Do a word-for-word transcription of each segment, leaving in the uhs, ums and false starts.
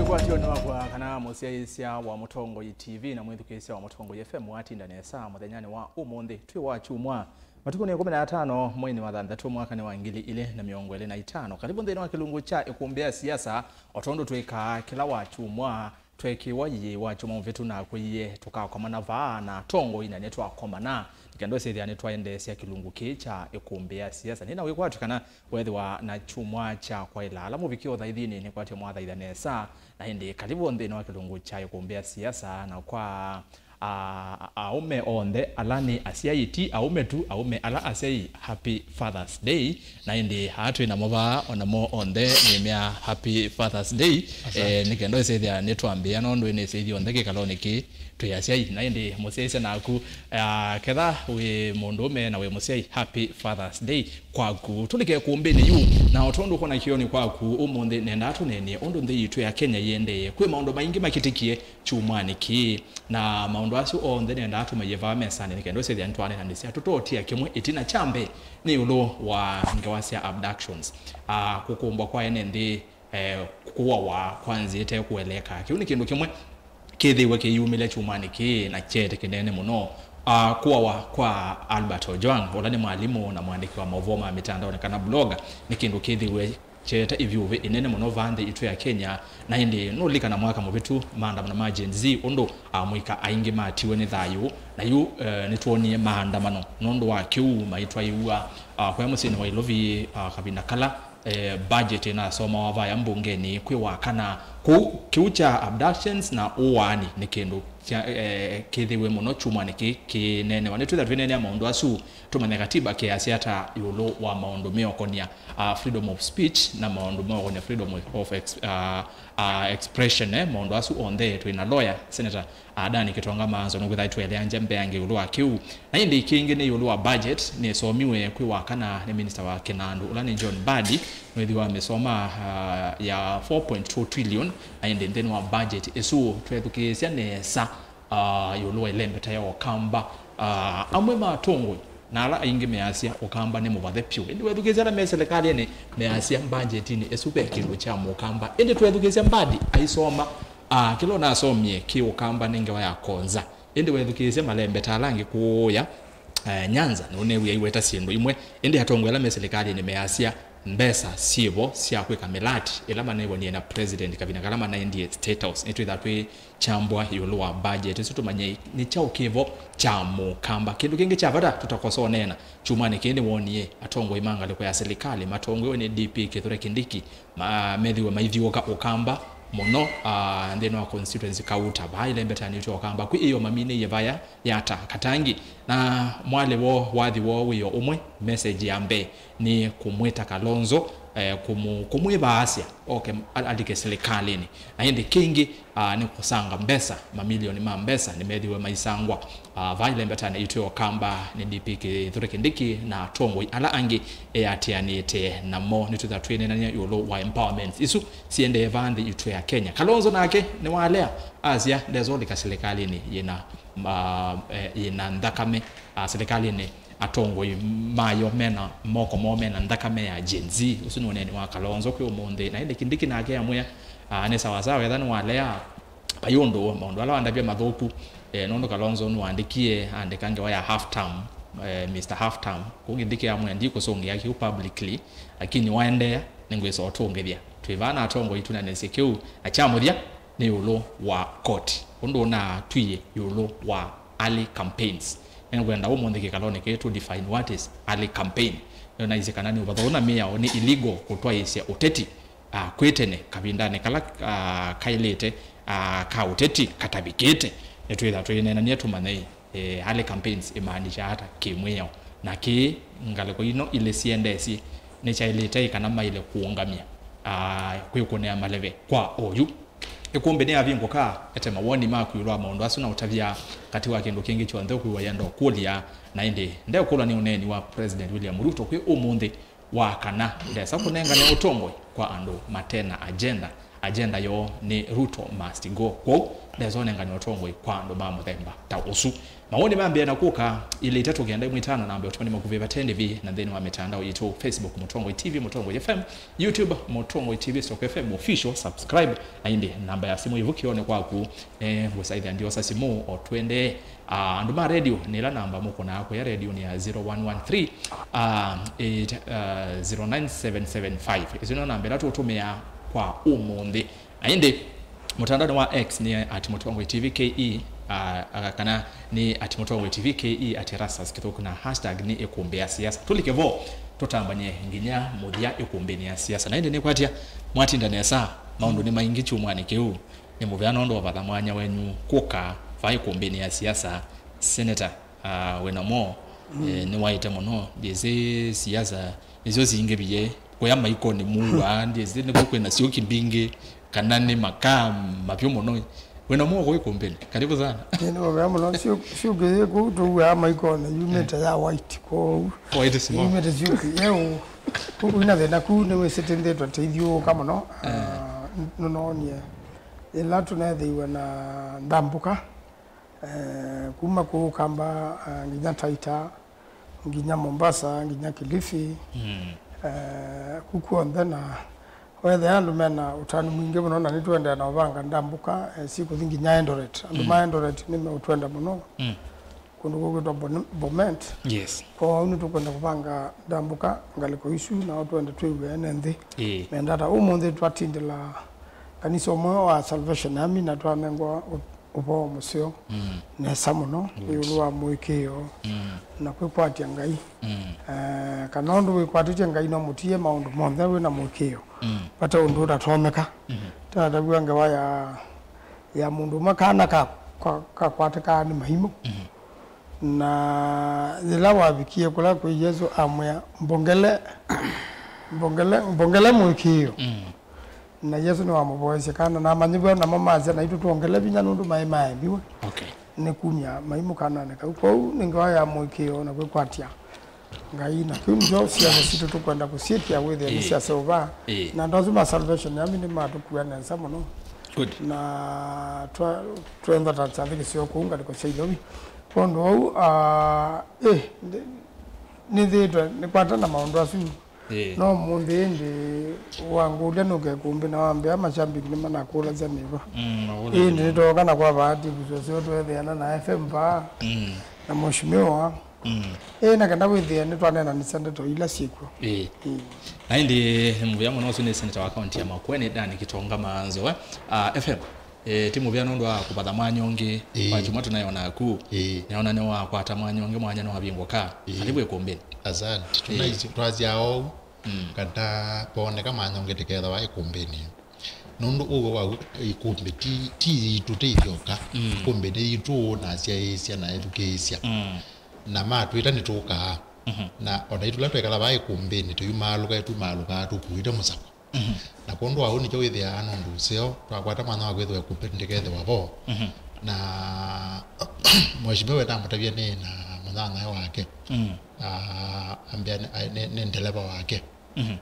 Kwatyo nĩ wakwa kana mũsyaĩĩsya wa Mũtongoi T V na mwĩthukĩĩsya wa Mũtongoi F M watinda nesa mũthenyanĩ wa ũmũnthĩ twĩ wa kyumwa, matukũ nĩ ĩkũmi na atano mweinĩ wa thanthatũ mwakanĩ wa ngili ilĩ na mĩongo ĩlĩ na itano. Karibu nthĩnĩ wa kĩlungu kya Ĩkũmbĩ ya Siasa, o tondũ twĩkaa kĩla wa kyumwa. Tweekĩwa ĩĩ wa kyumwa mũvĩtu nakwĩie tũkakomana vaa na atongoi, na nĩtwakomana nĩ kenda ũsĩthĩa nĩtwaendeesya kĩlungu kĩĩ kya Ĩkũmbĩ ya Siasa. Nĩ na wĩkwatyo kana weethĩwa na kyumwa kya kwaĩla ala mũvikĩe ũthaithinĩ, nĩkwatyo mwathaitha nesa. Na ĩndĩ karibu nthĩnĩ wa kĩlungu kya Ĩkũmbĩ ya Siasa, na kwa a, aũme onthe ala nĩ asyai, ti aũme tu, aũme ala asyai, happy Father's Day. Na ĩndĩ aa twĩ namo vaa, o namo onthe nĩmea happy Father's Day. Asante. Eh, nĩ kenda ũsĩthĩa nĩtwambĩĩa, nũndũ nĩsĩthi onthe kĩkalonĩ kĩĩ twĩ asyai. Na ĩndĩ mũsyaĩĩsya naku, ah, ketha wĩ mũndũũme na wĩ mũsyai, happy Father's Day kwaku. Tũlike ĩkũmbĩnĩ yu, na o tondũ ũkwona kĩonĩ kwaku ũmũnthĩ, nendaa tũneenie ũndũ nthĩ yitũ ya Kenya yĩendee. Kwĩ maũndũ maingĩ makĩtĩkie kyumwanĩ kĩĩ, na maũndũ asu onthe nendaa tũmaiye vaa mesanĩ nĩ kenda ũsĩthĩa nĩtwanenanĩsya tũtotia kĩmwe. Ĩtina kya mbee nĩ ĩũlũ wa ngewa sya abductions, ah, kũkũmbwa kwa ene nthĩ, eh, kũawa kwa nzĩa ĩte kũeleka. Kĩu nĩ kĩndũ kĩmwe kĩthĩiwe kĩyumĩlya kyumwanĩ kĩĩ na kyeete kĩnene mũno. Ah, kũawa kwa Albert Ojwang, ũla nĩ mwalimũ na mũandĩki wa maũvoo ma mĩtandaonĩ kana blogger, nĩ kĩndũ kĩthĩiwe kyeete ĩvyũvĩ ĩnene mũno vaa nthĩ itũ ya Kenya. Na ĩndĩ nũlikana mwaka mũvĩtu maandamano ma Gen Z ũndũ amũika aingĩ matiwe nĩ thayũ, na yu, eh, nĩtwonie maandamano nũndũ wa kĩu maitwaĩw'a, ah, kũya mũsyĩnĩ wa Ilovi, ah, kavinda kala eh, budget ĩnasomawa vaya mbungenĩ kwĩ wa kana. Kũu kĩu kya abductions na ũaani nĩ kĩndũ kya, eh, kĩthĩwe mũno kyumwanĩ kĩĩ kĩneenewa. Nĩtwĩtha twĩneenea maũndũ asu, tũmanye katiba kĩasya ata ĩũlũ wa maũndũ meũkonia, ah, freedom of speech na maũndũ meũkonia freedom of ex-, ah, ah, expression, eh, maũndũ asu onthe. Twĩ na lawyer, Senator Adani Kitonga Maanzo nũkwĩtha aitũeleangya mbeange ĩũlũ wa kĩu. Na ĩndĩ kĩngĩ nĩ ĩũlũ wa budget nĩsomiwe kwĩ wa kana nĩ minista wa kĩnandũ ũla nĩ John Mbadi. Nĩwĩthĩwa mĩsoma, ah, ya four point two trillion. Na ĩndĩ nthĩnĩ wa budget ĩsu twethukĩĩsya nesa, ah, ĩũlũ wa ĩlembeta ya Ũkamba, ah, amwe ma atongoi na ala aingĩ measya Ũkamba nĩ mũvathe pyũ. Ĩndĩ wethukĩĩsya ala me silikalĩnĩ measya mbanjetinĩ ĩsu ve kĩndũ kya Mũkamba. Ĩndĩ twethukĩĩsya Mbadi aisoma, ah, kĩla ũnasomie kĩ Ũkamba nĩ ngewa ya Konza. Ĩndĩ wethukĩĩsya malembeta ala angĩ kũũya, eh, Nyanza, nũnew'ĩa aiweta syĩndũ imwe. Ĩndĩ atongoi ala me silikalĩnĩ measya mbesa syĩvo sya kwĩka mĩlati ĩla manew'anie na president kavinda kala manaendie State House. Nĩtwĩtha twĩ kyambwa ĩũlũ wa budget ĩsu tũmanye nĩ kyaũ kĩvo kya Mũkamba. Kĩndũ kĩngĩ kya vata tũtakosa ũneena kyumwanĩ kĩĩ nĩwonie atongoi ma ngalĩko ya silikalĩ matongoew'e nĩ D P Kithure Kindiki ma-, methĩwe maithiũũka Ũkamba mũno, ah, nthĩnĩ wa constituency kauta vaa ĩlembetanĩtw'e Ũkamba kwĩ ĩyo maminĩie vaya yata katangi. Na mwalĩ woo, wathi woo wĩ o ũmwe, message ya mbee nĩ kũmwĩta Kalonzo, eh, kũmũ-, kũmwĩvaasya oke al-, alike silikalĩnĩ. Na ĩndĩ kĩngĩ, ah, nĩ kũsanga mbesa, mamilioni ma mbesa nĩmethiwe maisangwa, ah, vaa ĩlembetanĩ itũ ya Ũkamba nĩ D P Kithure Kindiki na atongoi ala angĩ eatĩanĩte namo. Nĩtwĩtha twĩneenany'a ĩũlũ wa empowerments isu siendee vaa nthĩ itũ ya Kenya. Kalonzo nake nĩwalea, asya ndesa ũlika silikalĩnĩ yĩna, ah, eh, yĩna nthakame, ah, silikalĩnĩ atongoi mayo mena moko moo mena nthakame ya Gen Z. Ũsu nĩ ũneeni wa Kalonzo kwĩ ũmũnthĩ. Na ĩndĩ Kindiki nake amwĩa, ah, nĩ sawasawa etha nĩwalea, vai ũndũ maũndũ ala wandavya mathũku, eh, nũndũ Kalonzo nĩwaandĩkie, andĩka ngewa ya half term, eh, Mister Half Term. Kũu Kindiki amwĩa ndikũsũngĩa kĩu publicly, lakini waendeea nĩngwĩsa ũtũngĩthya. Twĩ vaa na atongoi tũnanĩsye kĩu, na kya mũthya nĩ ĩũlũ wa koti, ũndũ ũnatwie ĩũlũ wa early campaigns. Nĩngwenda ũmũnthĩ kĩkalonĩ kĩĩ tũ define what is early campaign. Nĩnaisye kana nĩ ũvatha ũna mĩao nĩ illegal kũtwaĩĩsya ũteti, ah, kwĩ tene kavindanĩ kala, ah, kaĩlĩte, ah, ka ũteti katavikĩte. Nĩtwĩtha twĩneenany'a tũmanye, eh, early campaigns imaanisha ata kĩmwĩao, na kĩĩ ngalĩko ino ilĩ siendesye nĩkyaĩlĩte ĩ kana maĩle kũũngamya, ah, kwĩkũnĩa maleve kwa oyu. Ĩkũmbĩ nĩyavingũka, ete mawoni maku ĩũlũ wa maũndũ asu na ũtavya katĩ wa kĩndũ kĩngĩ kyonthe ũkwĩw'a yenda ũkũlya. Na ĩndĩ ndeũkũlwa nĩ ũneeni wa President William Ruto kwĩ ũmũnthĩ wa kana ndesa kũnengane ũtongoi kwa andũ mate na agenda, agenda yoo nĩ Ruto must go. Kwoou ndesa ũnengane ũtongoi kwa andũ ma mũthemba ta ũsu. Mawoni mambĩe na kũka ilĩ itatũ kenda ĩmwe itano namba ũtũmani makuvĩ vate ndĩvi na nthĩnĩ wa mĩtandao yitũ, Facebook Mũtongoi T V, Mũtongoi F M, YouTube Mũtongoi T V stroke F M official, subscribe, na ĩndĩ namba ya simũ ĩvukĩonĩ kwaku. Eh, ngũsaithya ndiosa simũ o twende. Ah, andũ ma radio, nĩ ĩla namba mũkũnaa kũya radio nĩ ya zero one one three, ah, eight, ah, zero nine seven seven five. Ĩsu nĩyo namba ĩla tũtũmĩaa kwa ũmũnthĩ. Na ĩndĩ mũtandaonĩ wa X nĩ at Mũtongoi T V K E, ah, ah, kana nĩ at Mũtongoi T V K E, at Erastus Kĩthũku, na hashtag nĩ ĩkũmbĩ ya siasa. Tũlike vo, tũtambany'e nginya mũthya ĩkũmbĩnĩ ya siasa. Na ĩndĩ nĩkwatya mwatinda nesa, maũndũ nĩ maingĩ kyumwanĩ kĩu. Nĩ mũvea nũndũ wa vatha mwanya wenyu kũka vaa ĩkũmbĩnĩ ya siasa. Senator, ah, wĩna mo, eh, nĩwaĩte mũno. Ndyĩsĩ siasa nĩsyo singĩvie kũya maikonĩ muwa. Ndyĩsĩ nĩkw'o kwĩna syũki mbingĩ kana nĩ makaa mavyũ mũno. Wĩna mo kũu ĩkũmbĩnĩ. Karibu sana. Ĩĩ, nĩ mũvea mũno. Syũ- syũki yĩ kũu tũuaa maikonĩ yumĩte ya white kwoou. White small. Yumĩte syũki yeũ. Kũu ina thĩna kũu nĩwĩsĩtĩnthĩtwe tĩithyũũka mũno. Ah, nũnoonie ĩla tũneethĩiwe na ndambũka, eh, kuma kũu Kamba, eh, nginya Taita, nginya Mombasa, nginya Kilifi, eh, kũu kw'onthe, na weethĩa andũ mena ũtanu mwingĩ mũno, na nĩtũendeea na ũvanga ndambũka, eh, sikũthi nginya Eldoret. Andũ ma Eldoret nĩmeũtwenda mũno. Kũndũ kũkwĩtwa Bon- Bomet. Yes. Kwoou nĩtũkwenda kũvanga ndambũka ngalĩko isu, nao twende twĩw'e ene nthĩ. Ĩĩ. Mendata ũmũnthĩ twatindĩla kanisa ũmwe wa Salvation Army na twanengwa ũ- ũvoo mũseo nesa mũno ĩũlũ wa mũĩkĩĩo na kwĩkwatya Ngai. Eh, kana ũndũ wĩkwatĩtye Ngai no mũtie maũndũ monthe wĩ na mũĩkĩĩo. Vate ũndũ ũtatonyeka. Tatavw'a ngewa ya ya mũndũ ũmwe kana ka- ka- kakwatĩkaa nĩ maimũ. Na yĩla wavikie kũla kwĩ Yesũ amwĩa, "Mbongele, mbongele, mbongele mũĩkĩĩo." Na Yesũ nĩwamũvoyesye kana, na amanyĩw'a namo masya, "Naitũ twongele vinya nũndũ maĩ maemiwe." Okay. Nĩ kumya maimũ kananĩ kau. Kwoou nĩ ngewa ya mũĩkĩĩo na kwĩkwatya Ngai, na kĩu nĩkyo siasa sitũ tũkwenda kũsyĩkĩa wĩthĩa nĩ syaseũvaa. Ĩĩ. Na andũ asu ma Salvation Army nĩmatũkua nesa mũno. Good. Na twa- twenda ta kyathĩ kĩseo kũu ngalĩko sya Ilovi. Kwondũ wau, ah, ĩ, nĩ- nĩthĩĩtwe nĩkwata na maũndũ asu. Ĩĩ. No mũnthĩ ĩndĩ wangũlya nũke ĩkũmbĩ na wambĩa mashabiki nĩmanakũlasya nĩva. Mm, makũlasya ĩndĩ nĩva. Nĩtooka na kwa bahati kusoseo tweethĩana na F M vaa. Mm. Na mheshimiwa. Mm. Ĩĩ, na kenda wĩthĩe nĩtwaneenanĩsya ndeto ila syĩkw'o. Ĩĩ. Mm. Na ĩndĩ nĩ mũvea mũno. Ũsu nĩ seneta wa kaunti ya Makueni, Dan Kitonga Manzoe. Ah, F M, eh, ti mũvea nũndũ wa kũvatha mwanya ũngĩ. Ĩĩ. Wa kyumwa tũnayo naku. Ĩĩ. Nĩona nĩwakwata mwanya ũngĩ, mwanya nĩwavingũka. Ĩĩ. Karibu ĩkũmbĩnĩ. Asante. Ĩĩ. Tunaisi- twasya oou. Mm. Kana pooneka mwanya ũngĩ tũkethĩwa ĩkũmbĩnĩ. Nũndũ ũw'o wa ĩkũmbĩ ti- ti yitũ, ti ithyoka. Mm. Ĩkũmbĩ nĩ yitũ na asyaĩĩsya na ethukĩĩsya. Mm. Na matwĩta nĩtũkaa. Mhm. Na o na itũla twekala vaa ĩkũmbĩnĩ, tũyumaalũka, tumaalũkaa tũkuĩte mũsakũ. Mhm. Na kwondũ wa ũu nĩkyo wĩthĩaa nũndũ ũseo twakwata mwanya wa kwĩthĩwa ĩkũmbĩnĩ ndĩkethĩwa vo. Mhm. Na mheshimiwa namũtavya nĩ na mũnyanyae wake. Mm. Ah, ambĩa nĩ- nĩ- nĩ ndeleva wake. Mhm.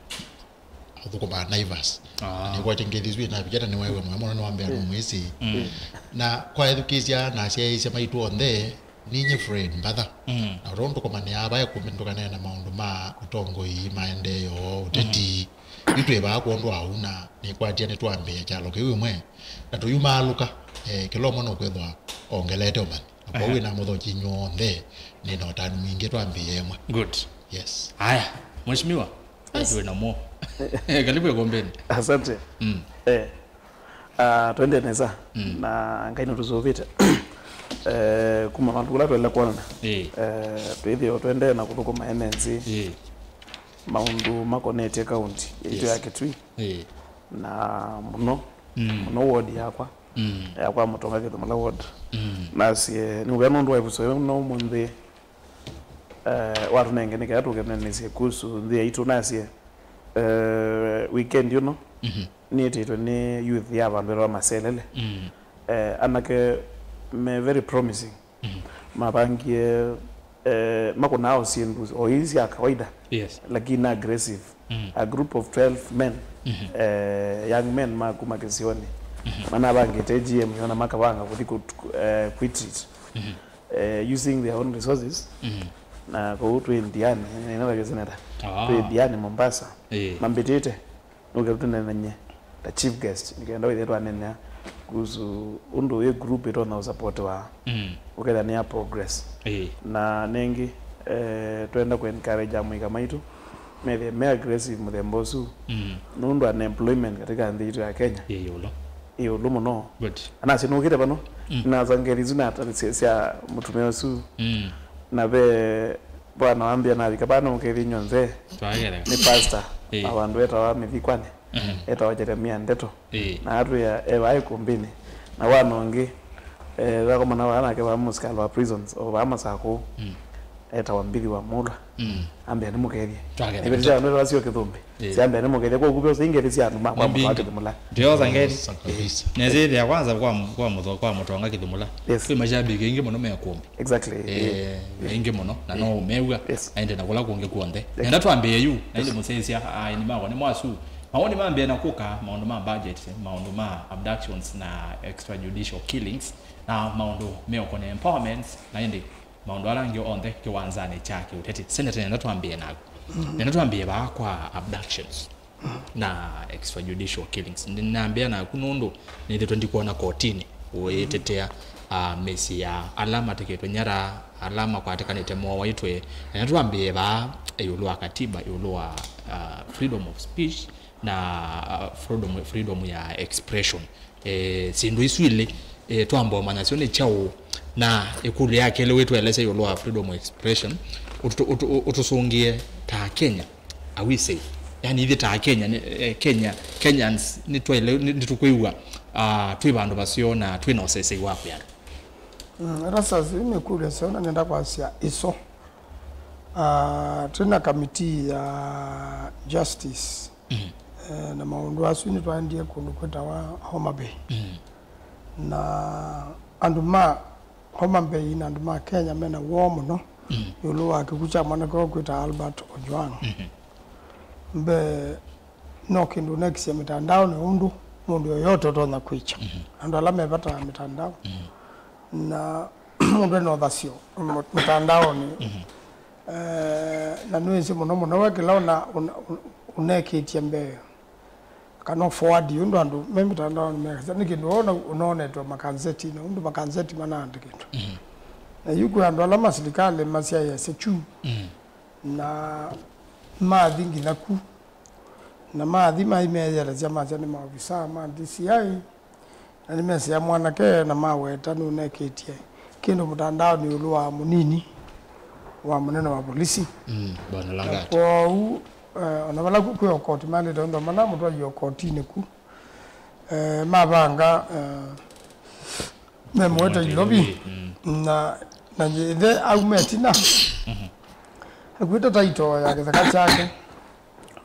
Athũkũmaa Naivas. Ah. Nĩkwatya ngeithi isu ĩnavikya na nĩwaĩwe mũyo mũno nĩwambĩa nũmwĩsĩ. Mm. Na kwa ethukĩĩsya na asyaĩĩsya maitũ onthe, ninye Fred Mbatha. Mm. Na ũtondũ tũkomanĩaa vaa ĩkũmbĩ nĩtũkaneena maũndũ ma ũtongoi, maendeeo, ũteti. Mm. Yu twĩ vaa kwondũ wa ũu na nĩkwatya nĩtwambĩĩa kyalo kĩu ĩmwe. Na tũyumaalũka, eh, kĩla ũmwe nũkwĩthwa ongelete ũmanyi. Na kwoou, ehe, wĩna mũthoki inyw'onthe, nĩ na ũtanu mwingĩ twambĩĩe ĩmwe. Good. Yes. Aya, mheshimiwa. Yes. Ai, wĩna mo. Karibu ĩkũmbĩnĩ. Asante. Mm. Eh. Ah, twende nesa. Mm. Na Ngai nũtũsũvĩte. Eh, kuma matukũ ala twaĩle kwonana. Ĩĩ. Eh, twĩthĩo twendee na kũthũkũma ene nthĩ. Ĩĩ. Maũndũ makonetye kaunti yaitũ, yes, ya Kitui. Ĩĩ. Na mũno, mm, mũno ward yakwa. Mm. Yakwa Mũtonga Kĩthũmũla ward. Mm. Nasye, nĩ mũvea nũndũ wa ĩvuso yĩu no ũmũnthĩ. Eh, watũnenge nĩ kenda tũkenanĩsye kuhusu nthĩ yaitũ, nasye, eh, weekend ĩno, mhm, nĩtĩtwe nĩ youth ya vandũ ĩtawa Maselele. Mm. Eh, anake me very promising. Mhm. Mavangie eh, makũnaa o syĩndũ o ii sya kawaida, yes, lakini na aggressive. Mm. A group of twelve men, mhm, eh, young men ma kuma kĩsionĩ, mhm, manavangĩte G M yona makavanga kũthi kũ-, eh, kwitreat, mhm, eh, using their own resources. Mhm. Na kũu twĩ ndiani, nĩnaweke seneta, ah, twĩ ndiani Mombasa, eh, mambĩtĩte nũke tũnenanye ta chief guest, nĩkenda wĩthĩe twanenea kuhusu ũndũ wĩ group ĩtonya ũsupportiwa, mm, ũkethĩa nĩ ya progress. Ĩĩ. Na nĩngĩ, eh, twenda kũ encourage amũika maitũ methĩe me aggressive mũthemba ũsu, mm, nũndũ unemployment katika nthĩ itũ ya Kenya ĩĩ ĩũlũ, ĩũlũ mũno. Good. Anasĩ nũkĩte vano, mm, nasa ngeli isu na sya, sya mũtumĩa ũsu, mm, na ve bwana wambĩa navika vano ũkethĩe nyonthe. Twagereka. Nĩ pastor, ĩĩ, wa vandũ etawa Mĩthikwani. Mhm. Etawa Jeremia Ndeto. Ĩĩ. Na atwĩa e vaa ĩkũmbĩnĩ. Na wana ũngĩ, eh, vakomana vaa nake vaa mũsikali wa prisons, o vaa Masakũ. Mm. Etawa Mbithi wa Mũlwa. Mm. Ambĩa nĩ mũkethye. Twakethye. Iveti sya andũ etawa sio kĩthũmbĩ. Ĩĩ. Syambĩa nĩ mũkethye. Kwa ũkuvĩ ũsu ingethye sya andũ ma kwa mũtwa kĩthũmũla. Ndiosa ngeli. Yes, kabisa. Nĩsĩthĩa kwanza kwa, kwa mũtho-, kwa mũtonga kĩthũmũla. Yes. Kwĩ mashabiki aingĩ mũno me kũmbĩ. Exactly. Eh, yeah, aingĩ mũno, na no ũmew'a, yes, aende na kũla kũngĩ kw'onthe. Exactly. Nenda twambĩe yu, na ĩndĩ mũsyaĩĩsya, aeni makwa nĩ mwasu. Maũndũ mambĩe na kũka, maũndũ ma budget, maũndũ ma abductions na extrajudicial killings, na maũndũ meũkone empowerments, na ĩndĩ maũndũ ala angĩ onthe kĩwanzanĩ kya kĩũteti. Senate, nenda twambĩe naku. Nenda twambĩe vaa kwa abductions na extrajudicial killings. Nĩnambĩa naku nũndũ nĩthĩtwe ndikwona kotini ũyĩtetea, ah, mĩsyĩ ya ala mateketwe nyara, ala makwatĩkanĩte mowaitwe. Na twambĩe vaa ĩũlũ wa katiba, ĩũlũ wa, ah, freedom of speech na, ah, freedom, freedom ya expression. Eh, syĩndũ isu ilĩ, eh, twamba ũmanya syo nĩ kyaũ? Na ĩkũlyo ya kelĩ wĩtũelesya ĩũlũ wa freedom of expression, ũtũ-, ũtũ-, ũtũsũngĩe ta Kenya. Are we safe? Yani, ithyĩ ta Kenya, nĩ, eh, Kenya, Kenyans, nĩtwaile, nĩ, nĩtũkwĩw'a, ah, twĩ vandũ vaseo na twĩ na ũsesei wa kwĩana? Mm, ĩla sasa, ĩu nĩ kũlya seo, na nenda kwasya ĩso. Ah, twĩ na kamiti ya justice. Mm. Eh, na maũndũ asu nĩtwaendie kũndũ kwĩtawa Homa Bay. Mm. Na andũ ma Homa Bay na andũ ma Kenya mena woo mũno, mm, ĩũlũ wa kĩkw'ũ kya mwanake ũũ kwĩta Albert Ojwang. Mhm. Mbee, no kĩndũ ũnekĩsya mĩtandaonĩ ũndũ mũndũ yoyote ũtonya kwĩkya. Mhm. Andũ ala me vata ya mĩtandao. Mhm. Na mũndũ ena ũthasyo mũ-, mĩtandaonĩ. Mhm. Eh, na nĩwĩsĩ mũno mũno we kĩla ũna-, ũna-, ũna-, ũnekĩtye mbee, kana forward ũndũ andũ me mĩtandaonĩ mekasya, nĩ kĩndũ wona ũnonetwe makanzetinĩ, ũndũ makanzeti manaandĩkĩtwe. Mhm. Na yu kwĩ andũ ala masilikalĩ masyaĩasya kyu, mhm, na mathi nginya ku, na mathi maimeyelesya masya nĩ maovisaa ma D C I, na nĩmesĩa mwanake na maweta nũnekĩtye kĩndũ mũtandaonĩ ĩũlũ wa mũnini wa mũnene wa polisi. Mm, Bwana Langati. Na kwoou, eh, ona vala ku-, kwĩ o koti malĩte ũndũ manamũtwaie o kotinĩ ku. Eh, mavanga, eh, memũete Ilovi. Mm. Na, na ithe aume ĩtina. Mhm. Akwĩte taito ya kĩtheka kyake.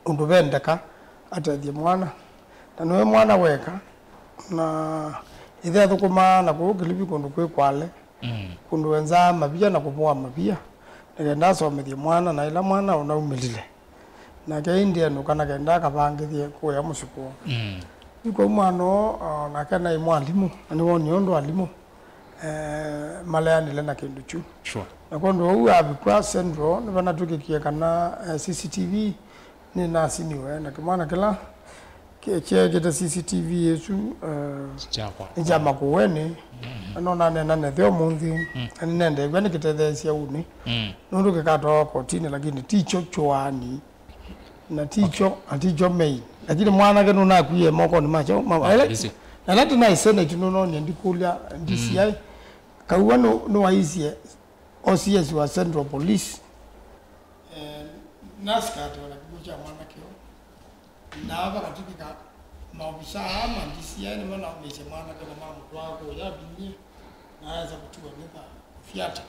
Ũndũ vendeka atethye mwana, na nĩwe mwana weka, na ĩthe athũkũmaa na kũu Kilifi kũndũ kwĩ kwale, mm, kũndũ wenzaa mavia na kũvoa mavia, nĩ kenda asomethye mwana, na ĩla mwana ũnaumĩlile, nake ĩndĩ enũka na kenda akavangĩthye kũya mũsyĩ kwoo. Mm. Yu kau mwana ũũ, o, nake naĩ mwalimũ, na nĩwonie ũndũ alimũ eh, maleanĩle na kĩndũ kyu. Sure. Na kwondũ ũu avikwa Central, nĩvanatw'ĩkĩkie kana, eh, C C T V nĩnasiniwe, na kĩmwana kĩla kye-, kyeekĩte C C T V ĩsu, eh, nĩ kya Makueni, mm, na no naneena nethe ũmũnthĩ, mm, na nĩnendeew'a nĩkĩtetheesya ũnĩ, mm, nũndũ kĩkatwawa kotinĩ, lakini ti kyo kyũaani. Na ti kyo, okay, na ti kyo main. Lakini mwanake nũnakwie mokonĩ makyo. Ma-, ah, ele-, easy. Na ĩla tũnaĩ Senate nũnonie ndikũlya D C I. Mm. Kaua nũ-, nũwaisye O C S wa Central Police. Eh, nasikatiwa na kĩkw'ũ kya mwanake ũũ. Na ava katĩkĩ ka maovisa aa ma D C I nĩmo naũmĩisye mwanake na mamũtwaa kũya vinyie, na aesa kũtiwa nĩ tha fiata.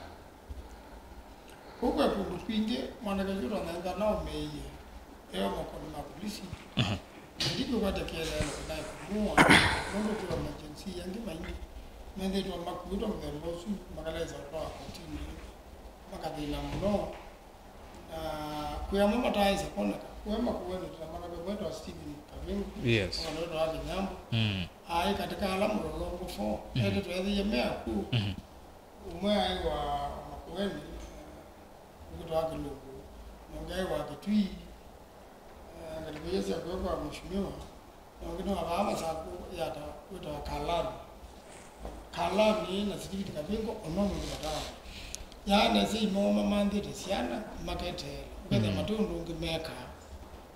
Kũu ve kũndũ kwingĩ mwanake ũsu ũtonya ĩthwa naũmĩie eo mokonĩ ma polisi. Mhm. Na ĩndĩ kĩkwatya kĩeleelo kĩnaĩ kũmũa, nũndũ kwĩ emergency angĩ maingĩ methĩĩtwe makuĩtwe mũthemba ũsu makalesa ũtwawa kotinĩ. makathĩna mũno, na kwĩ amwe mataaĩsa kwoneka. Kwĩ Makueni twĩ na mwana wetwa Stephen Kavingu, yes, mwana wetwa Kinyambo. Mm. Aĩ katĩ ka ala Mũlolongo four, mm, ete tweethĩie me aku. Mm. Ũmwe aĩ wa Makueni, eh, ũngĩ wa Kĩlungu, na ũngĩ aĩ wa Kĩtui, eh, ngalĩko iria sya kũya kwa Mheshimiwa, na ũngĩ nĩ wa vaa Masaku yata wĩtawa Kalani. Kalani na Sitiviti Kavingo, ono mũndũ watawa. Yaanesa imo mamanthĩte syana, maketeela. Ũkethĩa, mm, mate ũndũ ũngĩ mekaa.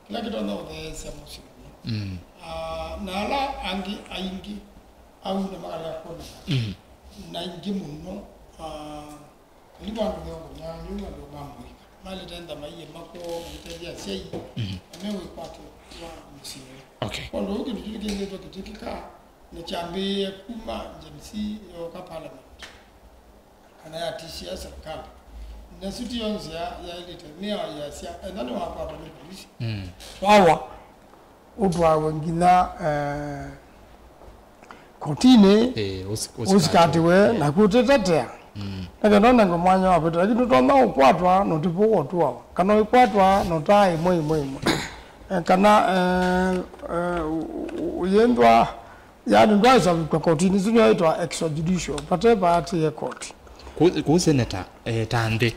Kĩla kĩtonya ũtheesya mũsyĩ ũmwe. Mm. Ah, na ala angĩ aingĩ, au na makalea kwoneka. Mm. Na aingĩ mũno, ah, karibu andũ mĩongo mĩao nĩu andũ ma mũika. Malĩte nthama iĩ makwoo, maitethya asyai, mm, na mewĩkwatyo wa mũsyĩ ũũ. Okay. Kwondũ ũu kĩndũ kĩu kĩthĩtwe kĩtĩkĩka, na kyambĩĩe kuma Gen Z yooka parliament, kana yatishia serikali. Na siti yo nzĩa yaĩlĩte, nĩyo yasya, ethwa nĩwakwatwa nĩ polisi, mm, twawa, ũtwawe nginya, eh, kotinĩ, eh, ũsi-, ũsikatĩwe, eh, na kũtĩtetea. Mm. Na kenda ũnengwe mwanya wa kwĩtĩkĩla, lakini ũtonya ũkwatwa na ũtĩvũwa ũtũawa, kana ũikwatwa na ũtaa ĩmwe, ĩmwe, ĩmwe. Eh, kana, eh, eh, ũ-, ũ-, ũyĩnthwa, yani, ndwaĩsa vikwa kotinĩ, isu nĩyo yĩtwa extrajudicial, vate vaatĩĩe koti. Kũu, kũu seneta, eh, ta nthĩ,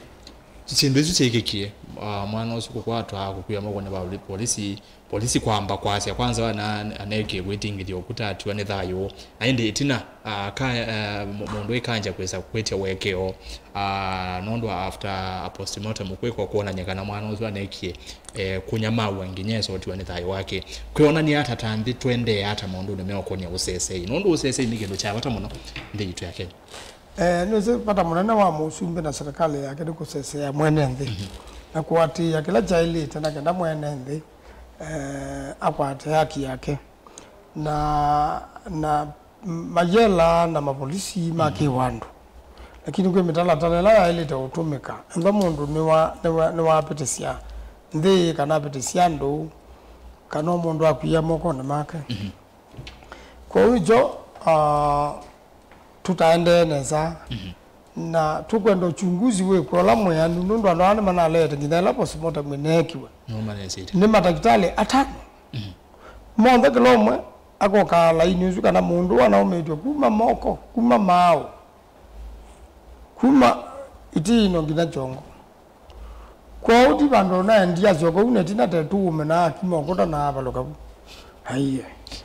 syĩndũ isu syĩkĩkie, ah, mwana ũsu kũkwatwa, kũkw'a moko nĩ vali-, polisi, polisi kwamba kwasya kwanza ana-, aneekie kwĩtingĩthya ũkuta atiwa nĩ thayũ. Na ĩndĩ ĩtina, ah, ka, eh, mũ-, mũndũ ĩkanja kwĩsa kwĩtya ũekeo, ah, nũndũ after a postmortem kwĩkwa kwonany'a kana mwana ũsu aneekie, eh, kũnyamawa nginya esotiwa nĩ thayũ wake. Kwĩonany'a ata ta nthĩ tũendee ata maũndũnĩ meũkonia ũsesei? Nũndũ ũsesei nĩ kĩndũ kya vata mũno nthĩ yitũ ya Kenya. Eh, nĩsĩ vata mũnene wa mũsumbĩ na serikali yake nĩ kũsesea mwene nthĩ, mhm, na kũatĩĩa kĩla kyaĩlĩte na kenda mwene nthĩ, eh, akwate haki yake. Na, na mayela na mapolisi makĩwa andũ. Lakini kwĩ mĩtalatala ĩla yaĩlĩte ũtũmĩka. Ethwa mũndũ nĩwa-, nĩwa-, nĩwapĩtĩsya nthĩ, kana apĩtĩsya andũ, kana o mũndũ akwia mokonĩ make. Mhm. Kwoou nĩkyo, ah, tũtaendee nesa. Mhm. Na tũkwenda ũchunguzi wĩkwe ũla mwĩanu, nũndũ andũ aa nĩmanaleete nginya ĩla postmortem ĩneekiwe. Nĩmo maneesĩte. Nĩ matakĩtalĩ atano. Mhm. Monthe kĩla ũmwe akokaa lainĩ ũsu, kana mũndũ wanaũmĩtw'e kuma moko, kuma maaũ, kuma itiino nginya kyongo. Kwoou ti vandũ ũnaendie asyoka ũu, na ĩtina te tũũme na akima ũkũta na avalũka vu. Aiye.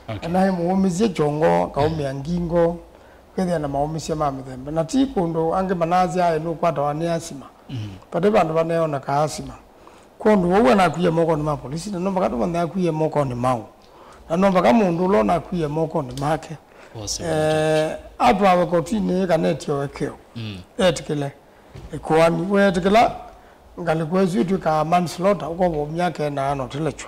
Okay. Anaĩ mũũmĩsye kyongo, kaũmĩa ngingo, kethĩa na maũmĩsya ma mĩthemba. Na ti kũndũ angĩ manasya aĩ nũkwatawa nĩ asima. Mhm. Vate vandũ vaneoneka asima. Kwondũ ũu anakwie mokonĩ ma polisi, na no mpaka tũmanthe akwie mokonĩ maũ. Na no mpaka mũndũ ũla ũnakwie mokonĩ make, ose eh, atwawe kotinĩ kana etye ũekeo. Mm. Etĩkĩle. Ĩkoani, weetĩkĩla ngalĩko ĩsu ĩtw'ĩkaa manslaughter, ũkova myaka ĩna na ũtilekya.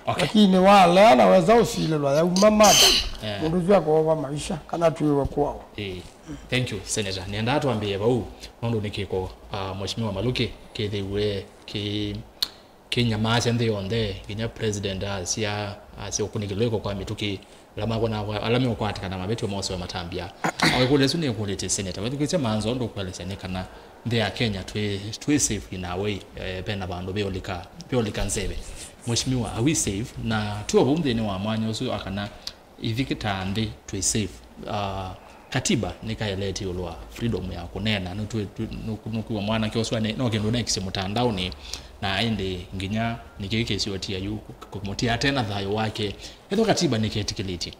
Okay. Lakini walea na wesa ũsilĩlwa yauma mata, eh, mũndũ ũsu akoova maisha, kana twĩwe kwao. Eh, thank you, Senator. Nĩendaa twambĩĩe vau, nũndũ nĩ kĩko, ah, Mheshimiwa Maluki, kĩthĩwe kĩ kĩnyamaasya nthĩ yonthe, nginya president asya, asya ũkunĩkĩlwe ĩko kwa mĩtũkĩ, ala makona, ala meũkwatĩkana mavĩtyo moseo matambya. O ĩkũlyo ĩsu nĩkũlĩtye seneta, wethukĩĩsya manzo ndũkwelesya nĩ kana nthĩ ya Kenya twĩ, twĩ safe in a way, eh, vena vandũ veũlika, veũlika nzeve. Mheshimiwa, are we safe? Na twĩ o vau nthĩnĩ wa mwanya ũsu, akana Ithyĩ ta nthĩ twĩ safe. Ah, katiba nĩkaelete ĩũlũ wa freedom ya kũneena. Nũtwĩ-, twĩ-, nũku-, nũkwĩw'a mwanake ũsu ane-, no kĩndũ neekĩsye mũtandaonĩ, na ĩndĩ nginya nĩkĩ kĩsio tia yu kũ-, kũmũtia ate na thayũ wake. Ethĩwa katiba nĩketĩkĩlĩtye,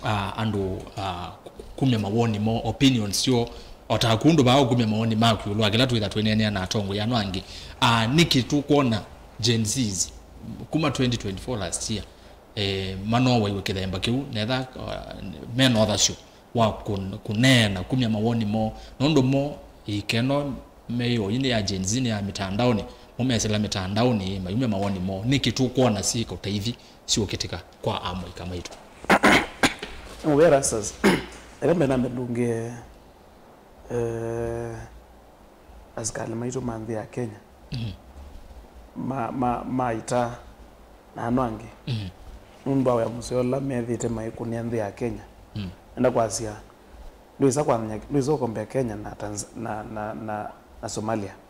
ah, andũ, ah, ku-, kumya mawoni moo, opinions syoo, o ta kũndũ vaa ũkumya mawoni maku ĩũlũ wa kĩla twĩtha twĩneenea na atongoi ano angĩ. Ah, nĩkĩ tũkwona Gen Zs kuma twenty twenty-four last year, eh, manowaiwe kĩthemba kĩu, netha, uh, mena ũthasyo wa kũ-, kũneena, kumya mawoni moo, nũndũ mo ikeno meyo ĩĩ nĩ ya Gen Z, nĩ ya mĩtandaonĩ, mo mesĩla mĩtandaonĩ, mayumya mawoni moo. Nĩkĩ tũkwona syĩko ta ithi siũkĩtĩka kwa amũika maitũ? Wĩa Rastas, ĩla mbee nambe ndũngĩe, eh, asikalĩ maitũ ma nthĩ ya Kenya, mhm, ma, ma, ma ita na ano angĩ, mhm, nũndũ wa wĩa mũseo ũla methĩĩte maikũnĩa nthĩ ya Kenya. Mm. Nenda kwasya, ndwĩsa kwanya, ndwĩsa ũkombea Kenya na Tanz-, na, na, na, na Somalia.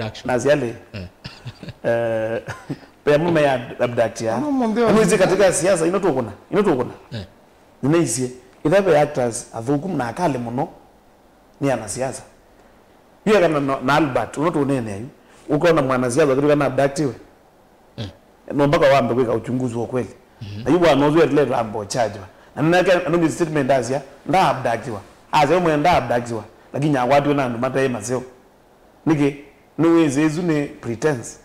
abduction. Na siali. Eh, pe amwe me abduct ya. Ano mũnthĩ wa- Ano isi katika siasa ino tukuna, ino tukuna. Eh. Ninaisye itha ve actors athuku na akali mũno ni anasiasa. Pia kana na, na Albert, uno tunene ayu. Ukaona mwanasiasa akituka na abductiwe. No mpaka wambe kwĩka uchunguzi wa kweli. Na yu bwana ũsu eteletwe ambe ũchajwa. Na nake anongi statement asya, "Ndaabdakiwa." Asya, "Mwe ndaabdakiwa." Lakini akwatiwe na andũ mataĩ maseo. Nĩkĩ? Nĩwĩsĩ ĩsu nĩ pretense.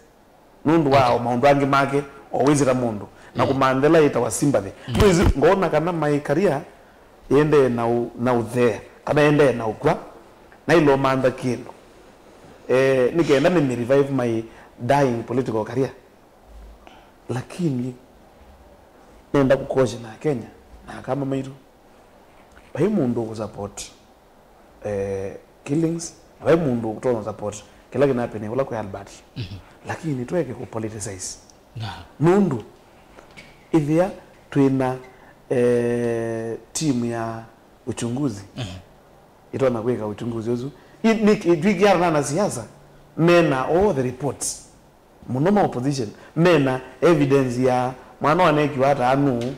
Nũndũ wa maũndũ angĩ make, o wĩsĩ ta mũndũ. Na kũmanthela ĩtawa sympathy. Nĩwĩsĩ, ngona kana my career yendee na ũ-, na ũthea, kana yendee na ũkw'a, na ilomantha kĩndũ. Eh, nĩ kenda nĩ revive my dying political career. Lakini nenda kũkosya na Kenya na akamba maitũ, vai mũndũ ũkũsupport eh, killings, na vai mũndũ ũtonya support kĩla kĩnapene ũla kwĩ Albert. Lakini tweke kũ politicize. Na nũndũ ĩthĩa twĩna eh, timu ya uchunguzi ĩtonya kwĩka uchunguzi ũsu. I- nĩ- twĩkĩana na siasa mena all the reports, mũno ma opposition mena evidence ya mwana wanekiwa ata anu,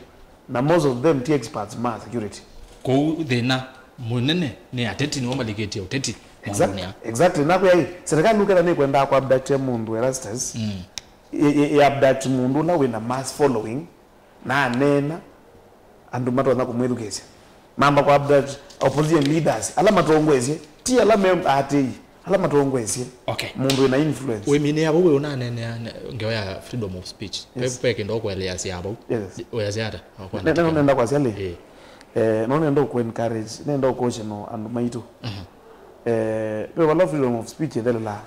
na most of them ti experts ma security. Kwoou thĩna mũnene nĩ ateti nĩmo malikĩtye ũteti. Exact- maũnĩa. Exactly. Nakwĩa ĩ, serikali ũketha nĩkwendaa kũabductia mũndũ Erastus, mm. Ĩ- ĩ- ĩ abduct mũndũ ũla wĩna mass following, na aneena, andũ matonya kũmwĩthukĩĩsya. Mamba kũabduct opposition leaders ala matongoesye, ti ala me aatĩĩi, ala matongoesye. Okay. Mũndũ wĩna influence. Wĩminĩa vau wĩ ũnaneenea ne- ngewa ya freedom of speech. Yes. Ve- ve kĩndũ ũkũeleasya vau. Yes. Ũyasya ata? Ne- ne- nenda kwasya lĩ. Ĩĩ. Eh, no nenda kũ encourage, nenda kũ caution andũ maitũ. Eh, ve vala freedom of speech ĩthelelaa.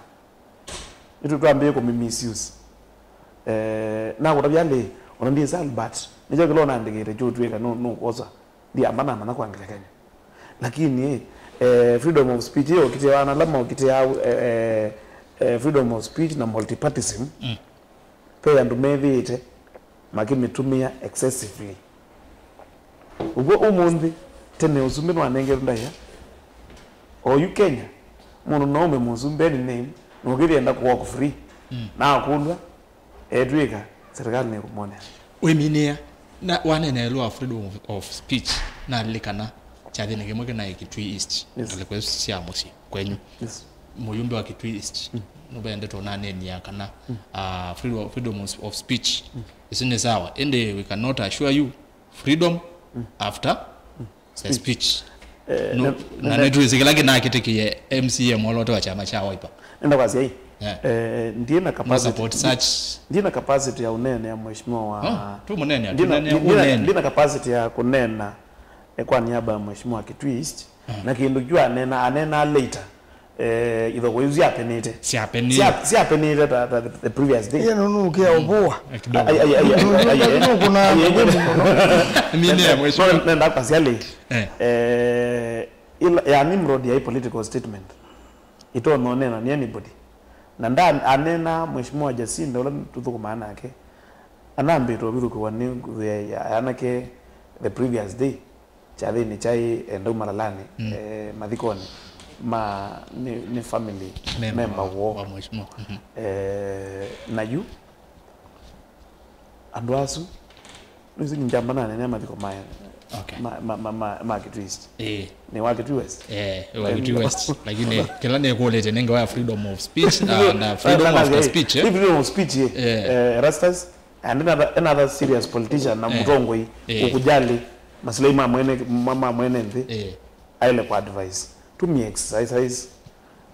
Nĩtũ twambĩĩe kũmi misuse. Eh, nakũtavya lĩ, ona ndyĩsa Albert, nĩkyo kĩla ũnandĩkĩte kyũtw'ĩka nũ- nũkwosa. Ndiamba namanya kwa ngelekany'o. Lakini, eh, freedom of speech ĩyo ũkitĩawa na ala maũkitĩaa, eh, eh, eh, freedom of speech na multipartism. Mm. Ve andũ methĩĩte makĩmĩtũmĩa excessively. Ũw'o ũmũnthĩ, tene ũsumbĩ nĩwanengetwe ndaĩa. Oyu Kenya, mũndũ no aume mũsumbĩ any name, na ũkĩthi enda kũ walk free. Mm. Na akũlw'a, etw'ĩka, serikali nĩkũmonea. Wĩminĩa, na waneenea ĩũlũ wa freedom of, of speech, nalilikana kyathĩnĩ kĩmwe kĩnaĩ Kitui East, yes. Ngalĩko isu sya mũsyĩ kwenyu. Yes. Mũyumbe wa Kitui East, mm. Nũvendete ũnanenia kana, mm. Uh, freedom, freedom of, of speech, mm. Isu nĩ sawa, ĩndĩ we cannot assure you freedom, mm. After, mm. The speech. Speech. Eh, no, ne- na ne- nĩtwĩsĩ kĩla kĩnakĩtĩkĩe M C A mwolote wa kyama kya Wiper. Nenda kwasya ii. Yeah. Eh, ndiĩ na no capacity, support such. Ndiĩ na capacity ya ũneenea mheshimiwa wa. Oh, tu mũneenea, ndina, tuneenea ndina, ũneenea. Ndina capacity ya kũneena, eh, kwa niaba ya mheshimiwa Kitui East. Mm. Na kĩndũ kyu anena, anena later. Eh, ithoko isu syapenĩte. Syapenĩte. Sya- syapenĩte ta, ta the, the previous day. Yeye nũnũkĩa ũvũa. Eh, kidogo. Ai, ai, ai, ai, ai, ai, ai. Nũkũna ai, ai, ai. Mimi ya mwisho. No, nenda kwasya lĩ. Eh. Eh, ila ya Nimrod ya political statement. Itonya ũneena nĩ anybody. Na nda anena mheshimiwa Jacinta ũla tũthũkũmaa nake. Anambĩte ũvithũkĩwa nĩ nguthu ya, ya anake the previous day. Kyathĩnĩ kyaĩ, eh, ndauma lalanĩ, mm. Eh, mathikonĩ ma nĩ, nĩ family member, member wa, woo. Wa mheshimiwa. Mhm. Eh, na yu andũ asu nĩsĩ nĩ njamba nanenea mathiko ma, okay. Ma, ma, ma, ma, ma Kitui East. Eh. Nĩ wa Kitui West. Eh, wa Kitui West. Lakini kĩla nĩkũlĩte nĩ ngewa ya freedom of speech, ah, na freedom na, na, after eh, speech, eh? Freedom of speech, eh. Eh. Eh, Erastus. And another, another serious politician na, eh, mũtongoi, eh, ũkũjali masilai ma mwene, ma, ma mwene nthĩ, eh, aile kwa advice. Tumi exercise,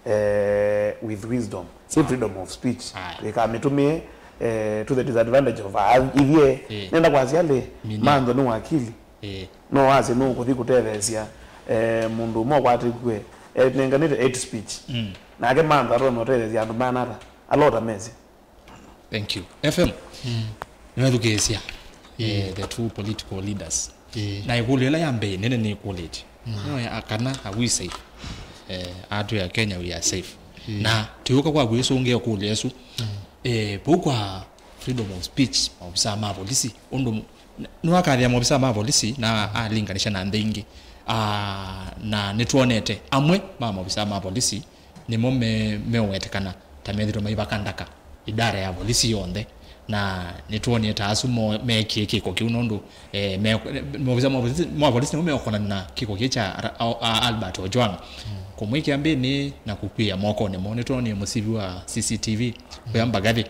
eh, with wisdom. Sawa. Si freedom of speech. Aya. Ĩkamĩtũmĩe, eh, to the disadvantage of, ah, ithyĩ. Eh. Nenda kwasya lĩ, minia. Mantho nĩ wakili. Eh. No wasye nũkũthi kũtetheesya, eh, mũndũ ũmwe ũkwatĩkw'e, eh, nenganĩte hate speech. Mm. Nake mantho atonya ũtetheesya andũ manata. Alota mesya. Thank you. F M, mm, nĩwethukĩĩsya, eh, the two political leaders. Eh. Na ĩkũlyo ĩla ya mbee nene nĩkũlĩtye. Mm. No ya kana, are we safe? Eh, atwĩa Kenya we are safe. Eh. Na tũyũka kwa kwĩsũngĩa ĩkũlyo ĩsu. Mm. Eh, vau kwa freedom of speech, maofisa ma polisi, ũndũ nĩwakathĩa maofisa ma polisi na alinganisha na nthĩ ingĩ. Ah, na nĩtwonete amwe ma maofisa ma polisi nĩmo me-, meũwetekana ta methĩtwe maivaka ndaka idara ya volisi yonthe, na nĩtwonie ta asu mo-, meekie kĩko kĩu nũndũ, eh, me-, maofisa ma volisi, ma volisi nĩmo meũkonana na kĩko kĩu kya Ra-, a-, a-, Albert Ojwang. Mm. Kũmwĩkĩa mbĩnĩ na kũkw'ĩĩa mokonĩ moo. Nĩtwonie mũsivi wa C C T V, mm, kũya Mbagathi,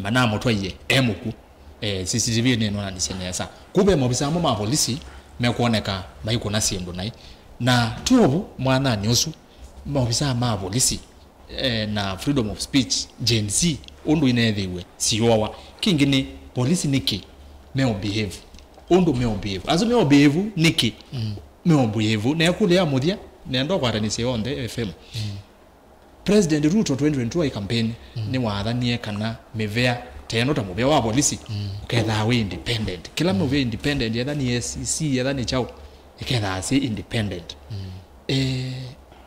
manamũtwaie e mũkw'ũ. Eh, C C T V nĩnoonanisye nesa. Kũu ve maofisa amwe ma volisi mekwoneka maikũna syĩndũ naĩ. Na ti ovu mwanyanĩ ũsu, maofisa ma volisi, eh, na freedom of speech, Gen Z, ũndũ ineethĩiwe siũawa. Kĩngĩ nĩ, volisi nĩkĩ meo behave ũndũ meo behave? Asu meo behave nĩkĩ? Mm. Meo behave. Na ĩkũlyo ya mũthya, nenda ũkwatanĩsye yonthe F M. Mm. President Ruto twenty twenty-two aĩ kampeni, mm, nĩwathanie kana mĩvea, teno ta mũvea wa volisi, mm, ũkethaa wĩ independent. Kĩla, mm, mũvea independent, etha nĩ S E C, etha nĩ kyaũ, ĩkethaa syĩ independent. Mm. Eh,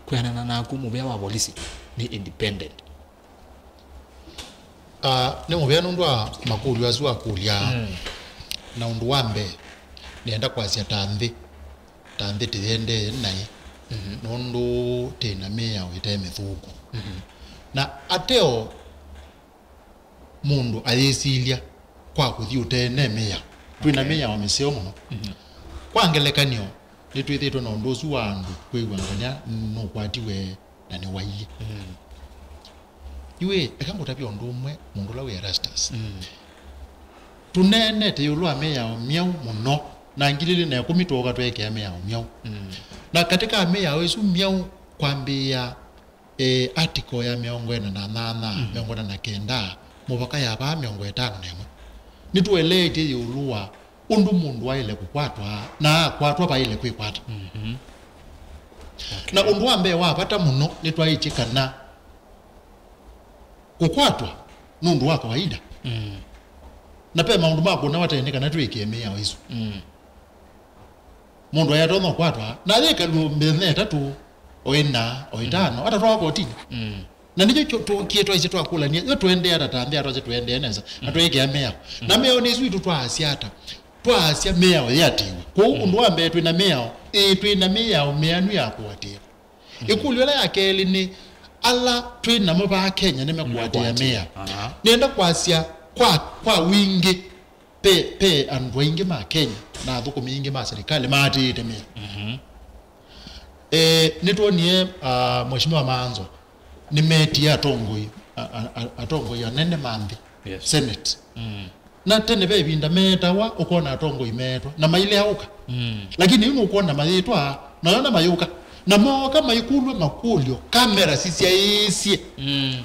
kwĩanana naku mũvea wa volisi nĩ independent. Ah, nĩ mũvea nũndũ wa makũlyo asu akũlya. Mm. Na ũndũ wa mbee, nĩenda kwasya ta nthĩ, ta nthĩ tĩyendee naĩ, mhm, nũndũ tĩ na mĩao ĩte mĩthũku. Mhm. Na ateo mũndũ ayĩsilya kwa kũthi ũtee ne mĩao. Twĩ na, okay, mĩao mĩseo mũno. Mhm. Kwa ngelekany'o, nĩtwĩthĩĩtwe na ũndũ ũsu wa andũ kwĩw'a nganya nũkwatiwe na nĩwaiie. Mm. Yu ĩ, eka ngũtavye ũndũ ũmwe, mũndũ ũla wĩ Erastus. Mm. Tũneenete ĩũlũ wa mĩao myaũ mũno, na ngili ilĩ na ĩkũmi twooka tweekĩa mĩao myaũ. Mm. Na katĩ ka mĩao ĩsu myaũ kwambĩĩa, e, article ya mĩongo ĩna na nyanya, mhm, mĩongo ĩna na kenda, mũvaka ya vaa mĩongo ĩtano na ĩmwe, nĩtũeleetye ĩũlũ wa ũndũ mũndũ waĩle kũkwatwa, na akwatwa vaĩle kwĩkwata. Mhm. Okay. Na ũndũ wa mbee wa vata mũno, nĩtwaĩtye kana kũkwatwa nĩ ũndũ wa kawaida. Mm. Na ve maũndũ ma kũnawa tene kana twĩkĩe mĩao ĩsu. Mm. Mũndũ ayatonya ũkwatwa, na ayĩkalw'a mĩthenya ĩtatũ, o ĩna, o ĩtano, mm, atatwawa kotini. Mm. Na nĩkyo kyo-, tũkie twaisye twakũlany'a, yo tũendee ata ta nthĩ, atwasye tũendee nesa, na, mm, twĩkĩa mĩao. Na, mm, mĩao nĩ isu itũ twaasya ata? Twaasya mĩao yĩatĩĩwe. Kwoou, mm, ũndũ wa mbee twĩ na mĩao, ĩĩ, twĩ na mĩao mĩanu ya kũatĩĩa. Mm. Ĩkũlyo ĩla ya kelĩ nĩ, ala twĩ namo vaa Kenya nĩmekũatĩĩa mĩao? Aha. Nĩenda kwasya kwa, kwa wingĩ, pe, pe andũ aingĩ ma Kenya na athũkũmi aingĩ ma serikali maatĩĩte mĩao. Mhm. Eh, nĩtwonie, ah, Mheshimiwa Maanzo nĩmetie atongoi, a, a, a, atongoi anene ma nthĩ, yes, Senate. Mm. Na tene ve ĩvinda meetawa, ũkona atongoi meetwa, na mailea ũka. Mm. Lakini yu nũkwona mayĩtwa, na yona mayũka. Na mooka maikũlw'a makũlyo, kamera sisyaĩĩsye. Mm.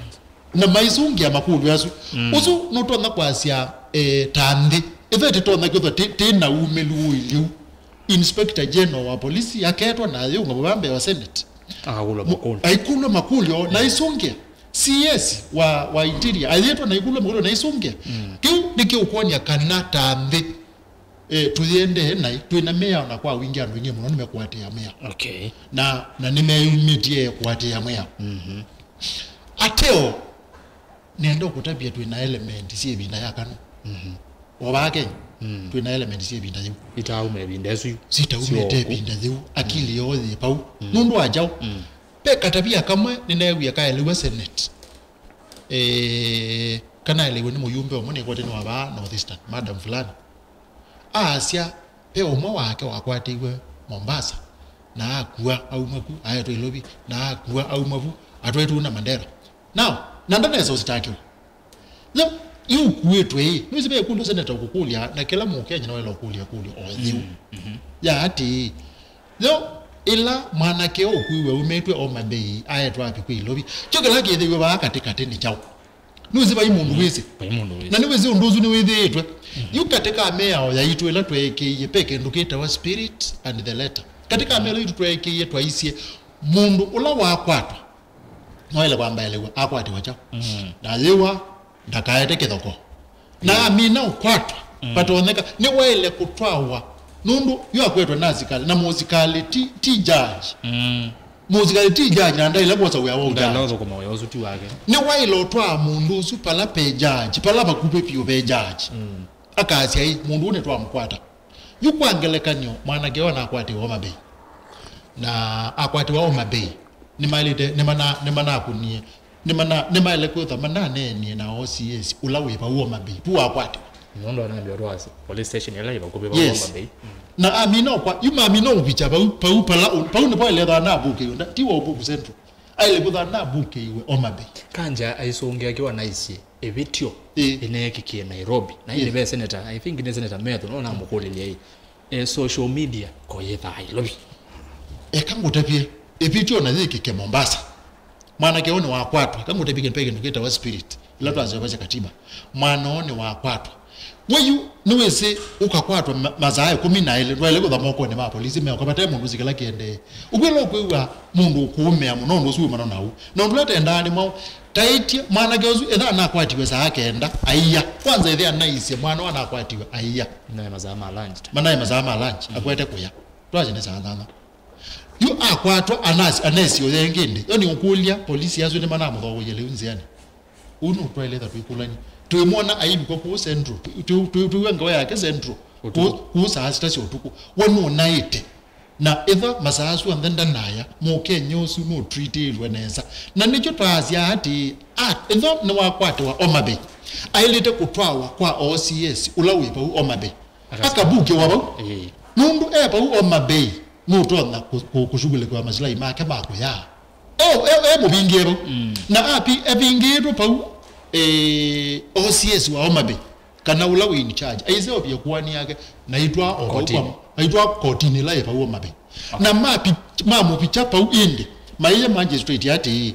Na maisũngĩa makũlyo asu. Mm. Ũsu nũtonya kwasya, eh, ta nthĩ. Ĩthe tĩtonya kwĩthwa tĩ, tĩ na umĩlu ũilyĩ. Inspector General wa polisi aketwa na ayĩũngama vaa mbee wa Senate. Akakũlwa makũlyo. Aikũlwa makũlyo na isũngĩa. C S wa, wa Interior ayĩtwa na ikũlwa makũlyo na isũngĩa. Mm. Kĩu nĩkĩũkwony'a kana ta nthĩ, eh, tũyendee naĩ, twĩ na mĩao na kwa wingĩ andũ aingĩ mũno nĩmekũatĩĩa mĩao. Okay. Na, na nĩmeyumĩtye kũatĩĩa mĩao. Mhm. Ateo, nenda ũkũtavya twĩ na element syĩ ĩvinda ya Kanu. Mhm. O vaa Kenya, mm, twĩ na element syĩ ĩvinda yĩu. Itauma ĩvinda ĩsu yu. Sitaumĩte ĩvinda yĩu. Akili, mm, yoo yĩ pau. Mm. Nũndũ wa kyaũ? Mm. Ve katavia kamwe nĩneewie kaelewa Senate. Eh, kanaelewe nĩ mũyumbe ũmwe nĩkwete nĩ wa vaa North Eastern, madam fulani. Aasya, ve ũmwe wake wakwatĩiwe Mombasa, na akua auma ku, aetwe Ilovi, na akua auma vu, atwaĩtwe na Mandera. Now, na ndanesa ũsitakĩwa. Yo, yu ũkuĩtwe ĩ, nĩwĩsĩ ve ĩkũlyo seneta ũkũkũlya, na kĩla Mũkenya nĩwaĩle ũkũlya ĩkũlyo o yĩu. Mm, mhm. Ya atĩĩ, yo, ĩla mwanake ũkuiwe aumĩtw'e Homa Bay, aetwa api kwĩ Ilovi? Kyo kĩla kĩthĩiwe vaa katĩkatĩ nĩ kyaũ? Nĩwĩsĩ vai mũndũ wĩsĩ. Vai mũndũ wĩsĩ. Na nĩwĩsĩ ũndũ ũsu nĩwĩthĩĩtwe. Mhm. Yu katĩ ka mĩao yaitũ ĩla tweekĩie, ve kĩndũ kĩtawa spirit and the letter. Katĩ ka mĩao yaitũ tweekĩie, twaisye, mũndũ ũla wakwatwa, noele kwamba elew'a akwatiwa kyaũ. Mhm. Na yĩwa, ndakaete kĩthoko. Na, mm, amina ũkwatwa, mm, vatonyeka, nĩwaĩle kũtwawa. Nũndũ yu akwetwe na asikalĩ, na mũsikalĩ ti, ti judge. Mm. Mũsikalĩ ti judge, na ndaĩle kwosa wĩa wa judge. Ndaĩle ũthũkũma wĩa ũsu ti wake. Nĩwaĩle ũtwaa mũndũ ũsu pala pe judge, pala vakuvĩ vyũ ve judge. Mm. Akasya, "Ĩ, mũndũ ũũ nĩtwamũkwata." Yu kwa ngelekany'o, mwanake ũyũ anakwatiwa Homa Bay. Na akwatiwa Homa Bay, nĩmaĩlĩte, nĩmana-, nĩmanakũnie, nĩmana-, nĩmaĩle kwĩthwa mananeenie na O C S ũla wĩ vau Homa Bay, tu wakwatiwa. Nũndũ anaambia twa police station ĩla ĩ vakuvĩ vau, yes, Homa Bay. Na amina ũkwa, yu mamina ũvikya vau, vau pala, vau nĩvo ĩlethwa anavukĩiwe, nda-, ti wa Ũvuku Central. Aĩle kwĩthwa anavukĩiwe Homa Bay. Kanja aisũngĩa kĩwa naisye. Ĩvĩtyo, ĩĩ, ĩneekĩkie Nairobi. Na ĩndĩ, ĩĩ, ve seneta, I think nĩ seneta Methu, no namũkũlĩlya ĩ, e, social media ko yĩthaa Nairobi. Eka ngũtavye, ĩvĩtyo na yĩkĩke Mombasa. Mwanake ũũ nĩwakwatwa, eka ngũtavye kĩndũ, ve kĩndũ kĩtawa spirit, ĩla twaseũvasya katiba. Mwana ũũ nĩwakwatwa. We yu nĩwĩsĩ ũkakwatwa ma-, masaa ĩkũmi na elĩ, ndwaĩle kũtha mokonĩ ma polisi, meoka vate mũndũ ũsĩ kĩla kĩendee. Ũkwĩla ũkwĩw'a mũndũ ũkũũmĩa mũno ũndũ ũsu wĩmana naũ. Na ũndũ ũla tendaa nĩ mwaũ, taĩtye mwanake ũsu ĩtha anakwatiwe saa kenda, aia. Kwanza ĩthe anaisye mwana ũũ anakwatiwe, aia. Naĩ masaa ma lunch. Manaĩ masaa ma lunch, mm, akwete kũya. Twasye nĩ saa nyanya. Yu akwatwa, anas-, anesi ũya ĩngĩ ĩndĩ. Yo nĩ ũkũlya, polisi asu nĩmanamũthogoie lĩu nzĩanĩ. Ũu nũtwaĩle ta twĩkũlany'a. Twĩmwona aivikwa kũu Central. Twĩ- twĩ- twĩ- Twĩw'a ngewa yake Central. Ũtukũ. Kũu- kũu saa sita sya ũtukũ. We nũnaĩte. Na ĩtha masaa asu onthe ndanaya, mũkenya ũsu nũtritĩĩlwe nesa. Na nĩkyo twaasya atĩĩ, a- ĩtha nĩwakwatĩwa Homa Bay, aĩlĩte kũtwawa kwa O C S ũla wĩ vau Homa Bay. Akasukuma. Akabukĩwa vau. Ĩĩ. Nũndũ e vau Homa Bay, nũtonya kũ- kũ- kũshughulikiwa masilai make ma kũyaa. E- e- e mũvingĩe vau. Mm. Na api- evingĩĩtwe vau, eh, O C S wa Homa Bay, kana ũla wĩ in charge, aiseũvya kuani yake, na aitwaa o vau. Kotini. Kwa- aitwaa kotini ĩla yĩ vau Homa Bay. Okay. Na mapi- mamũvikya vau ĩndĩ, maĩya magistrate atĩĩ,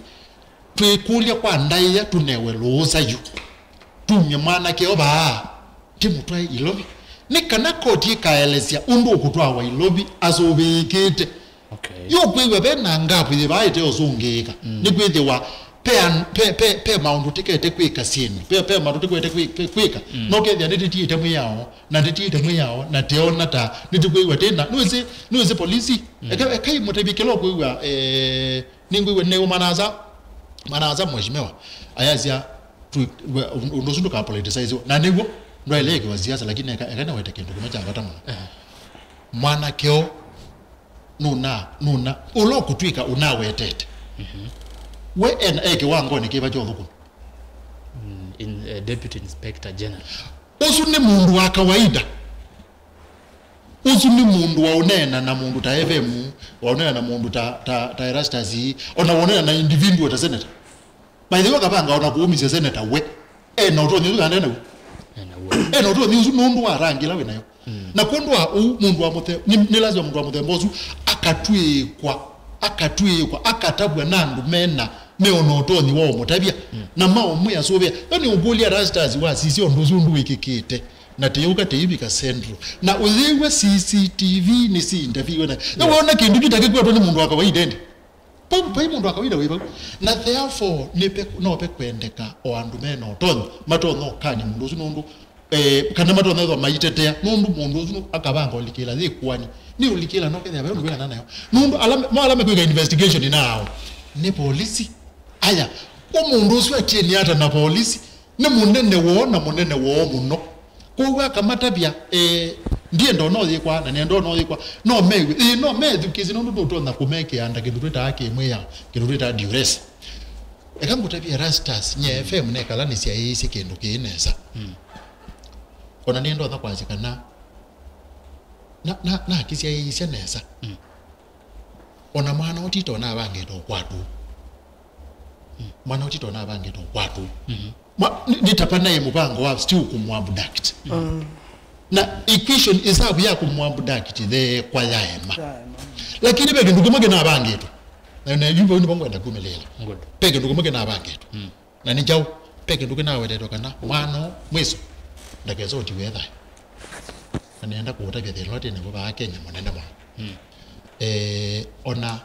twĩkũlya kwa ndaĩa tũnewe lũũsa yu. Tumye mwanake o vaa, tĩmũtwae Ilovi. Nĩ kana koti ĩkaelesya ũndũ ũkũtwawa Ilovi asũvĩĩkĩte. Okay. Yũkwĩw'a ve na ngavu yĩvaĩte ũsũngĩĩka. Mm. Nĩkwĩthĩwa pe an- pe- pe- pe maũndũ tĩkete kwĩka syĩndũ, pe, pe maũndũ tĩkwete kwĩ- kwĩ- kwĩka. Mm. No kethĩa nĩtĩtiĩte mwĩao, na tĩtiĩte mwĩao, na tĩona ta nĩtĩkwĩw'a tĩna. Nĩwĩsĩ, nĩwĩsĩ polisi. Mm. Eka- ekai mũtavye kĩla ũkwĩw'a, eh, nĩngwĩw'a nĩw'o manasa, manasa mheshimiwa ayasya tu- we- ũndũ ũsu ndũkapoliticize. Na nĩw'o ndwaĩle ĩkĩwa siasa, lakini eka- eka nĩwete kĩndũ kĩmwe kya vata mũno. Eh. Mwanake o nũna nũna ũla ũkũtw'ĩka ũnawetete. Mhm. We ena e kĩwangonĩ kĩva kya ũthũkũmi? Mm, in, eh, Deputy Inspector General. Ũsu nĩ mũndũ wa kawaida. Ũsu nĩ mũndũ wa ũneena na mũndũ ta F M, wa ũneena na mũndũ ta, ta, ta Erastus, ona wa ũneena na individual ta senator. By the way, akavanga ona kũũmĩsya senator we. Ena ũtonyi ũsu kana enaw'o? Enaw'o. Ena ũtonyi ũsu nũndũ wa rangi ĩla wĩ nayo. Mm. Na kwondũ wa ũu, mũndũ wa mũthe- nĩ, nĩ lazima mũndũ wa mũthemba ũsu akatw'ĩĩkwa, akatw'ĩĩkwa, akatavw'a na andũ mena, meona ũtonyi wa ũmũtavya, mm, na maũmwĩa sũvĩa. Yo nĩ ũkũlya Erastus wasisya ũndũ ũsu ũndũ wĩkĩkĩte. Na tĩyũka tĩivika Central. Na ũyĩw'a C C T V nĩ si interview na. Yes. Wona kĩndũ kĩtakĩkwatwa nĩ mũndũ wa kawaida ĩndĩ. Pau, pai mũndũ wa kawaida wĩ vau. Na therefore, nĩ pe, no pe kwendeka o andũ mena ũtonyi, matonya ũkany'a mũndũ ũsu nũndũ, eh, kana matonya ĩthwa maitetea, nũndũ mũndũ ũsu akavanga ũlikĩla yĩ kuani. Nĩ ũlikĩla no kethĩa ve ũndũ wĩkana nayo. Nũndũ ala, mo ala mekwĩka investigation nao nĩ polisi. Aya, o mũndũ ũsu atieni ata na polisi? Nĩ mũnene woo na mũnene woo mũno. Kwoou akamatavya, eh, ndienda ona ũyĩkwa, na nĩenda ona ũyĩkwa. No mew'e, ĩĩ, no methukĩĩsye, nũndũ ndũtonya kũmekĩa nda kĩndũ twĩtaa kĩmwĩao, kĩndũ twĩtaa duress. Eka ngũtavye Erastus, nye F M nekala nĩsyaĩĩsye kĩndũ kĩĩ nesa. Mm. Ona nĩndonya kwasya kana na, na, nakĩsyaĩĩsya nesa. Mm. Ona mwana ũtito navangĩte ũkwatũ. Mm. Mwana ũtito navangĩte ũkwatũ. Mm-hmm. Ma- nĩ- nĩtapa naĩ mũvango wa still kũmũabduct. Mm. Na equation ĩsavu ya kũmũabduct theekwa yaema. Yaema. Lakini ve kĩndũ kĩmwe kĩnavangĩtwe. Na, na yu vau nĩvo ngwenda kumĩlĩĩla. Good. Ve kĩndũ kĩmwe kĩnavangĩtwe. Mm. Na nĩ kyaũ? Ve kĩndũ kĩnawetetwe kana mwana ũũ mwĩso ndakesa ũtiwe thayũ. Na nĩenda kũũtavya thĩna ũla twĩ naw'o vaa Kenya mũnene mũno. Mm. Eh, ona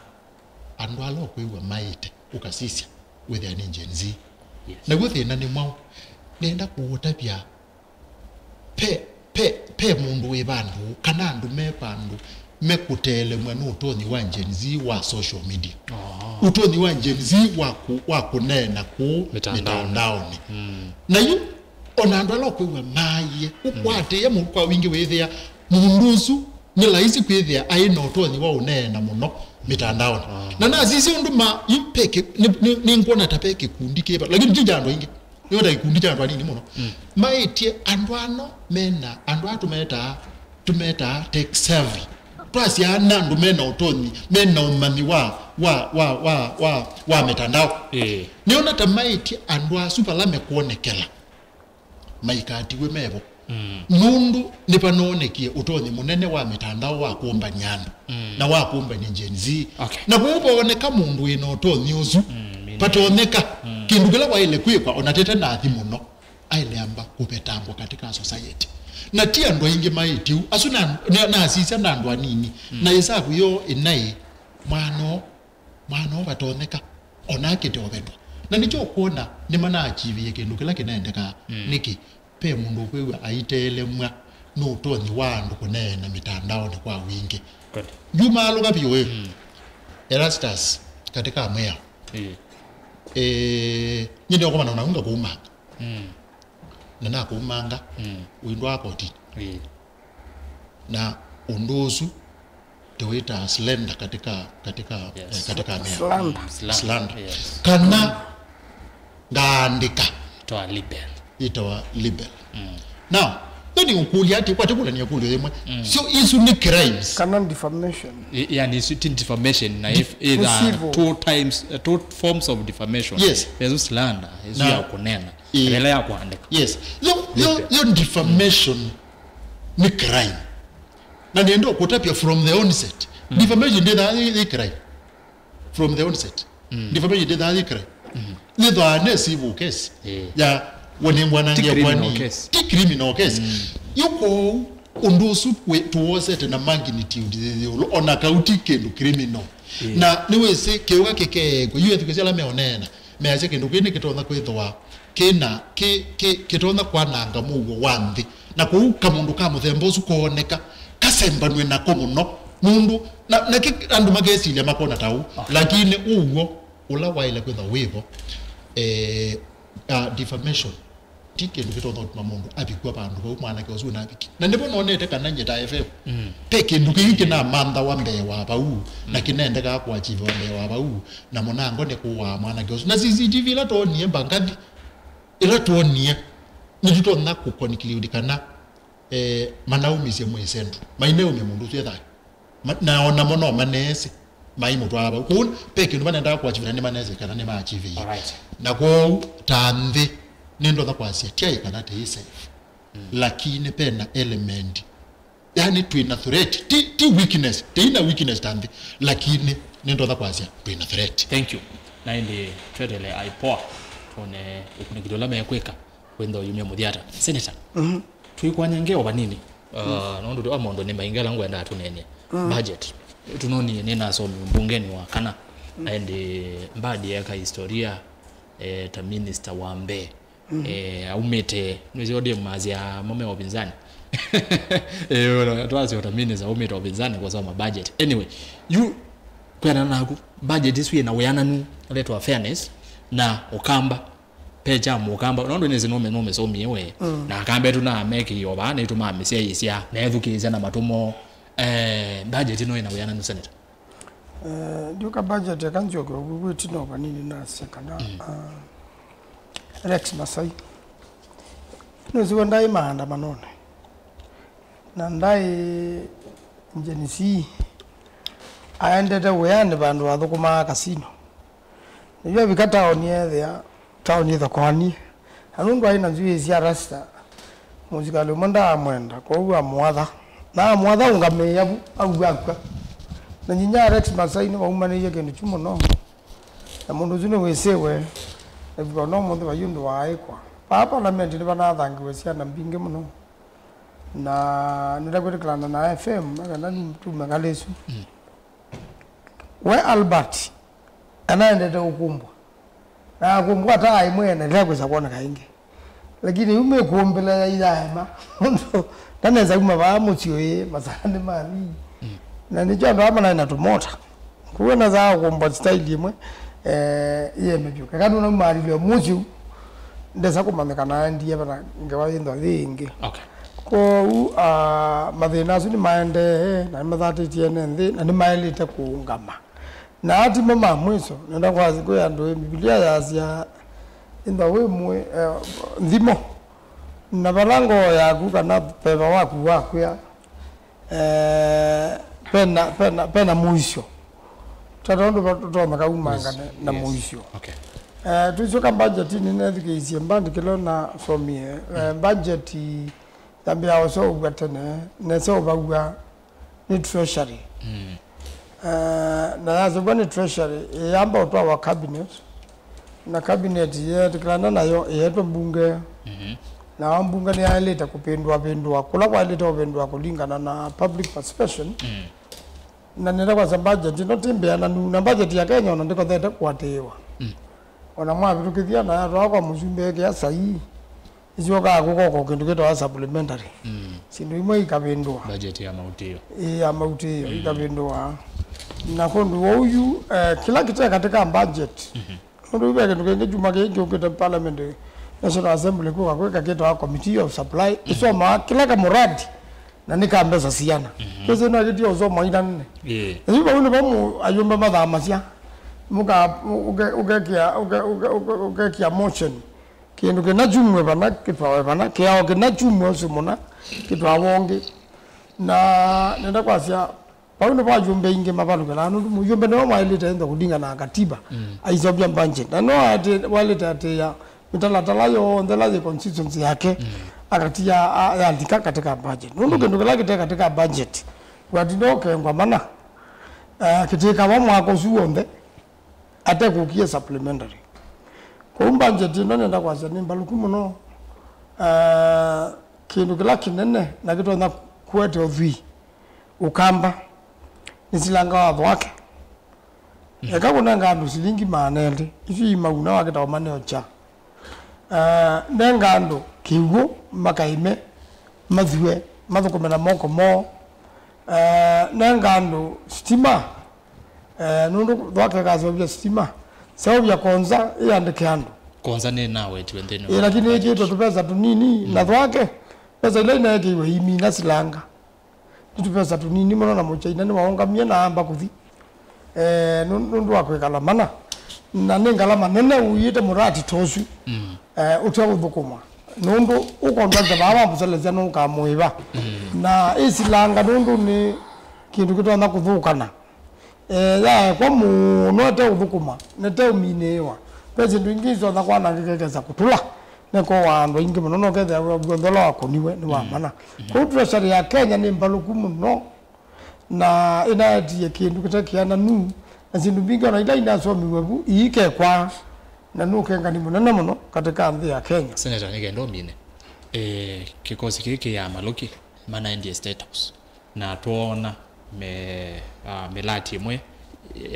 andũ ala ũkwĩw'a maĩte ũkasisya wĩthĩa nĩ Gen Z. Yes. Naw'o thĩna nĩ mwaũ? Nĩenda kũũtavya pe, pe, pe mũndũ wĩ vandũ, kana andũ me vandũ mekũtelemw'a nĩ ũtonyi wa Gen Z wa social media. Oh. Ũtonyi wa Gen Z wa kũ-, wa kũneena kũu mĩtandaonĩ. Mĩtandaonĩ. Mm. Na yu, ona andũ ala ũkwĩw'a maaie, ũkwatĩĩa mũndũ kwa wingĩ wĩthĩa mũndũ ũsu nĩ laisi kwĩthĩa aĩ na ũtonyi wa ũneena mũno mĩtandaonĩ. Ah. Na nasisya ũndũ ma, yu pe kĩ-, nĩ, nĩ, nĩngwona ta pe kĩkundi kĩva, lakini ti kya andũ aingĩ. Nĩwenda ikundi kya andũ anini mũno. Mm. Maĩtye andũ ano mena, andũ aa tũmetaa, tũmetaa tech savvy. Twasyaa na andũ mena ũtonyi, mena ũmanyi wa, wa, wa, wa, wa, wa mĩtandao. Ĩĩ. Nĩona ta maĩtye andũ asu vala mekwonekela maikatiwe mevo. Mm. Nũndũ nĩvanoonekie ũtonyi mũnene wa mĩtandao wa kũmbany'a andũ, mm, na wa kũmbany'a Gen Z. Okay. Na kwoou vooneka mũndũ wĩ na ũtonyi ũsu, mm, vatonyeka, mm, kĩndũ kĩla waĩle kwĩkwa ona tete nathi mũno, aĩle amba kũvetangwa katika society. Na ti andũ aingĩ maĩtye ũu. Asu na, na, nasisya na andũ anini. Mm. Na ĩsavu yoo ĩnaĩ mwana mwana ũvatonyeka, ona akĩte ũvetwa. Na nĩkyo ũkwona nĩmanaakyivie kĩndũ kĩla kĩnaendekaa. Mm. Nĩkĩ? Ve mũndũ ũkwĩw'a aitelemw'a nĩ ũtonyi wa andũ kũneena mĩtandaonĩ kwa wingĩ. Good. Yu maalũka vyũ ĩ. Mm. Erastus, katika mwĩao. Ĩĩ. Eh, nyie ndĩokomana na unga kũumanga. Mm. Na nakũumanga, mm, ũindwaa kotini. Ĩĩ. Na ũndũ ũsu tũwĩtaa slander katika, katika, yes, eh, katika mea. Slander. Mm, slander. Slander. Yes. Kana ngaandĩka. Ĩtawa libel. Ĩtawa libel. Mm. Now, ĩndĩ ũkũlya atĩ, kwatĩ kũlania kũlyo yĩmwe. Mm. So, isu nĩ crimes. Kana defamation. I- yani, isu ti defamation, na if either civil. Two times, uh, two forms of defamation. Yes. Isu slander, isu na ya kũneena. Ĩĩ. Ĩla ya kũandĩka. Yes. Yo, yo, libel. Yo defamation nĩ crime. Na nĩenda kũtavya from the onset. Mm. Defamation ndĩthaa yĩ, yĩ crime. From the onset. Mm. Defamation ndĩthaa yĩ crime. Mm. Yĩthaa nĩ civil case. Eh. Ya wanengwa na ti criminal case. Ti criminal case. Mm. Yo kwoou, ũndũ ũsu wĩ, tũwosete na magnitude yĩ ĩũlũ, ona kau ti kĩndũ criminal. Eh. Na nĩwĩsĩ kĩũka kĩkeekwe, yu ethukĩsya ala meũneena. Measya kĩndũ kĩĩ nĩkĩtonya kwĩthĩwa kĩna, kĩ, kĩ, kĩtonya kwananga mũuo wa nthĩ. Na kwoou kamũndũ ka mũthemba ũsu kooneka kasembanw'e nako mũno, nũndũ na, na kĩ, andũ makesilya makona ta ũu. Okay. Lakini ũw'o ũla waĩle kwĩthwa wĩvo, eh, uh, defamation ti kĩndũ kĩtonya ũtuma mũndũ avikw'a vandũ vau mwanake ũsu ũnavikie. Na nĩvo nonete kana nyie ta F M, mm, ve kĩndũ kĩngĩ kĩnamanthawa mbee wa vau, na, mm, kĩnendekaa kũachiviwa mbee wa vau, na mũnango nĩkũaa mwanake ũsu. Na C C T V ĩla twonie mbangathi, ĩla twonie, nĩtũtonya kũconclude kana, eh, manaumisye mwĩĩ Central. Maineumya mũndũ ũsu e thayũ. Ma- na o namo no maneesĩ, maimũtwaa vau. Kwoou ve kĩndũ manendaa kũachieve na nĩmaneesĩ kana nĩmaachievĩie. Alright. Na kwoou ta nthĩ, nĩndonya kwasya tyaĩ kana tĩĩ safe. Mm. Lakini ve na element. Yani twĩ na threat. Ti, ti weakness. Tĩi na weakness ta nthĩ. Lakini nĩndonya kwasya twĩ na threat. Thank you. Na ĩndĩ tweteele aipoa twone ũkunĩkĩli ũla mekwĩka. Wĩntha ũyumya mũthya ata. Senator, mhm, tũikwanya ngewa vanini. Uh, mm, nũndũ wa maũndũ nĩ maingĩ ala ngwendaa tũneenye. Mm. Budget. Tũnonie nĩnasomiwe mbungeni wa kana. Mm. Na ĩndĩ Mbadi eka historia, eh, ta minister wa mbee. Mm. Eh, aumĩte, nĩwĩsĩ O D M masya mo me ũvinzani. Eh, twasya ta minister aumĩte ũvinzani kũsoma budget. Anyway, yu kwĩanana naku, budget ĩsu ĩna wĩananu, ĩletwa fairness, na Ũkamba. Ve kya Mũkamba, nũndũ nĩsĩ nũme-, nũmĩsomie we. Mm. Na Akamba etu na mekĩie o vaa, nĩtũmaa mĩsyaĩĩsya, na ethukĩĩsya na matũ moo. Eh, budget ĩno ĩna wĩananu, Senator? Eh, ndiũka budget, eka nzyoke ũvu kwĩ ĩtina o vanini nasye kana, mm, ah, Rex Masai. Nĩsĩ we ndaĩ maandamanonĩ. Na ndaĩ Gen Z, aendete wĩanĩ vandũ athũkũmaa kasino. Nĩw'o avika taoni eethĩa taoni ĩthokoanie. Na nũndũ aĩ na nzw'ĩĩ sya rasta, mũsikalĩ ũmwe ndaamwenda, kwoou amũatha. Na amũatha ũngamĩĩa vu, au akw'a. Na nyinya Rex Masai nĩwaumanĩie kĩndũ kyu mũno. Na mũndũ ũsu nĩwĩsĩwe, na vika ona ũmũnthĩ vai ũndũ waaĩkwa. Vaa Parliament nĩvanathangiwe syana mbingĩ mũno. Na nĩla kwĩtĩkĩlana na F M, kana nitume ngalĩ ĩsu. Mm. We Albert, anaendete ũkũmbwa. Na akũmbwa ata aĩ mwene, ndĩla kwĩsa kwoneka ĩngĩ. Lakini yu mĩkũmbĩla ya iyaema. Mũndũ ndanesa kuma vaa mũsyĩ ũyĩ, masaa nĩ mathi. Mm. Na nĩkyo andũ aa manaĩ na tũmota. Kwoou nasaa kũmbwa style ĩmwe, eh, ĩeme vyũ. Keka nũnaumaalile mũsyĩ ũu, ndesa kũmanyĩka naendie vana ngewa yĩnthwa yĩ ĩngĩ. Okay. Kwoou, ah, mathĩna asu nĩmaendee, na nĩmathatĩtye ene nthĩ, na nĩmaĩlĩte kũũngama. Na aa timo ma mwiso, nenda kwasya kwĩ andũ, Mbivilia yasya, ĩnthwa wĩ mwĩ, eh, nthimo, na vala ngoo yaku kana veva waku wakwĩa, eh, pena, pena, pena mũisyo. Ta tondũ va-, tũtonya kaumangane na mũisyo. Okay. Eh, tũisyoka budget nĩnethukĩĩsye mbandi kĩla nasomie. Eh, budget yambĩaa ũseũvw'a tene, neseũvaw'a nĩ treasury. Mm. Eh, na yaseũvw'a nĩ treasury, ĩyamba ũtwawa cabinet, na cabinet yeetĩkĩlana nayo ĩyetwe mbunge. Mhm. Na mbunge nĩyaĩlĩte kũvĩndũa vĩndũa kũla kwaĩlĩte ũvĩndũa kũlingana na public participation. Mm. Na nĩenda kwasya budget ĩno ti mbĩananu, na budget ya Kenya ona ndĩkothete kũatĩĩwa. Mm. Ona mwavĩtũkĩthya na yatwaa kwa mũsumbĩ ekĩa saii, ĩsyokaa kũkoko kĩndũ kĩtawa supplementary. Mm. Syĩndũ imwe ikavĩndũa. Budget ya mautĩo. Ĩĩ, ya mautĩo, mm, ikavĩndũa. Na kũndũ wou yu, eh, kĩla kĩte katĩ ka budget, mhm, Nũndũ ve kĩndũ kĩngĩ kyuma kĩĩ kĩũkĩte parliament, National Assembly kũka kwĩka kĩtawa committee of supply, ĩsomaa kĩla kamũradi na nĩ ka mbesa siana. Kĩsĩ no kĩtio ũsoma ina nene. Ĩĩ. Na yu vau nĩvo mũ-, ayũmbe mathamasya. Mũka-, ũke-, ũkekĩa, ũke-, ũke-, ũke-, ũkekĩa motion. Kĩndũ kĩna kyumwe vana, kĩtwawe vana, kĩao kĩna kyumwe ũsu mũna, kĩtwawa ũngĩ. Na nenda kwasya, vau nĩvo ayũmbe aingĩ mavalũkĩlaa, nũndũ mũyũmbe nĩwe waĩlĩte enda kũlingana na katiba, aiseũvya budget. Na no ati-, waĩlĩte atĩĩa mĩtalatala yonthe ĩla yĩ constituency yake, akatia a-, yalika katika budget. Nũndũ kĩndũ kĩla kĩte katika budget, watinda ũkengwa mana, eh, kĩtĩkawa mwaka ũsu w'onthe, atekũkie supplementary. Kwoou budget ĩno nenda kwasya nĩ mbalũku mũno. Eh, kĩndũ kĩla kĩnene na kĩtonya kũete ũthwii Ũkamba nĩ silanga watho wake. Eka kũnenga andũ silingi maana elĩ, isu imauna wakĩtawa maneo kya. Eh, nenga andũ kĩw'ũ makaĩme, mathue, mathũkũme na moko moo. Eh, nenga andũ sitima, eh, nũndũ thwake ĩkaseũvya sitima, seũvya konza ĩandĩke andũ. Konza nĩnawetiwe nthĩnĩ. Ĩ, lakini ĩkĩtwe tũvesa tũnini, na thwake, mbesa ila inaekĩiwe imina silanga. Nĩ tũvesa tũnini mũno na mũchaina nĩwaũngamie na amba kũthi. Eh, nũ-, nũndũ wa kwĩkala mana. Na nĩ ngalama nene ũiĩte mũrati ta ũsu. Eh, ũte ũthũkũma. Nũndũ ũkontrakta vaa wamũselesya nũkamũĩva. Na ĩsilanga nũndũ nĩ kĩndũ kĩtonya kũthũkana. Eh, yaekwa mũno ĩteũthũkũma, na ĩteũminĩĩwa. Ve syĩndũ ingĩ isonya kwanangĩka ikesa kũtũla, nekowa andũ aingĩ mũno, nokethĩa w'onthe ũla wakũniwe nĩ wa mana. Kwoou treasury ya Kenya nĩ mbalũku mũno, na ĩnaetie kĩndũ kĩte kĩananu, na syĩndũ mbingĩ ona ila inasomiwe vu iikekwa, na nĩ ũkengani mũnene mũno katika nthĩ ya Kenya. Senator, nĩ kenda ũmine, eh, kĩkosi kĩĩ kĩ ya malũki manaendie State House. Na twoona me, ah, mĩlati ĩmwe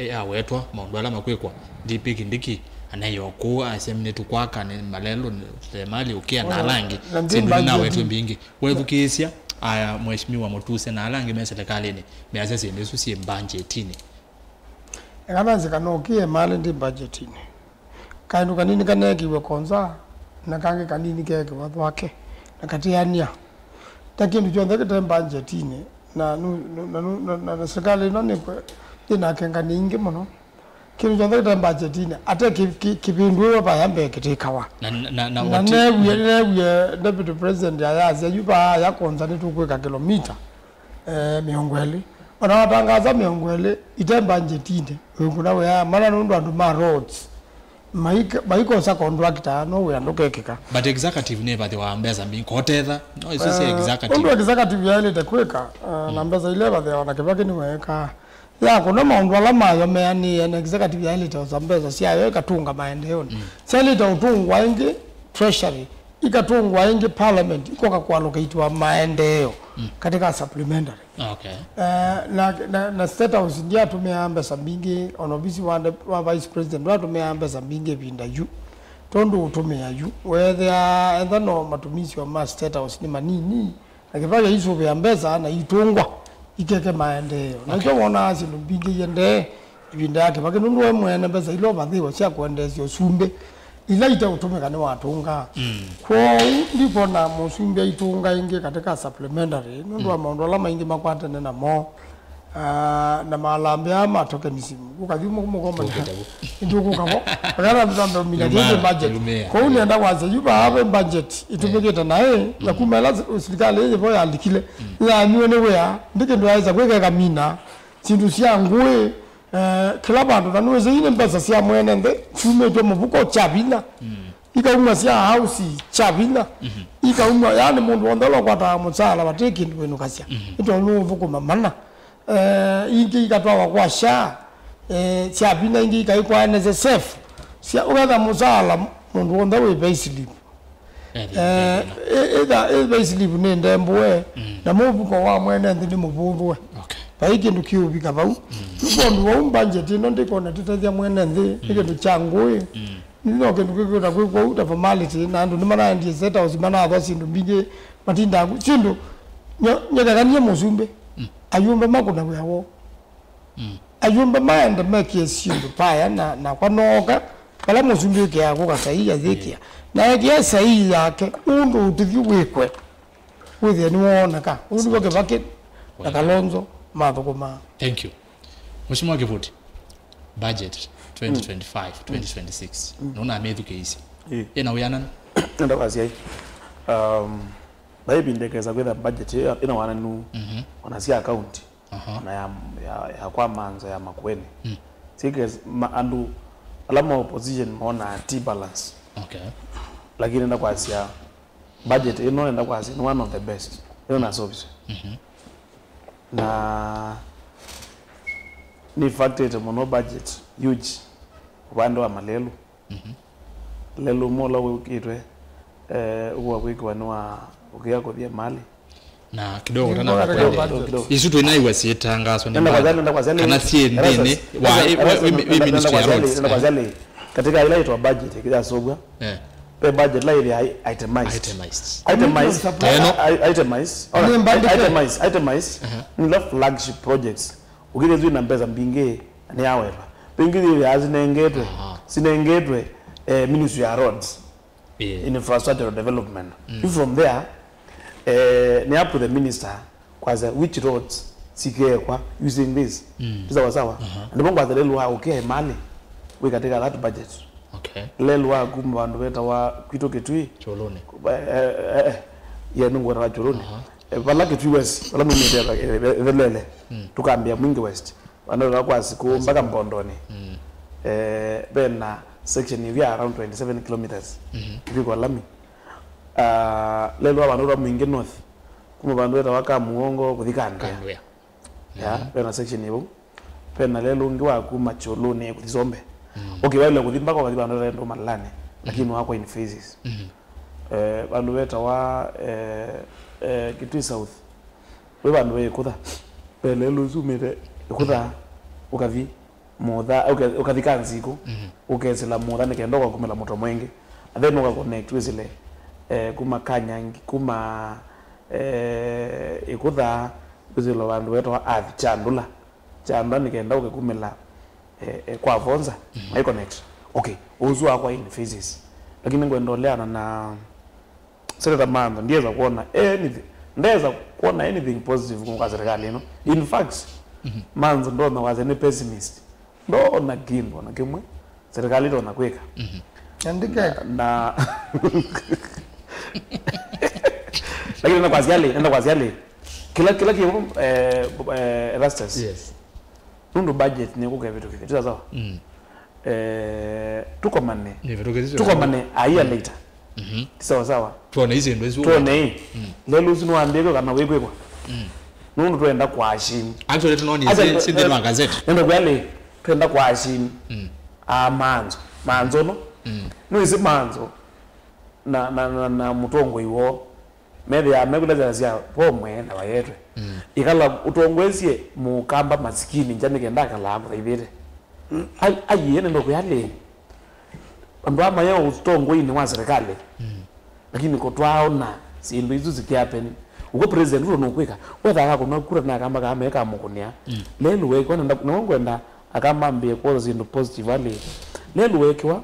yawetwa, maũndũ ala makwĩkwa, D P Kindiki aneie o kũu, asya nĩtũkwaka, nĩ malelũ, nĩ themali, ũkĩa na ala angĩ. Na nthĩ syĩndũ mbangeti. Nĩnawetwe mbingĩ. Wethukĩĩsya, aya, Mheshimiwa Mutuse na ala angĩ me silikalĩnĩ measya syĩndũ isu syĩ mbanjetinĩ. Eka nzĩka no ũkĩe malĩ nthĩ mbanjetinĩ. Kaĩndũ kanini kaneekiwe konza, na kangĩ kanini keekĩwa thwake, na katĩanĩa. Ta kĩndũ kyonthe kĩte mbanjetinĩ, na nu-, nu-, na nu-, na, na, na silikalĩ ĩno nĩkw'e yĩna akengani aingĩ mũno. Kĩndũ kyonthe kĩte mbanjetinĩ, ate kĩ-, kĩ-, kĩvĩndũĩwe vaya mbee kĩtĩkawa. Na, na, na, na wati- neewie, neewie Deputy President ayasya, yu vaa ya konza nĩtũkwĩka kĩlomita eh, mĩongo ĩlĩ. Ona watangasa mĩongo ĩlĩ, ite mbanjetinĩ, wĩkũna wĩa mana nũndũ andũ ma roads, maik-, maikosa contractor, no wĩa ndũkekĩka. But executive nĩvathĩwa mbesa mbingĩ, kotetha, no isu sya eh, executive. Ũndũ executive yaĩlĩte kwĩka, eh, na mbesa ile ĩvathĩawa na Kĩvakĩ nĩweekaa. Ya kũna maũndũ ala mayo meanĩe, na executive yaĩlĩte osa mbesa syayo ĩkatũnga maendeeonĩ. Syaĩlĩte ũtũngwa ĩngĩ treasury, ikatũngwa ĩngĩ parliament, ikoka kũallocatewa maendeeo katika supplementary. Okay. Eh, na, na, na State House ndiatũmĩaa mbesa mbingĩ, ona ovisi wa nde-, wa Vice President ndwatũmĩaa mbesa mbingĩ ĩvinda yu, tondũ ũtũmĩa yu. Weethĩa etha no matumizi ma State House nĩ manini, na Kĩvakĩ isũvĩa mbesa na itũngwa ikeke maendeeo. Na okay. Nĩkyo wonaa syĩndũ mbingĩ iendee ĩvinda ya Kĩvakĩ, nũndũ we mwene mbesa ila ũvathĩwe sya kũendeesya ũsumbĩ, ila iteũtũmĩka nĩwatũngaa. Mm. Kwoou ndikwona mũsumbĩ aitũnga ĩngĩ katika supplementary, nũndũ wa maũndũ ala maingĩ makwatene namo. Ah, na malambĩ aa ma tokenism, ũkathi mũkomana nĩtũkũka vo. Akana tũtambe ũmina kĩndũ budget. Kwoou nĩenda kwasya yu vaa ve budget ĩtũmĩkĩte naĩ, na kuma ĩla silikalĩ ĩyĩvo yalikile, yanyue nĩ wĩa, ndi kĩndũ yaĩsa kwĩka ĩkamina syĩndũ sya ngũĩ, eh, kĩla vandũ, na nĩwĩsĩ ii nĩ mbesa sya mwene nthĩ syumĩtwe mũvuko kya vinya. Ikauma sya house kya vinya. Ikauma, yani mũndũ wonthe ũla ũkwataa mũsaala vate kĩndũ wĩnũkasya. Nĩ tondũ nũũthũkũma mana. Eh, ingĩ ikatwawa kwa SHA, eh, sya vinya ingĩ ikaĩ kwa N S S F. Sya, ũketha mũsaala mũndũ wonthe wĩ payslip. Eh, ĩtha, ĩ payslip nĩ ndembũe, na mũvuko wa mwene nthĩ nĩ mũvũthũe. Okay. Vai kĩndũ kĩũvika vau. Nĩ kwondũ wau budget ĩno ndĩkona tũtethya mwene nthĩ, nĩ kĩndũ kya ngũĩ. Nĩ no kĩndũ kĩkwĩta kwĩ kwou ta formality, na andũ nĩmanaendie State House manathwa syĩndũ mbingĩ, matindaa ku-, syĩndũ, nyo-, nyekekanie mũsumbĩ, ayũmbe makũna wĩa woo. Ayũmbe maende mekie syĩndũ vaya na, nakwa nooka, Vala mũsumbĩ ũkĩaa kũka saii ayĩkĩa. Na ekĩa saii yake, ũndũ ũtũthi wĩkwe. Wĩthĩa nĩwooneka. Ũu nĩw'o Kĩvakĩ na Kalonzo mathũkũmaa. Thank you. Mheshimiwa Kivutĩ, budget twenty twenty-five, twenty twenty-six. Nũnamĩthukĩĩsye. Ĩĩ. Ĩna wĩananu? Nenda kwasya ĩ. Um, vai ĩvinda ĩkesa kwĩtha budget ĩyo ĩna wananu ona sya akaunti. Aha. Na ya, ya, ya kwa manzo ya Makueni. Mm. Sikes, ma, andũ ala ma opposition maonaa ti balance. Okay. Lakini nenda kwasya budget ĩno nenda kwasya nĩ one of the best. Ĩno nasovisye. Mhm. Na nĩ factorĩte mũno budget huge upande wa malelu. Mhm. Lelũ ũmwe ũla wĩkĩtwe, eh, ũkũwa kwĩkĩwa nĩ wa ũkĩa kũthia mali. Na kidogo tena kidogo, kidogo. Isu twĩnaiwa syĩtangaswa nĩ nenda kwa jali, nenda kwa jali, kana syĩ nthĩnĩ wa, wa, wa, wa, wa ministry ya roads. Nenda kwa jali, katika ila itwa budget ya sogwa. Eh. Pe budget la ile itemized. Itemized. Itemized. Teno. I- Itemized. All right. Ni mbandike. Itemized. Itemized. Aha. Ni la flagship projects. Ukithethwĩ na mbesa mbingĩ nĩ awetwa. Mbingĩ thĩ ya zinengetwe, aha, zinengetwe, eh, Ministry ya Roads, yeah, Infrastructural Development. Mm. If from there, eh, ni up to the minister kwasya which roads sikekwa using this. Mm. Ti sawa sawa. Aha. Ndipo ngwatha lelu wa ukia mali wĩ katika that budget. Okay. Lelu wa kuma vandu vetawa kwitũ Kitui. Choloni. Eh, eh, eh, eh. Ye nungwetawa Choloni. Aha. Eh, vala Kitui West, vala numite, eh, eh, velele. Mm. Tukambia Mwingi West. Vandũ va kwa siku mpaka Mbondoni. Mm. Eh, vena section ĩvya around twenty-seven kilometers. Mhm. Ĩviko lami. Ah, lelu wa vandũ va Mwingi North. Kuma vandũ vetawa Kamuongo kuthi Kandwea. Kandwea. Ya, mhm, vena section ĩvau. Vena lelu ũngĩ wa kuma Choloni kuthi Sombe. Mm. Okay, waile kuthi mpaka ukathi vandũ vetawa Malalani. Lakini wakwa in phases. Mhm. Eh, vandũ vetawa, eh, eh, Kitui South. Wĩ vandũ ve ĩkũtha. Ve lelũ ũsu umĩte ĩkũtha, ũkathi mũtha, ũke- ũkathi Kanzikũ, mhm, ũkesĩla mũtha nĩ kenda ũkakumĩla mũto mwingĩ. And then ũka connect wĩsĩle, eh, kuma Kanyangi, kuma, eh, ĩkũtha, wĩsĩla vandũ vetawa Athi Kyandũla. Kyandũla nĩ kenda ũkakumĩla, eh, eh, kwa Vonza, mhm, mai connect. Okay, ũsu wakwa in phases. Lakini ngwenda ũleana na Senator Mantha, ndieza kuona anything, ndeza kuona anything positive kuma kwa serikali ino. In fact, mhm, Mantha ndona was a pessimist. Ndona kindu ona kimwe serikali ndona kwika. Mhm. Andika. Na, na lakini nenda kwa siali, nenda kwa siali. Kila, kila kimu, eh, eh, Erastus. Yes. Nundu budget nĩ kũkevĩtũkĩthya, ti sawa? Mm. Eh, tũkomane. Nĩvĩtũkĩthya. Tũkomane a year later. Mhm. Ti sawa sawa? Tuone isu ĩndũ isu. Tuone ĩ. Mm. Lelũ ũsu nĩwambĩĩtwe kana wĩkwĩkwa? Mm. Nũndũ twenda kwa ashini. Actually, tũnoni si nthĩnĩ wa gazette. Nenda kwĩalĩ, twenda kwa ashini. Mm. A manzo. Manzo no? Mm. Nũĩsĩ manzo na, na, na, na mũtongoi woo. Methĩaa mekũlethya sya vomwe na vayetwe. Mm. Ikala ũtongoesye mũkamba masikini nja nĩ kenda akalaa kũthaithĩte. Mm. Ai, aiĩ nĩ ndũkwĩa lĩ. Andũ aa maye ũtongoinĩ wa serikali. Mm. Lakini kũtwaona syĩndũ isu sikiapeni. Ũko president ũto nũkwĩka. Wetha akakũna kura na akamba kama ekamũkũnĩa. Mm. Lelũ wekwa nenda, nĩwe ngwenda akamba ambĩe kwosa syĩndũ positive alĩ. Lelũ wekiwa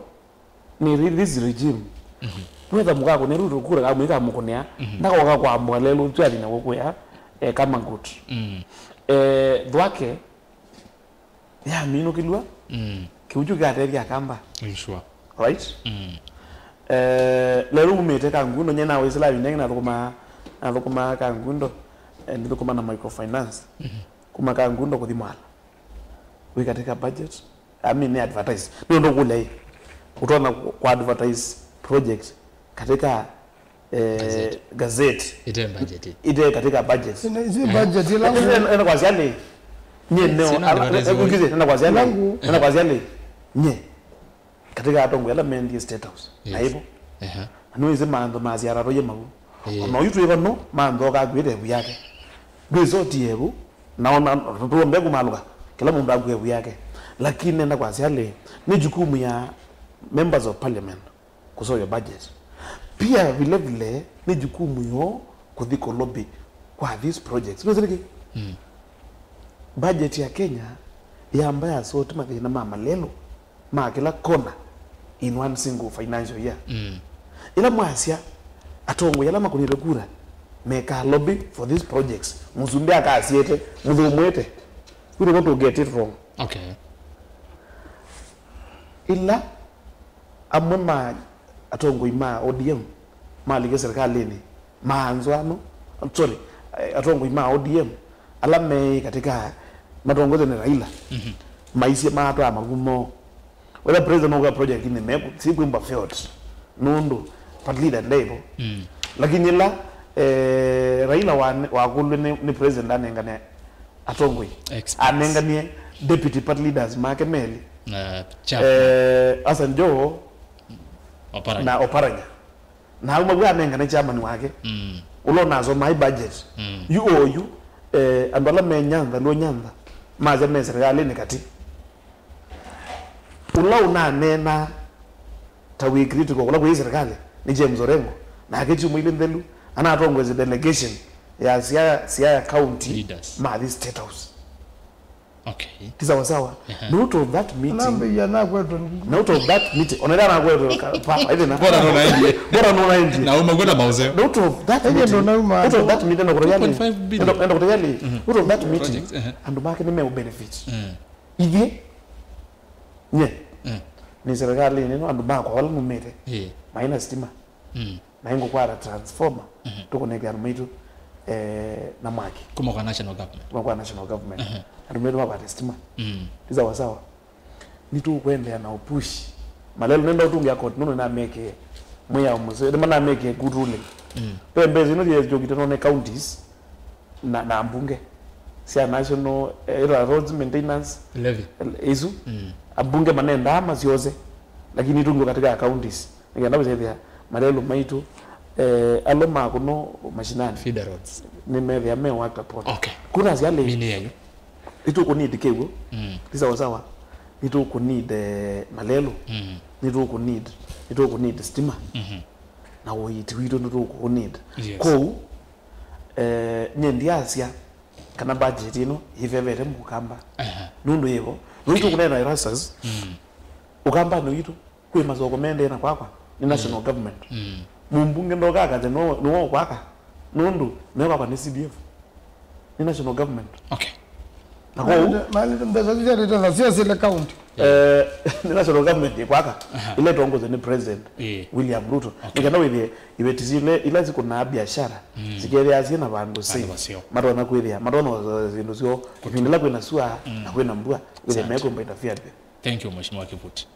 Nĩ re- this regime. Mhm. Wetha mũkakũnĩa Ruto kura kamwe ikamũkũnĩa, mhm, ndakoka kwambwa lelũ twathi na gũkũya, eh, kama good. Mm. Eh, thwake yaminũkĩlw'a, mm, kĩu kyu kĩkatethya akamba. Are you sure? Right? Mm. Eh, lelũ umĩte Kangundo, nye nawĩsĩla vinenge nathũkũmaa, nathũkũmaa Kangundo, eh, ndithũkũma na microfinance. Mhm. Kuma Kangundo kũthi Mwala. Wĩ katika budget. I mean, nĩ advertise. Nĩ ũndũ kũlei. Ũtonya ku advertise project katika, eh, gazette. Gazette. Ite budget. Ite katika budget. Ina isi budget ila. Ena kwa siali. Nye neo. Sina advertise. Ngize, nena kwa siali. Nena kwa siali. Nye. Katika atongoi ala mendie State House. Yes. Na ivo. Ehe. Na nĩwĩsĩ mantho ma siararo ye mau. Ĩĩ. Ona oyu twĩ vano, mantho akakwĩte evu yake. Ndwĩsĩ ũtie evu, na ona tũombe kũmalũka, kĩla mũndũ akue evu yake. Lakini nenda kwasya lĩ, nĩ jukumu ya members of parliament kũsovya budget. Pia vile vile, nĩ jukumu yoo kũthi kũlobby kwa these projects. Nĩwĩsĩ nĩkĩ? Mm. Budget ya Kenya yamba yasoti mathĩna ma malelũ ma kĩla kona. in one single financial year. Mm. Ĩla mwasya atongoi ala makũnĩte kura mekaa lobby for these projects, mũsumbĩ akasyete, mũthũmũĩte, we know what will get it wrong. Okay. Ĩla amwe ma atongoi ma O D M malike serikalini, maanzwa ano, sorry, eh, atongoi ma O D M ala me katika matongozwe nĩ Raila, mhm, maisye matwaa mavumo. Whether president nũka project-inĩ meku, sikwĩmba field, nũndũ party leader ndaivo. Mm. Lakini ĩla, eh, Raila wa, wakũlw'e nĩ, nĩ president anengane atongoi. Experts. Anenganie deputy party leaders make meli. Na chairman. Eh, Hassan Joho Oparanya. Na Oparanya. Na auma vau anengane chairman wake. Mm. Ũla ũnasomai budget. Mm. Yu oyu, eh, andũ ala me Nyanza, Luo Nyanza, masya me serikalini kati. Ũla ũnaneenaa ta wĩ critical kũla kwĩ serikali nĩ James Orengo, nake kyumwa ile nthelu anatongoesye delegation ya Siaya, Siaya County leaders mathi State House. Okay. Ti sawa sawa. Aha. Note of that meeting. Nambia nakwetwe. Note of that meeting. Onera nakwetwe ka-, papa, hivi na. Bora nuna endie. Bora nuna endie. Na uma kwenda mauzeo. Note of that meeting. Ndo nauma. Note of that meeting, ndo kutayali. Two point five billion. Ndo, ndo kutayali. Mhm. Note of that meeting. Projects, aha. Andũ make nĩ me benefit. Mm. Ithyĩ, nye, mm, nĩ serikali ĩno, andũ makwa vala numĩte, ĩĩ, maĩ na sitima. Mm. Na ingũkwata transformer, mhm, tũkũnengea andũ maitũ, eh, na mwaki. Kuma kwa national government. Kuma kwa national government. Mhm. Andũ maitũ makwate sitima. Mm. Ti sawa sawa. Nĩtũkwendea na ũpush. Malelo nenda ũtũngĩa court, nũndũ namekĩe mwĩao mũseo, nĩmanamekĩe good ruling. Mm. Ve mbesa ino thiethukite none counties na, na mbunge sya national, eh, ila roads maintenance levy isu. Mm. Ambunge manendaa masyose, lakini itungio katika counties nĩkenda wĩsethĩa malelo maitũ, eh, alo ma kuno mashinani feeder roads nĩmethĩa me worked upon. Okay. Kuna siale mini yenyu nĩtũkũnidi kĩw'ũ. Mm. Ti sawa sawa. Nĩtũkũnid, eh, malelo. Mm. Nĩtũkũnid, nĩtũkũnid stima. Mhm. Na ũiiti witũ nĩtũkũnid. Yes. Kwoou, eh, nye ndiasya kana budget ĩno ĩvevete mũkamba. Aha. Nũndũ yĩvo. Okay. Nũndũ tũkũneena Erastus. Mm. Ũkambanĩ witũ kwĩ masoko mendee na kwakwa nĩ national government. Mm. Mũmbunge ndokakate nĩwe ũkwaka. Nũndũ me kwakwa nĩ C D F. Nĩ national government. Okay. Na kwoou, malĩte mbesa isu syalĩte na syo sile county. Eh, nĩ national government ĩkwaka. Aha. Ĩla ĩtongozwe nĩ President, ĩĩ, William Ruto. Okay. Nĩ kana wĩthĩe iveti sile ila sikũnaa biashara, mm, sikethĩaa syĩ na vandũ safe. Vandũ vaseo. Matonya kwĩthĩa, matonya syĩndũ syoo. Ĩvinda ĩla kwĩna sua, mm, na kwĩna mbua, wĩthĩe, asante, mekwĩmba interfere. Thank you, Mheshimiwa Kivuti.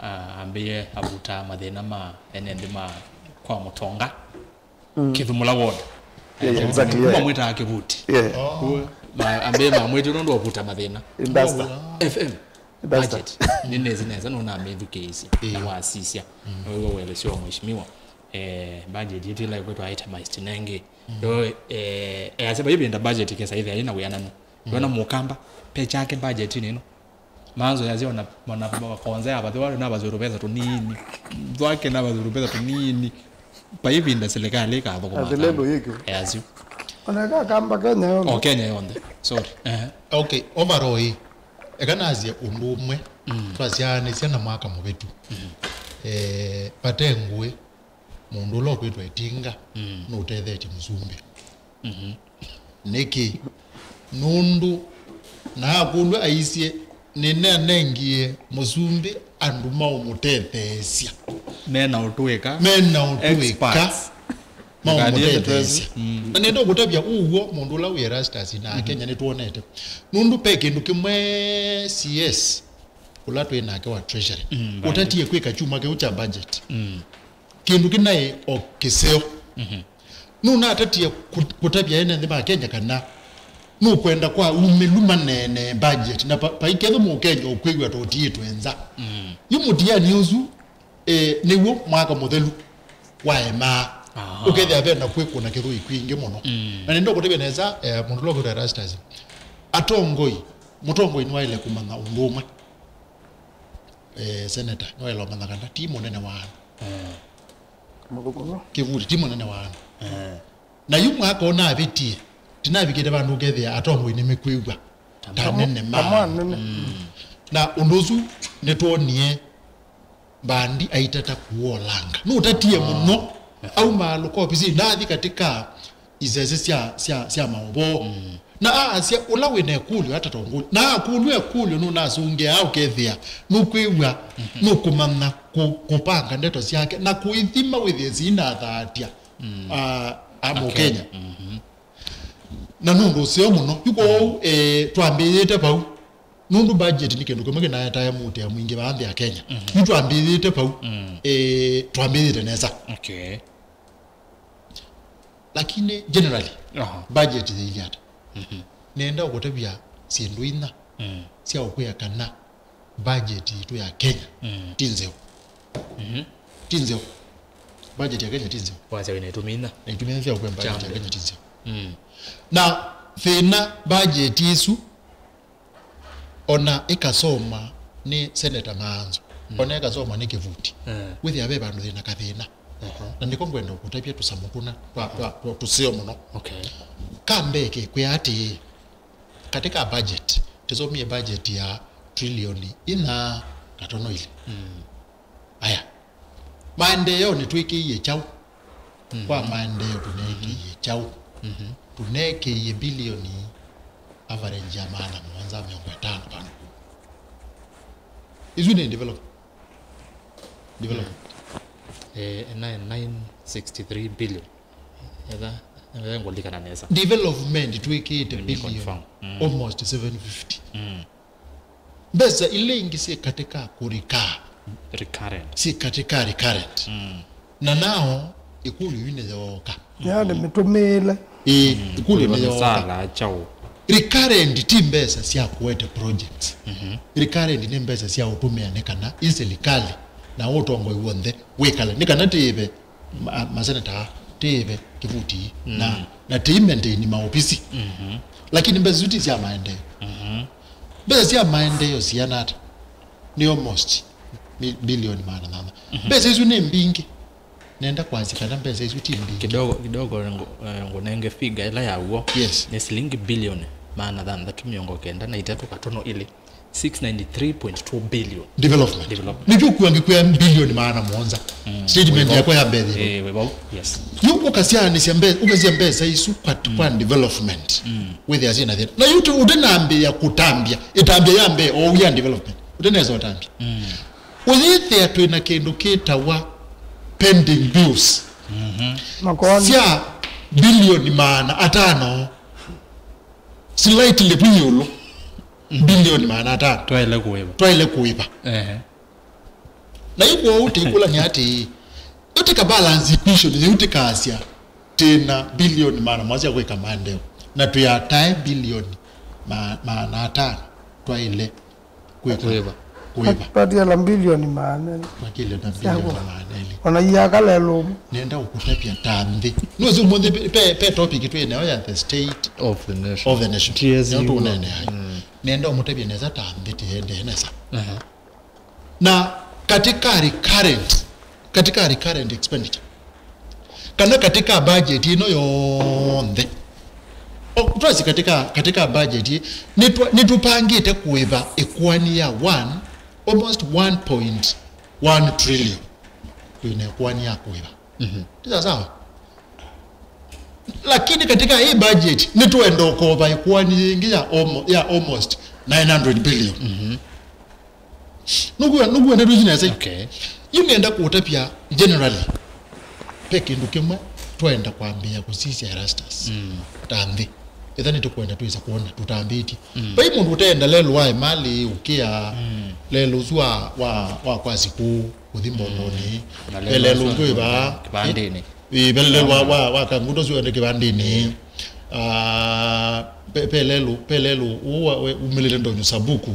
Ah, ambĩie avutaa mathĩna ma ene nthĩ ma kwa Mũtonga. Mm. Kĩthumula ward. Yeah, yeah, exactly, yeah. Kuma mwĩtaa Kĩvuti. Yeah. Oh. Kuo, ma-, ambĩie mamwĩtĩe nũndũ wa kũvuta mathĩna. Induster. F M. Induster. Budget. Nĩnĩsĩ nesa nũnamĩthukĩĩsye. Yeah. Na wasisya. Mm. Nĩwĩw'a ũelesyo wa mheshimiwa. Eh, budget yitũ ĩla ĩkwĩtwa itemized nengĩ. Mm. Yo, eh, easya vaivinda budget ĩkesa ĩthĩa yĩna wĩananu. Mm. Yona mũkamba, pechake budget nĩno. Manzo yazia ona, ona konza ya vathi wale na vazi rubeza tunini. Thwake na vazi rubeza tunini. Pa ivinda serikali ikathũkũma. Azilelo yĩkyo. Yazio. Ona ka kamba Kenya yonthe. O Kenya yonthe. Sorry. Eh. Okay, overall ĩ. Eka nasie ũndũ ũmwe. Mm. Twasyaanĩsya na mwaka mũvĩtu. Mm. Eh, vate ngũĩ. Mũndũ ũla ũkwĩtwa Ĩtinga, mm, nũtethetye mũsumbĩ. Mhm. Nĩkĩ? Nũndũ naakũlw'a aisye, nĩnanengie mũsumbĩ andũ maũmũtetheesya. Me na ũtũĩka. Me na ũtũĩka. Experts. Maũmũtetheesya. Mm. Na nĩenda kũtavya ũw'o mũndũ ũla wĩ Erastus na, mhm, Akenya nĩtwonete. Nũndũ ve kĩndũ kĩmwe C S ũla twĩ nake wa Treasury, mm, ũtatie kwĩka kyumwa kĩu kya budget. Mm. Kĩndũ kĩnaĩ o kĩseo. Mhm. Nũnatatie kũ-, kũtavya ene nthĩ ma Kenya kana nũkwenda kwa umĩlu maneenee budget, na pa-, paikethwa Mũkenya ũkwĩw'a ta ũtiĩtwe nza. Mm. Yu mũtiani ũsu, eh, nĩw'o mwaka mũthelu waemaa. Aha. Ũkethĩa ve na kwĩkũna kĩthũi kwingĩ mũno. Mm. Na nĩndokũtavya nesa, eh, mũndũ ũla ũkwĩtwa Erastus. Atongoi, mũtongoi nĩwaĩle kũmanya ũndũ ũmwe. Eh, senator, nĩwaĩle ũmanya kana ti mũnene wa andũ. Eh. Mũthũkũmi. Kĩvuti, ti mũnene wa andũ. Eh. Na yu mwaka ũnavĩtie, tinavikĩte vandũ ũkethĩa atongoi nĩmekwĩw'a ta nene ma andũ. Mm. Na ũndũ ũsu nĩtwonie Mbandi aitata kuolanga. Nũtatie mũno. Aumaalũka ovisinĩ, nathi katika isese sya, sya, sya maũvoo. Na aasya, "Ũla wĩ na ĩkũlyo atatongolye." Na akũlw'a ĩkũlyo, nũnasũngĩaa ũkethĩa nũkwĩw'a, nũkũmanya kũ-, kũvanga ndeto syake, na kũithima wĩthĩe siinathaatya, ah, a Mũkenya. Na nũndũ ũseo mũno, yu kwoou, eh, twambĩĩte vau. Nũndũ budget nĩ kĩndũ kĩmwe kĩnaetae mũtĩa mwingĩ vaa nthĩ ya Kenya. Yu twambĩĩte vau, eh, twambĩĩte nesa. Okay. Lakini generally, budget yĩilyĩ ata? Nenda ũkũtavya syĩndũ inya sya ũkwĩa kana budget yitũ ya Kenya ti nzeo. Ti nzeo. Budget ya Kenya ti nzeo. Wasya wĩna itumi inya. Na itumi inya sya ũkwĩa budget ya Kenya ti nzeo. Na thĩna budget ĩsu, ona ĩkasoma nĩ Senator Maanzo, ona ĩkasoma nĩ Kĩvuti, wĩthĩa ve vandũ yĩna kathĩna. Na nĩko ngwenda ũkũtavya tũsamũ tũna twa, twa, twa, tũseo mũno. Okay. Ka mbee kĩkwĩa atĩĩ, katika budget, tũsomie budget ya trilioni inya katono ilĩ. Aya. Maendeeo nĩtwĩkĩie kyaũ? Kwa maendeeo tũneekĩie kyaũ? Tũneekĩie bilioni average ya maana mũonza mĩongo ĩtano vandũ kũu. Isu nĩ develop-, development. Eh, nine, nine sixty-three billion. Etha, etha ngũlikana nesa. Development twĩkĩte billion confirm. Almost seven fifty. Mbesa ila ingĩ syĩ katika kũrika. Recurrent. Syĩ katika recurrent. Na nao ĩkũlyo yu nĩyooka. Yaani mĩtũmĩĩle. Ĩĩ, ĩkũlyo nĩyooka. Misala, chao. Recurrent ti mbesa sya kũete projects. Recurrent nĩ mbesa sya ũtũmĩa nĩ kana ĩ serikali na ũtongoi w'onthe wĩkale. Nĩ kana tĩĩve ma-, maseneta, tĩĩve Kĩvuti, na, na tĩimaintain maovisi. Lakini mbesa isu ti sya maendeeo. Mbesa sya maendeeo siana ata? Nĩ almost mi-, bilioni maana nana. Mbesa isu nĩ mbingĩ. Nenda kwasya kana mbesa isu ti mbingĩ. Kidogo, kidogo ngũ-, eh, ngũnenge figure ĩla ya w'o. Yes. Nĩ silingi bilioni maana thanthatũ mĩongo kenda na itatũ katono ilĩ. Six ninety-three point two billion. Development. Development. Nĩkyo kuangi kwa bilioni maana mũonza. Statement yakwa ya mbee. Eh, wĩ vau. Yes. Yu ũkasyaanĩsya mbe-, ũkasya mbesa isu kwa, kwa development. Wĩthĩa syĩna thĩna. Na yu tu ũtenambĩĩa kũtambya. Ĩtambya ya mbee, o ya development. Ũtenesa ũtambya. Ũyĩthĩa twĩna kĩndũ kĩtawa pending bills. Makoani. Sya bilioni maana atano. Slightly vu ĩũlũ. Bilioni maana atano. Twaĩle kũĩva. Twaĩle kũĩva. Ehe. Na yu kwoou tĩkũlany'a atĩĩ, yu tĩka balance equation yĩu tĩkaasya, twĩna bilioni maana mũonza sya kwĩka maendeeo, na twĩatae bilioni ma-, maana atano twaĩle kwĩka. Kũĩva. Kũĩva. Twatiala bilioni maana elĩ. Twakĩle na bilioni maana elĩ. Ona iaka lelũ. Nenda ũkũtavya ta nthĩ. Nũsĩ ũmũnthĩ pe, pe, pe topic twĩ nayo ya the state of the nation. Of the nation. Nĩyo tũũneenea. Nenda ũmũtavye nesa ta nthĩ tĩendee nesa. Na katika recurrent, katika recurrent expenditure, kana katika budget ĩno yonthe, o, twasi katika, katika budget ĩ, nĩtwa-, nĩtũpangĩte kũĩva ĩkoani ya one, almost one point one trillion. Twĩna ĩkoani ya kũĩva. Ti sawa? Lakini katika hii budget, nĩtwenda ũkova ĩkoani yĩngĩ ya almo-, ya almost nine hundred billion. Nũkwĩw'a, nũkwĩw'a ndeto isu nesa? Okay. Yu nĩenda kũũtavya generally. Ve kĩndũ kĩmwe twenda kwambĩĩa kũsisya Erastus. Ta nthĩ. Ĩtha nĩtũkwenda twĩsa kwona tũtambĩtye. Vai mũndũ ũteenda lelũ wa ĩmalĩ ũkĩa lelũ ũsu wa, wa, wa kwa sikũ kũthi mbondonĩ. Na ve lelũ ũsu ũngĩ wĩ vaa. Kĩvandĩnĩ. Ĩ, ve lelũ wa, wa, wa kanguta ũsu wende kĩvandĩnĩ. Ah, ve, ve lelũ, ve lelũ ũũ wa, we, umĩlĩte ndonyo sabuku.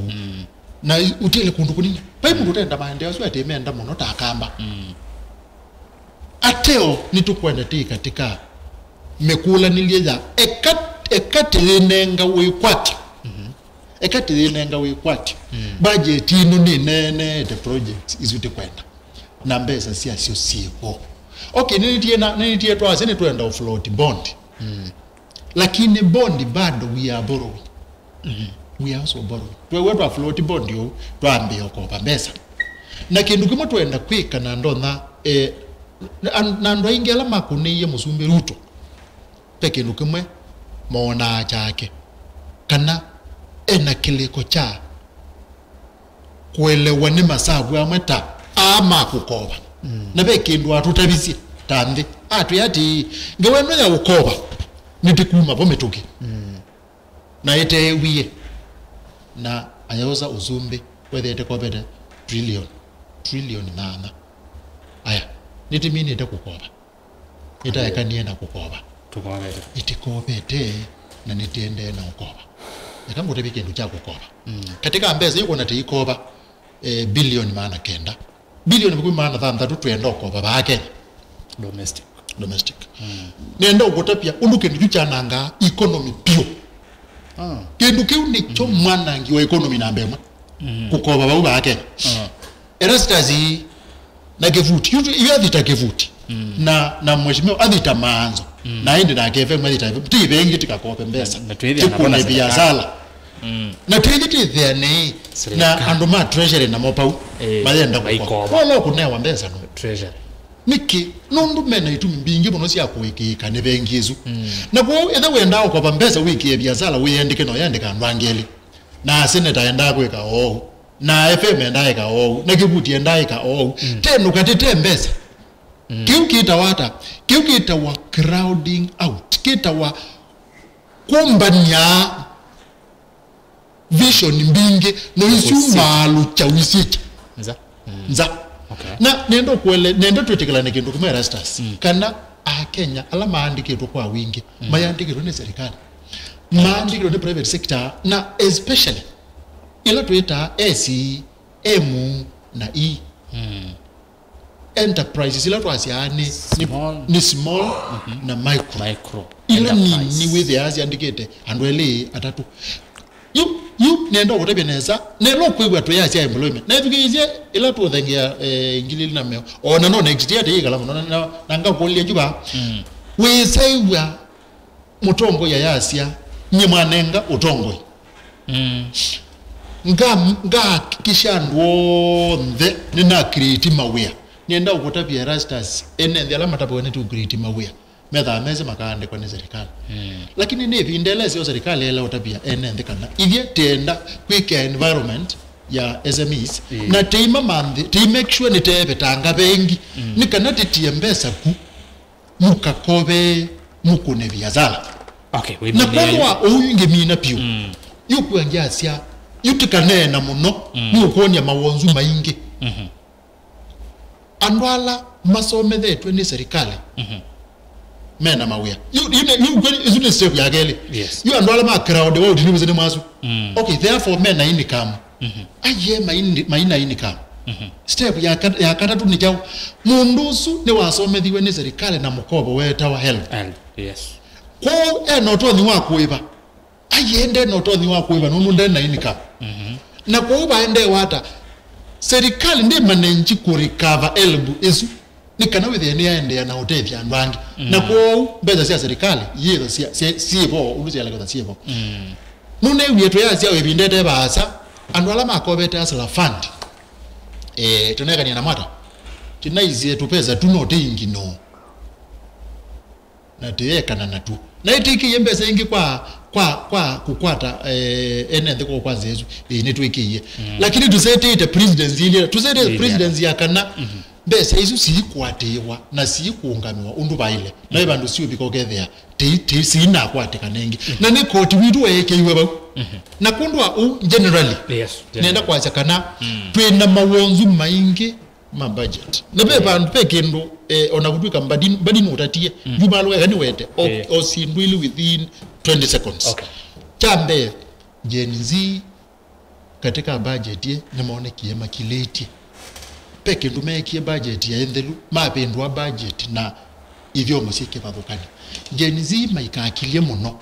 Na i-, ũtiele kũndũ kũnini. Vai mũndũ ũtenda maendeeo asu atĩ menda mũno ta Akamba. Ateo nĩtũkwenda tĩ katika mĩkũlanĩlye ya eka, eka tĩyĩnenga wĩkwatyo. Eka tĩyĩnenga wĩkwatyo. Budget ĩno nĩneeneete projects isu tĩkwenda. Na mbesa syasyo syĩvo. Okay, nĩnĩtie na, nĩnĩtie twasya nĩtwenda ũfloat bond. Lakini bond bado we are borrowing. We are also borrowing. Twewe twa float bond ũu, twambĩĩa ũkopa mbesa. Na kĩndũ kĩmwe twenda kwĩka na ndonya, eh, na, na andũ aingĩ ala makũnĩie Mũsumbĩ Ruto, ve kĩndũ kĩmwe moonaa kyake, kana ena kĩlĩko kya kũelewa nĩ masavu amwe ta aa ma kũkova. Mm. Na ve kĩndũ atũtavisye ta nthĩ. Atwĩa atĩĩ, ngewa ĩno ya ũkova nĩtĩkuma vo mĩtũkĩ. Mm. Na ĩteewie. Na ayosa ũsumbĩ, wethĩĩte kovete trillion, trillion nyanya. Aya, nĩtĩminĩte kũkova. Nĩtaekanie na kũkova. Tũkovete. Nĩtĩkovete na nĩtĩendee na ũkova. Eka ngũtavye kĩndũ kya kũkova. Mm. Katika mbesa yu kwona tĩikova, eh, bilioni maana kenda. Bilioni makũmi maana thanthatũ twenda ũkova vaa Kenya. Domestic. Domestic. Mm. Nenda ũkũtavya ũndũ kĩndũ kyu kyanangaa economy piũ. Ah. Kĩndũ kĩu nĩkyo mwanangi wa economy namba ĩmwe. Mm. Kũkova vau vaa Kenya. Ah. Erastus na Kĩvuti. Yu, yu athita Kĩvuti. Mm. Na, na mheshimiwa athita Maanzo. Mm. Na ĩndĩ nake F M athita F M. Ti vengi tikakope mbesa. Na, na twĩthĩa na tikũne bola biashara. Mm. Na twĩthi twĩthĩanei na andũ ma treasury namo pau. Eh, mayenda kũkwa. Maikova. Wala kũnewa mbesa no. Treasury. Nĩkĩ? Nũndũ mena itumi mbingĩ mũno sya kũĩkĩĩka nĩ vengi ĩsu. Mm. Na kwoou, ĩthe wendaa ũkova mbesa wĩkĩe biasala, wĩyandĩke na ũyandĩka andũ angĩ elĩ. Na seneta endaa kwĩka oou. Na F M endaa ĩka oou. Na Kĩvuti endaa ĩka oou. Mm. Te nũkatĩte mbesa. Mm. Kĩu kĩtawa ata? Kĩu kĩtawa crowding out. Kĩtawa kũmbany'a vision mbingĩ, no isu maalũkya ũisyĩkya. Nza. Mm. Nza. Okay. Na nenda ũkwele, nenda twĩtĩkĩlane kĩndũ kĩmwe Erastus, mm, kana Akenya ala maandĩkĩtwe kwa wingĩ, mm, mayandĩkĩtwe nĩ serikali. Maandĩkĩtwe nĩ private sector, na especially ila twĩtaa S, M na E. Mm. Enterprises ila twasyaa nĩ, nĩ small, nĩ small, mhm, na micro. Micro. Ila enterprise nini wĩthĩaa syandĩkĩte andũ elĩ atatũ. Yu, yu nenda ũkũtavya nesa, nelo kwĩw'a twĩyasya employment. Nethukĩĩsye ila tũthengea, eh, ngili ilĩ na mĩongo. O na no next year tĩyĩkala mũno, na, na, na ngakũlya yu vaa. Mm. Wĩsaĩw'a mũtongoi ayasya, nyie mwanenga ũtongoi. Mm. Nga, ngahakikisha andũ onthe nĩna create mawĩa. Nĩenda ũkũtavya Erastus, ene nthĩ ala mataviwe nĩ tũ create mawĩa, methaa mese makaandĩkwa nĩ serikali. Mm. Lakini nĩ ĩvinda ĩla ĩseo serikali ĩla ũtavya ene nthĩ kana ithyĩ tĩenda kwĩkĩa environment ya S M Es, mm, na tĩima manthĩ, tĩ make sure nĩteevetanga vengi, mm, nĩ kana tĩtie mbesa ku mũkakove mũkũne viasala. Okay, na kwondũ wa ũu ingĩmina piũ. Mm. Yu kwĩa ngyasya, yu tĩkaneena mũno, mm, nĩ ũkwony'a mawonzu maingĩ. Mhm. Andũ ala masomethetw'e nĩ serikali, mhm, mena mawĩa. Yu, yu, yu, yu kweli, isu nĩ step ya kelĩ. Yes. Yu andũ ala ma crowd wa ũtini wĩsĩ nĩ mwasu. Mm. Okay, therefore mena income. Mhm. Aiee maini-, maina income. Mhm. Step ya kat-, ya katatũ nĩ kyaũ? Mũndũ ũsu nĩwasomethiwe nĩ serikali na mũkovo wetawa HELB. HELB, yes. Kwoou ena ũtonyi wa kũĩva. Aiee nde na ũtonyi wa kũĩva nũndũ nde na income. Mhm. Na kwoou vaendeewa ata? Serikali ndĩ manenji kũrecover HELB ĩsu. Nĩ kana wĩthĩe nĩyaendeea na ũtethya andũ angĩ. Mm. Na kwoou mbesa sya serikali iyĩtha syĩ vo ũndũ syaĩle kwĩtha syĩ vo. Mm. Nũneewie twĩyasya o ĩvinda ĩte vaasa, andũ ala makovete Hustler Fund, eh, tũneekanie na mwata, tũnaisye tũpesa tu no tĩingi no. Na tĩyekana natw'o. Na ĩtĩkĩie mbesa ingĩ kwa, kwa, kwa kũkwata, eh, ene nthĩ kwa, kwa nzĩa ĩsu. Ĩĩ, nĩtwĩkĩie. Mm. Lakini tũsetĩĩte presidency ilĩ, tũsetĩĩte presidency ya kana, mhm, mbesa isu siikwatĩĩwa na siikũũngamĩwa ũndũ vaĩle. Na ve vandũ siũvika ũkethĩa tĩ-, tĩ-, siinakwatĩkana ĩngĩ. Mhm. Na nĩ koti witũ weekĩiwe vau. Mhm. Na kwondũ wa ũu, generally, yes, generally, nenda kwasya kana, mm, twĩ na mawonzu maingĩ ma budget. Na ve, yeah, vandũ, ve kĩndũ, eh, ona kũtw'ĩka mbadi, mbadi nũtatie, mm, yumalũeka nĩwete, o, yeah, o syĩndũ ilĩ within twenty seconds. Okay. Kya mbee, Gen Z katika budget ĩ nĩmonekie makilĩtye. Ve kĩndũ meekie budget yaĩ nthelu, mavĩndũa budget na ithyomo syĩ kĩvathũkany'o. Gen Z maikakilye mũno.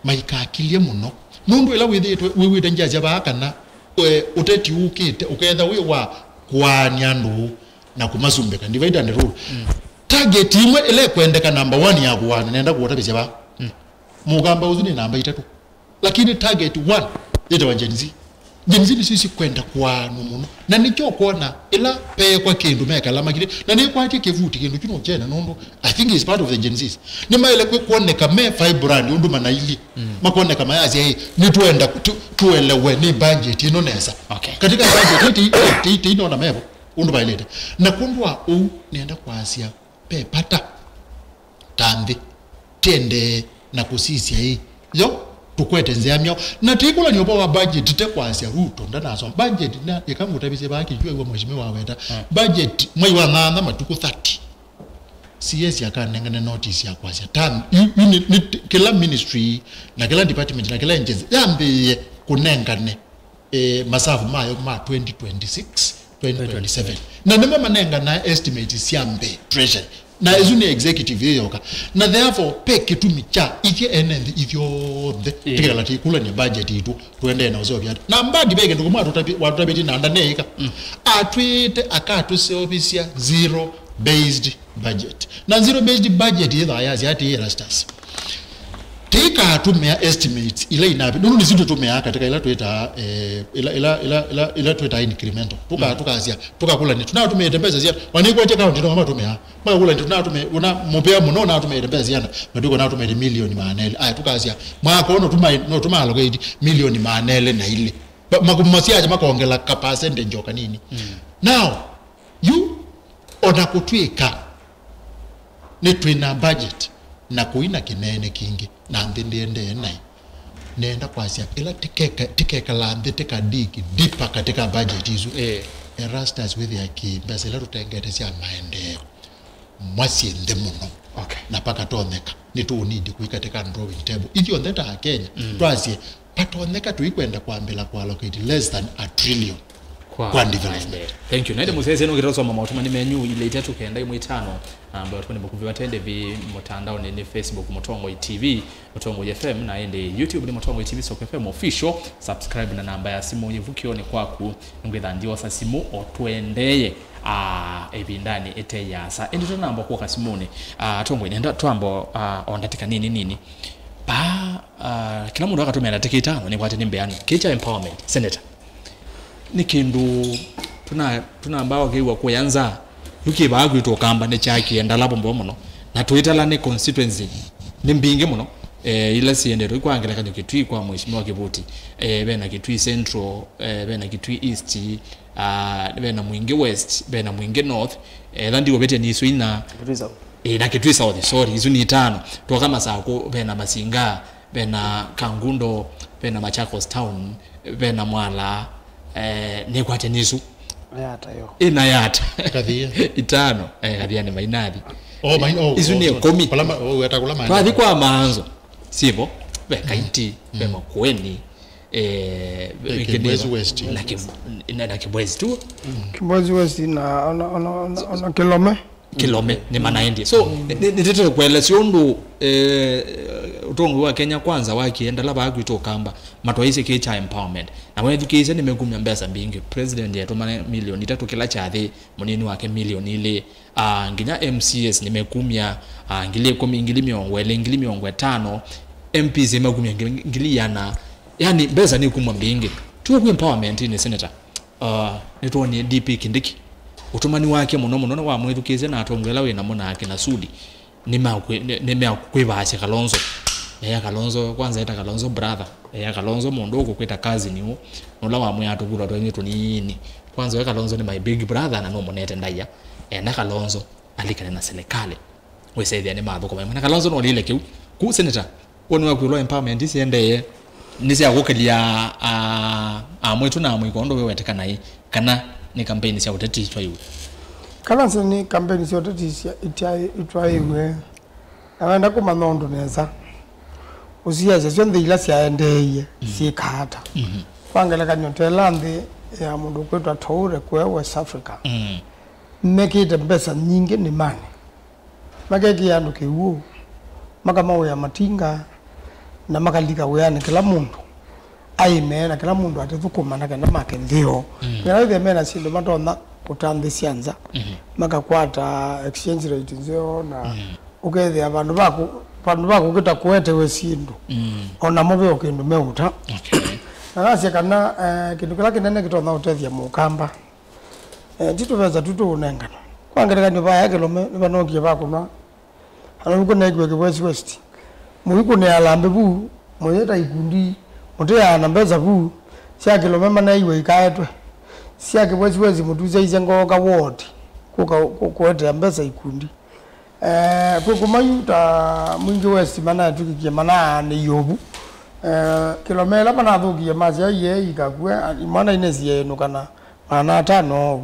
Maikakilye mũno. Nũndũ ĩla wĩthĩĩtwe wĩw'ĩte ngyasya vaa kana, e, ũteti ũkĩte, ũketha wĩ wa kũaany'a andũ na kũmasumbĩka, divide and rule. Mm. Target imwe ĩla ĩkwendeka number one ya kũaana, nenda kũũtavĩsya vaa. Mm. Mũkamba ũsu nĩ namba itatũ. Lakini target one yĩtawa Gen Z. Gen Z nĩsyo sikwenda kũaanwa mũno. Na nĩkyo ũkwona ĩla peekwa kĩndũ mekala makilye. Na nĩkwatye kĩvuti kĩndũ kyu nũkyena nũndũ I think it's part of the Gen Zs. Nĩmaĩle kwĩ kwoneka me vibrant ũndũ manailyĩ. Makoneka mayasya, "Ĩ, nĩtwenda tu-, tuelewe nĩ budget ĩno nesa." Okay. Katika budget ĩĩ ti-, ti-, ti-, ti-, nona mevo ũndũ vaĩlĩte. Na kwondũ wa ũu nĩenda kwasya ve vata ta nthĩ tĩendee na kũsisya ĩ yo tũkwete nzĩa myaũ. Na tĩikũlany'a ũvoo wa budget te kwasya Ruto ndanasoma budget. Na ĩka ngũtavisye vaa kĩkw'ĩw'a mheshimiwa waweta budget mwai wa nyanya matukũ thirty, C A C akanengane notice ya kwasya tam yu, yu nĩ, nĩ, kĩla ministry na kĩla department na kĩla agency yambĩĩe kũnengane eh, masavu mayo ma twenty twenty-six, twenty twenty-seven. Na nĩmo manengana estimate sya mbee treasury. Na ĩsu nĩ executive ĩ yoka. Na therefore, pe kĩtumi kya ithyĩ ene nthĩ ithyonthe tũkekala tũikũlany'a budget itũ, tũendee na ũseũvya ata. Na Mbadi ve kĩndũ kĩmwe watũtavi-, watũtavĩtie na ndanĩĩka. Atwĩte akatũseũvisya zero based budget. Na zero based budget yĩthaa yasya atĩĩ, Erastus. Tĩikatũmĩa estimates ila inavĩ, nũndũ nĩsyo tũtũmĩaa katika ila twĩtaa, eh, ila, ila, ila, ila, ila twĩtaa incremental. Tũka-, tũkasya, tũkakũlany'a, tũnatũmĩĩte mbesa siana, wanĩkwatya kaunti no matũmĩaa. Makakũlany'a, tũnatũmĩ-, ũna mũvea mũno ũnatũmĩĩte mbesa siana, matwĩko natũmĩĩte milioni maana elĩ. Aya, tũkasya, mwaka ũno tũma-, no tũma allocate milioni maana elĩ na ilĩ. Ba-, maku-, masiaja makongela ka percentage o kanini. Now, yu, ona kũtw'ĩka nĩ twĩ na budget na kũi na kĩneene kingĩ, na nthĩ ndĩendee naĩ. Nenda kwasya, ĩla tĩkeka-, tĩkekala nthĩ tĩka dig deeper katika budget isu. Eh. Erastus wĩthĩa kĩ mbesa ila tũtengete sya maendeeo mwa syĩ nthĩ mũno. Okay. Na pakatonyeka, nĩ tũũnidi kũi katika drawing table. Ithyonthe ta Akenya, twasye, patonyeka tũikwenda kwambĩla kũallocate less than a trillion kwa, kwa development. Thank you. Naende mũsyaĩsya nũkĩta ũsoma maũtũmani menyu ilĩ itatũ kenda imwe itano, ambayo tũkũne mũkuvĩ wa tende vi mũtandaoni nĩ Facebook Mũtongoi T V, Mũtongoi F M, na ĩndĩ YouTube nĩ Mũtongoi T V Soka F M Official. Subscribe na namba ya simũ yĩvukioni kwaku, nĩngwĩtha ndiosa simũ o tũendee, ah, ĩvindanĩ ĩte yasa. Ĩndĩ tũnamba kũka simũnĩ, ah, Tongoi, nenda twamba, ah, o ndatĩka nini nini. Paa, ah, kĩla mũndũ akatũmĩa ndatĩka itano nĩkwate nĩ mbeanu. Kĩ kya empowerment, Senator. Nĩ kĩndũ tũna-, tũnambaa ũkĩw'a kũya nza, yu kĩ vaa kwitũ Ũkamba nĩ kya kĩenda lavo mbo mũno. Na tũitala nĩ constituency, nĩ mbingĩ mũno, eh, ila siendetwe kwa ngelekany'o Kitui kwa Mheshimiwa Kĩvuti. Eh, vena Kitui Central, eh, vena Kitui East, ah, vena Mwingi West, vena Mwingi North, eh, etha ndiũvĩtye nĩ isu ina. Kitui South. Eh, na Kitui South, sorry, isu nĩ itano. Twoka Masakũ, vena Masinga, vena Kangundo, vena Machakos Town, vena Mwala, eh, nĩkwate nĩsu. Yata yo. Ĩna yata. Kathia. Itano, eh, Kathia nĩ mainathi. Oh, main-, oh, isu oh, nĩ so, ĩkũmi. Kũla ma-, oh, weta kũla maina. Twathi kwa Maanzo. Sivo, ve Kaiti, ve Makueni, eh, ve Kibwezi West. Na Kib-, na, na Kibwezi tu. Kibwezi West na ona, ona, ona, ona Kilome. Kilome, nĩ manaendie. So, nĩ, nĩ, nĩtete kũelesya ũndũ, eh, ũtongoi wa Kenya Kwanza wakie ndala vaa kwitũ Ũkamba, matwaisye kĩ kya empowerment. Na wethukĩĩsya nĩmekumya mbesa mbingĩ. President etũmane milioni itatũ kĩla kyathĩ, mũnini wake milioni ilĩ. Ah, nginya M C As nĩmekumya, ah, ngili ĩkũmi, ngili mĩongo ĩlĩ, ngili mĩongo ĩtano, M Ps nĩmekumya ngili, ngili iana. Yani, mbesa nĩkumwa mbingĩ. Tuo kwĩ empowerment-inĩ, Senator. Uh, nĩtwonie D P Kindiki. Ũtũmani wake mũno mũno nĩwamwĩthukĩĩsye na atongoi ala wĩ namo nake na Sudi. Nĩmekwĩvaasya Kalonzo. Ea Kalonzo, kwanza eta Kalonzo brother. Ea Kalonzo mũndũ ũkũkwĩta cousin ũũ. Nũla wamwĩa tũvulwa twenyu tũnini. Kwanza we Kalonzo nĩ my big brother na nũmũnete ndaĩa. Enda Kalonzo alikane na serikali. Wĩsethĩa nĩ mathũkũma ĩmwe. Na Kalonzo nolile kĩu. Ku Senator, woni waku ĩũlũ wa empowerment isi endee nĩ sya kũkĩlya, ah, amwĩtũ na amũika ũndũ we wetekanaĩ, kana nĩ kampeni sya ũteti itwaiwe? Kana nĩ kampeni sya ũteti sya itya-, itwaiwe? Na wenda kũmanya ũndũ nesa, ũsiasya syonthe ila syaendeeie syĩka ata? Kwa ngelekany'o, tela nthĩ ya mũndũ ũkwĩtwa Toure kũya West Africa, mekĩte mbesa nyingĩ nĩmanĩ. Makekĩa andũ kĩw'ũ, makamawĩa matinga, na makalika wĩanĩ kĩla mũndũ aĩme, na kĩla mũndũ atĩthũkũma na kenda make nthĩ yoo. Nĩkana wĩthĩe mena syĩndũ matonya kũtanthĩsya nza, makakwata exchange rate nzeo, na ũkethĩa vandũ va kũ-, vandũ va kũkĩta kũetewe syĩndũ, o namo ve o kĩndũ meũta. Okay. Na nasya kana, eh, kĩndũ kĩla kĩnene kĩtonya ũtethya Mũkamba, eh, ti tũvesa tu tũũnengana. Kwa ngelekany'o, vaya Kĩlome nĩvanokie va kũnwa, ana nĩkũneekiwe kĩwesiwesi. Mũikũnĩa alambĩ vu, mũyĩta ikundi, mũtĩaa na mbesa vu, sya Kĩlome maneeiwe ikaetwe. Sya kĩwesiwesi mũtusyaisye ngooka ward, kũka kũ-, kũetea mbesa ikundi. Eh, kwĩ kũma yu ta Mwingi West manatw'ĩkĩkie manaanĩie ũvu. Eh, Kĩlome ĩla manathũkie masya iee ikakue, a-, imwana inesie ĩnũka na maana atano ũu.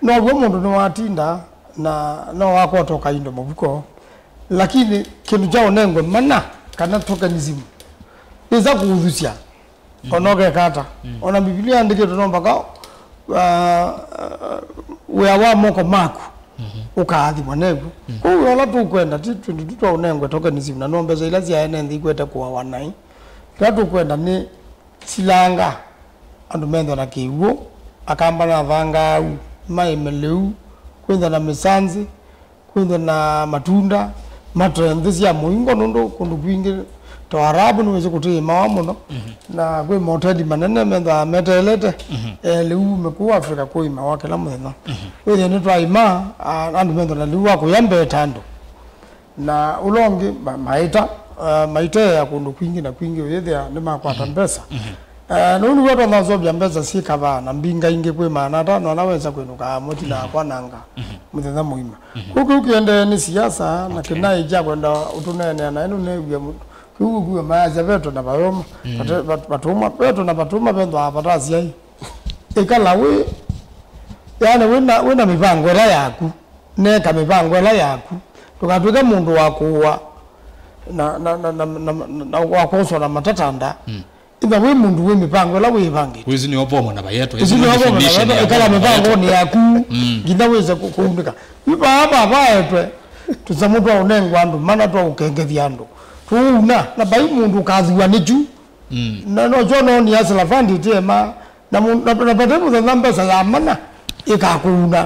Now'o mũndũ nĩwatinda na no wakwata ũkaindo mũvuko. Lakini kĩndũ kya ũnengwe mana kana tokenism nĩsa kũũthusya. Ona ũkeka ata. Ona Mbivilia yandĩkĩtwe no mpaka, ah, wĩa wa moko maku ũkaathimwa new'o. Kwoou ũla tũkwenda ti twĩndũ tu twa ũnengwe tokenism, na no mbesa ila sya ene nthĩ ikwete kũawa naĩ. Kĩla tũkwenda nĩ silanga, andũ methwa na kĩw'ũ, Akamba na thangau, maĩme lĩu, kwĩthwa na mĩsanzĩ, kwĩthwa na matunda, mate nthĩ sya mũingo, nũndũ kũndũ kwingĩ ta Arabu nĩwĩsĩ kũtĩĩmawa mũno, na kwĩ moteli manene methwaa meteelete, eh, lĩu ume kũu Africa kũimawa kĩla mũthenya. Wĩthĩa nĩtwaima, ah, andũ methwa na lĩu wa kũya mbee ta andũ. Na ũla ũngĩ ma-, maita, ah, maiteea kũndũ kwingĩ na kwingĩ ũyĩthĩa nĩmakwata mbesa. Eh, nũu nĩw'o twanasovya mbesa syĩ kavaa na mbinga ingĩ kwĩ maana atano ala wesa kwĩnũka amo ti na kwananga mũthenya mũima. Kũu kĩu kĩendee nĩ siasa na kĩnaĩ kya kwenda ũtũneenea naĩ nũneew'e kĩu ũkuwe mayasya vetũ na vayũma. Vate-, vat-, vatũma, vetũ na vatũma vethwaa vatasyai. Ĩkala wĩ, yani, wĩna, wĩna mĩvango ĩla yaku. Neka mĩvango ĩla yaku. Ndũkatw'ĩke mũndũ wa kũũa na, na, na, na, na, na wa kwoswa na matatanda. Ĩtha wĩ mũndũ wĩ mĩvango ĩla wĩĩvangĩte. Wĩsĩ nĩyo bomo na vayetwa. Ĩsu nĩyo bomo na vayetwa, ĩkala mĩvangonĩ yaku, nginya wĩse kũ-, kũunĩka. Yu vaa vavaetwe tũsamũ twa ũnengwa andũ mana twa ũkengethya andũ. Tũũuna, na vai mũndũ ũkathua nĩkyu. Na nokyo nonia Silavandi ĩtĩema, na mũ-, na, na vate mũthenya mbesa ya mana ĩkakũuna.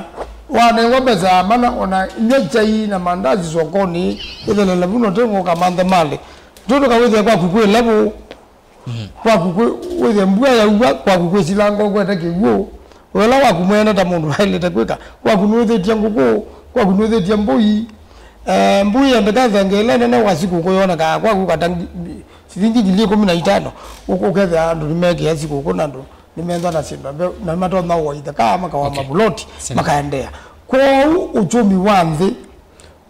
Wanengwa mbesa ya mana, ona inywa kyai na mandazi sokonĩ, ĩthelele vu note ngũka manthe malĩ. Tũtũka wĩthĩa kwaku kwĩ level, kwaku kwĩ, wĩthĩa mbua yaua, kwaku kwĩ silanga ũkwete kĩw'ũ. Wĩla waku mwene ta mũndũ waĩlĩte kwĩka, kwaku nũĩthĩtye ngũkũ, kwaku nũĩthĩtye mbũi. Eh, mbũi yendeka thenge ĩla nene wa sikũkũ yonekaa kwaku kata ngi-, silingi ngili ĩkũmi na itano, ũ-, ũkethĩa andũ nĩmekĩa sikũkũ na andũ nĩmethwa na syĩndũ mbeũ, na matonya ũwa itheka makawa mavuloti, makaendeea. Kwoou ũkyũmi wa nthĩ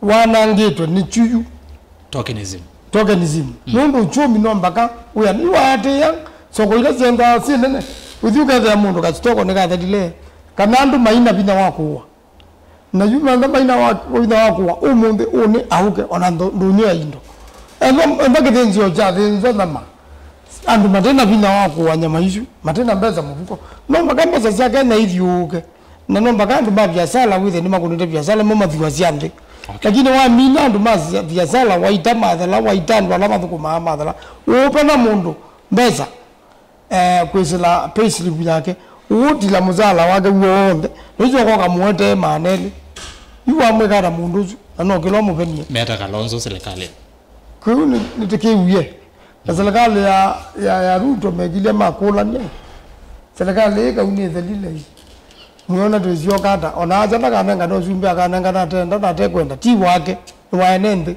wanangĩtwe nĩ kyuyu. Tokenism. Tokenism. Nũndũ ũkyũmi no mpaka wĩa nĩwaatĩĩa soko ila syendaa syĩ nene. Ũthi ũkethĩa mũndũ kasitoko nĩkathelile, kana andũ maina vinya wa kũũa. Na yu mantha maina wa, vinya wa kũũa, ũmũnthĩ ũnĩ aũke, ona ndũ-, ndũnyũ ya indo. Ethwa, ethwa kĩthĩnzĩo kyathĩnzwa nyama, andũ mate na vinya wa kũũa nyama isu, mate na mbesa mũvuko. No mpaka mbesa sya Kenya ithiũũke. Na no mpaka andũ ma viasala wĩthe nĩmakũnĩte viasala mo mathiwa sya nthĩ. Lakini wamina andũ ma sia-, viasala, waita mathela, waita andũ ala mathũkũmaa mathela, ũũpe na mũndũ mbesa, eh, kwĩsĩla payslip yake, ũũtila mũsala wake w'onthe, nĩsyoka ũkamũetee maana elĩ. Yu wamwĩka ata mũndũ ũsu, na no kĩla ũmũvenie. Meta Kalonzo serikali. Kĩu nĩ, nĩtĩkĩwie. Na serikali ya, ya, ya Ruto mekilye makũlany'a. Serikali ĩĩ kau nĩ thelile ĩ. Mũyona twĩsyoka ata? Ona aja ndakanengane ũsumbĩ, akanengana atenda na atekwenda. Ti wake, nĩ wa ene nthĩ.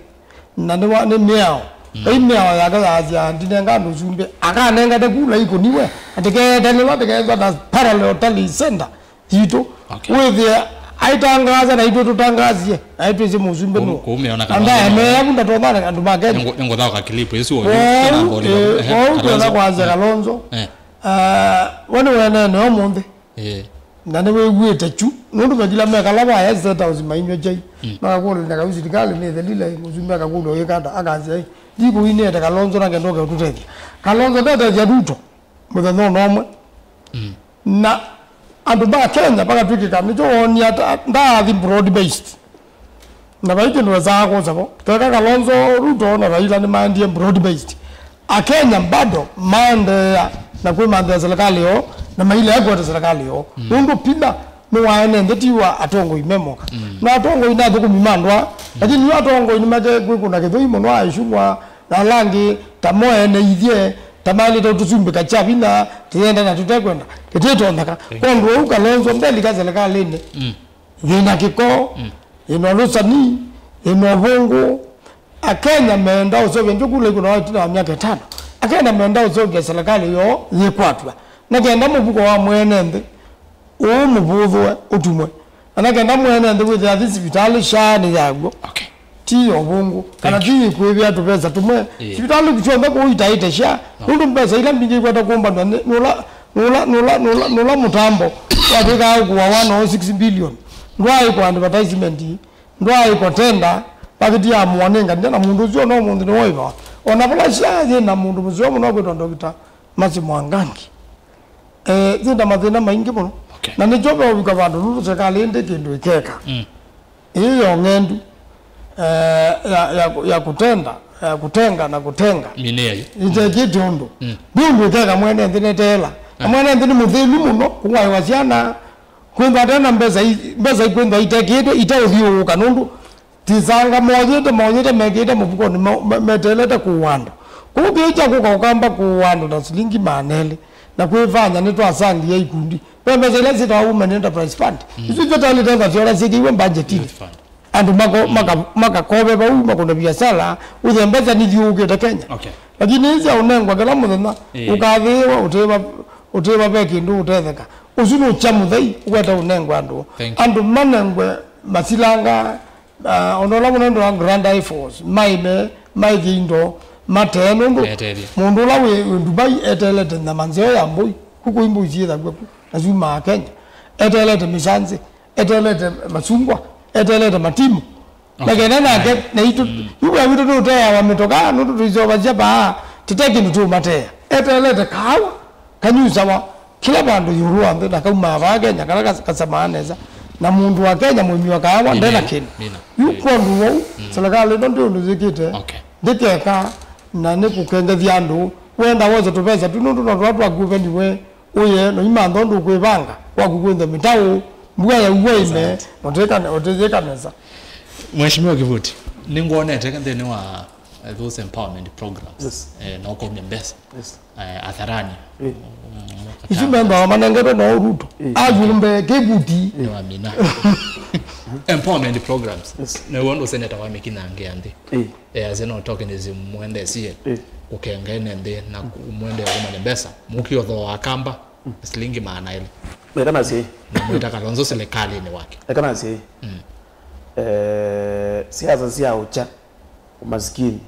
Na nĩ wa, nĩ mĩao. Vai mĩao yake yaasya, "Ndinenga andũ ũsumbĩ." Akanengane kula ikũniwe. Atĩkeetanĩwa, atĩkeethwa na parallel tally center yitũ. Okay. Wĩthĩe aitangaasa na itũ tũtangasie. Naĩ twĩsĩ mũsumbĩ nũ. Kũu mĩao na Kalonzo. Andaemeea vu ndatonyana andũ ma Kenya. Nĩngũ-, nĩngũthaũka clip ĩsu. Kwoou, eh, kwoou twenda kwasya Kalonzo. Eh. Ah, we nĩwenene ũmũnthĩ. Eh. Na nĩwĩw'ĩte kyu, nũndũ mekila mekala vaya State House mainyw'a kyai. Makakũlany'a kau silikalĩ nĩ thelile, mũsumbĩ akakũlw'a wĩka ata, akasya, "Ĩ, ndikũinĩte Kalonzo na kenda ũke ũtũtethya." Kalonzo ndetethya Ruto mũthenya ona ũmwe. Na andũ ma Kenya makatw'ĩkĩka nĩkyo woonie ata ndaathi broad based. Na vai kĩndũ wesaa kũsa vo. Teka Kalonzo, Ruto na Raila nĩmaendie broad based. Akenya bado maendeea na kwĩmanthĩa serikali yoo na mailea kwete serikali yoo. Nũndũ Peter nĩ wa ene nthĩ ti wa atongoi me moka. Na atongoi nĩ athũkũmi ma andũ aa. Lakini yu atongoi nĩmake kwĩkũna kĩthũi mũno aishungwa na ala angĩ ta mo ene ithyĩ Tamaĩlĩte ũtũsumbĩka kya vinya, tũyenda na tũtekwenda, tũtĩtonyeka. Kwondũ ũu Kalonzo ndelika serikali-inĩ. Mm. Yĩna kĩko, mm, yĩna ũlũsani, yĩna ũvũngũ. Akenya menda ũseũvya njo kula ĩkũna wa ĩtina wa myaka ĩtano. Akenya menda ũseũvya serikali yoo yĩkwatw'a. Na kenda mũvuko wa mwene nthĩ ũũ mũvũthũe, ũtumwe. Na na kenda mwene nthĩ wĩthĩa athi sivitalĩ, SHA nĩ yaw'o. Okay. Ti ya ũvũngũ. Kana ti kwĩvĩa tũvesa tũmwe. Ĩĩ. Sivitalĩ syonthe kũu itaĩte SHA. No. Nũndũ mbesa ila mbingĩ ikwete kũmbanwa nĩ, nũla, nũla, nũla, nũla, nũla mũtambo watwĩkaa ũkũawa no six billion. Ndwaĩkwa advertisement, ndwaĩkwa tender, paketi ya mũanengania na mũndũ ũsu no mũnthĩ nĩwoĩvawa. Ona vala SHA yĩ na mũndũ mũseo mũno kwĩtwa Doctor Mercy Mwangangi. Eh, yĩna mathĩna maingĩ mũno. Okay. Na nĩkyo veũvika vandũ nũndũ serikali ĩndĩ kĩndũ ĩkeka. Mm. Ĩĩ yo ng'endu, eh, ya, ya, ya kũtenda, ya kũtenga na kũtenga. Minĩayo. Ĩtekĩte ũndũ. Mm. Nĩ ũndũ ĩkeka mwene nthĩ neteela. Na ah, mwene nthĩ nĩ mũthĩnu mũno, kũwaĩwa syana, kwĩthwa atena mbesa i-, mbesa ikwĩthwa itekĩtwe, iteũthiũũka nũndũ tisanga moyĩte, moyĩte, mekĩte mũvukonĩ, mo-, me-, meteelete kũũa andũ. Kũu kĩĩ kya kũka ũkamba kũũa andũ na silingi maana elĩ, na kwĩvanya nĩtwasangie ikundi. Ve mbesa ila syĩtawa Women Enterprise Fund. Mm. Isu ivyo talĩte ngasyola syĩkĩiwe mbanjetinĩ. Youth Fund. Andũ mako-, mm, maka-, makakove vau, makũne viasala, ũthe mbesa nithiũũkĩte Kenya. Okay. Lakini ĩĩ sya ũnengwa kĩla mũthenya, eh, ũkathĩĩwa, ũtĩva, ũtĩva ve kĩndũ ũtetheka. Ũsu nũkya mũthei, ũkwete ũnengwa andũ. Thank you. Andũ manengwe masilanga, ah, ũndũ ũla mũnene wa Grand Air Force, maĩme, maĩthye indo, matee nũndũ. Meteethya. Mũndũ ũla wĩ, wĩ Dubai eteelete nyama nzeo ya mbũi, kũkũ imbũi syĩthagw'a ku, na syumaa Kenya. Eteelete mĩsanzĩ, eteelete masungwa, eteelete matimu. Okay. Na kenda nake, na itũ, mm, yu wĩa witũ nũteawa mĩtoka, nũndũ tũiseũvasya vaa, tũte kĩndũ tũũmatea. Eteelete kaawa, kanyusawa, kĩla vandũ ĩũlũ wa nthĩ, na kaumaa vaa Kenya, kala kas-, kasemaa nesa. Na mũndũ wa Kenya, mũĩmi wa kaawa, ndena kĩndũ. Mina. Yu kwondũ wau, mm, serikali ĩno ndĩ ũndũ yĩkĩte, okay, ndĩkeka, na nĩkũkengethya andũ. Wenda wose tũvesa tu, nũndũ no twa twaku ũveni we. Ũye, no imantha ũndũ ũkwĩvanga, kwaku kwĩnthe mĩtaũ, mbua ya uo ime, asante, ũtĩka-, ũtĩyĩka nesa. Mheshimiwa Kivutĩ, nĩngwonete nthĩnĩ wa, eh, those empowerment programs, yes, eh, na ũkomya mbesa, yes, eh, atharani. Eh. Mm, isu methĩawa manengetwe no Ruto. Eh. Ayumbe Kivutĩ. Nĩwamina. Empowerment programs. Yes. Nĩw'o ũndũ seneta wa mĩkinangĩa nthĩ. Eh. Easya no tokenism mwendesie, eh, kũkenga ene nthĩ na kũ-, mwendee kũmanya mbesa, mũkĩo thooa kamba, mm, silingi maana elĩ. Eka nasye. Na mwĩta Kalonzo serikalĩnĩ wake. Eka nasye. Mm. Eh, siasa sya ũkya, ũmasikini,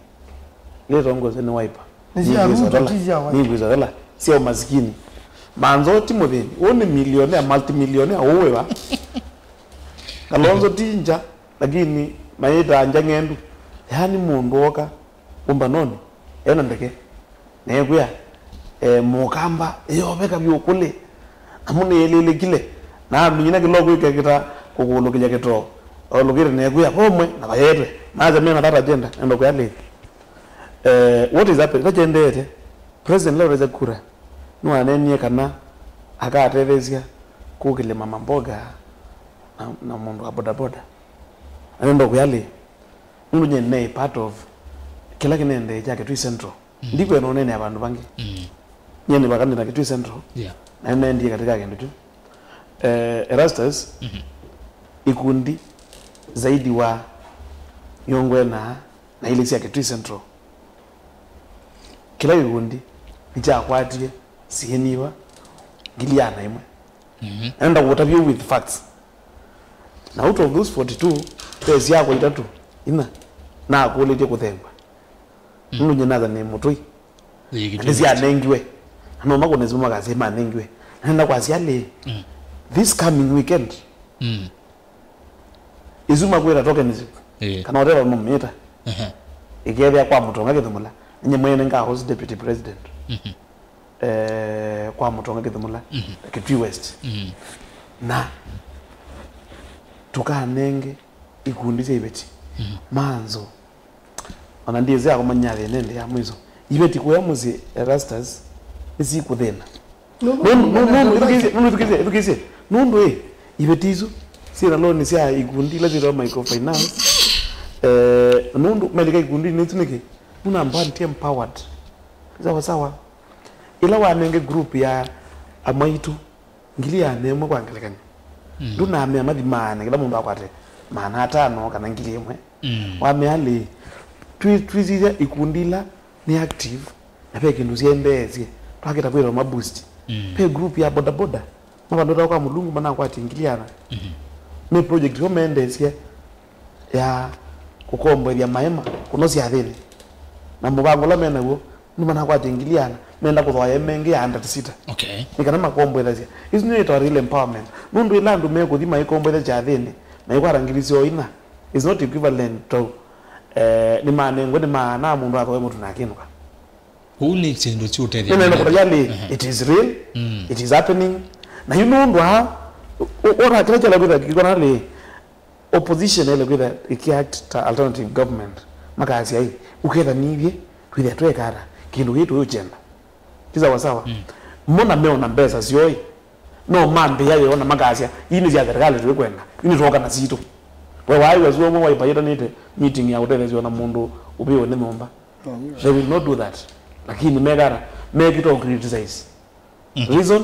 ila itongosya nĩ Wiper. Nĩ sya Ruto, ti sya Wiper. Nĩngwĩsa vala sya ũmasikini. Manzo ti mũthĩni. Ũũ nĩ millionaire, multimillionaire, ũũ wĩva? Kalonzo ti ngya. Lakini mayĩtaa ngya ng'endu, yaani mũndũ ooka ũmbanonĩ ena ndeke, na ekwĩa, e, mũkamba ĩyoveka vyũ kũlĩ, amu nĩyĩlĩlĩkile, na aminyina kĩla ũkwĩka kĩta kũkũlũkĩlya kĩtoo, olũkĩte na ekwĩa vomwe na vayetwe, maasya mena that agenda, enda kwĩa lĩĩ. Eh, what is happening? Ĩla kyendeete, President ĩla ũtesya kura, nĩwaneenie kana akatetheesya kũkĩlya mama mboga na, na mũndũ wa bodaboda. Anenda kwĩa lĩ, nũndũ nyie nĩ part of kĩla kĩnendee kya Kitui Central. Mm. Ndikwenda ũneenea vandũ vangĩ. Mm. Nyie nĩ vakandi na Kitui Central. Yeah. Na nĩnaendie katika kĩndũ kyu. Eh, Erastus, mm-hmm, ikundi zaidi wa mĩongo ĩna na ilĩ sya Kitui Central. Kĩla kĩkundi nĩkyakwatie syĩnyiva ngili ĩana ĩmwe. Mhm. Nenda kũũtavya with facts. Na out of those forty-two, ve syakwa itatũ, ina, nakũlĩtye kũthengwa. Mm. Nũndũ nyie natha nĩ mũtũi. Na nĩsyanengiwe. Na no makũne simũ makasya manengiwe. Na nenda kwasya lĩ, mm, this coming weekend, mm, isu makwĩta tokenism, ĩĩ, kana whatever mamĩta, ehe, ĩkethĩa kwa Mũtonga Kĩthũmũla, ninye mwene nga host deputy president, mhm, eh, kwa Mũtonga Kĩthũmũla, mhm, Kitui West. Mhm. Na tũkanenge ikundi sya iveti, mhm, manzo. Ona ndiĩsĩ akũmanya thĩna ĩndĩ ya mwĩso. Iveti kũya mũsyĩ Erastus nĩsikũthĩna. Nũndũ, nũndũ, nũndũ, ĩthukĩĩsye, nũndũ, ĩthukĩĩsye, ĩthukĩĩsye. Nũndũ ĩ, iveti isu syĩna loan sya ikundi ila syĩtawa microfinance. Eh, nũndũ melika ikundinĩ isu nĩkĩ? Nũndũ namba one ti empowered. Sawa, sawa. Ĩla wanenge group ya amwaitũ ngili ĩana ĩmwe kwa ngelekany'o, mm, ndũnamea mathimaane, kĩla mũndũ akwate maana atano kana ngili ĩmwe. Mm. Wamea lĩ, twi-, twisisya ikundi ila nĩ active, na ve kĩndũ syendeesye, twakĩta kwĩthwa ma boost. Mm. Ve group ya bodaboda, mavandũta kwa Mũlungu manakwatie ngili ĩana. Mm-hmm. Nĩ project yo mendeesye ya kũkomboethya maema kũno syathĩnĩ. Na mũvango ũla menaw'o, nĩmanakwatie ngili ĩana, menda kũthooa ĩmwe ĩngĩ ya andati sita. Okay. Nĩ kana makomboethasya. Isu nĩyo ĩtawa real empowerment. Nũndũ ĩla andũ mekũthi maikomboethya kyathĩnĩ, maikwata ngili syoo inya, is not equivalent to, eh, nĩmanengwe, nĩmaanaa mũndũ athoe mũtu na akĩnũka. Ũu nĩ kĩndũ kyũtethya. Nĩnenda kũtavya lĩ, mhm, it is real, mm, it is happening. Na yu nũndũ aa, ũ-, ũ-, ona kĩla kyala kwĩtha kĩkona lĩ, opposition ele kwĩtha ĩkĩact ta alternative government, makasya ĩ, ũkethanĩthye, twĩthĩa twekata, kĩndũ kĩĩ tũyũkyenda. Ti sawa sawa. Mm. Mona meona mbesa syoo ĩ, no mambĩĩa yo na makasya, "Ii nĩ sya serikali tũikwenda, ii nĩ twoka na sitũ." We waĩ wazua ũmwe Wiper yĩtanĩte meeting ya ũtethesyo na mũndũ ũvĩwe nĩ nyũmba. Oh, yeah. They will not do that. Lakini mekara, mekĩtwa criticize. Mhm. Reason?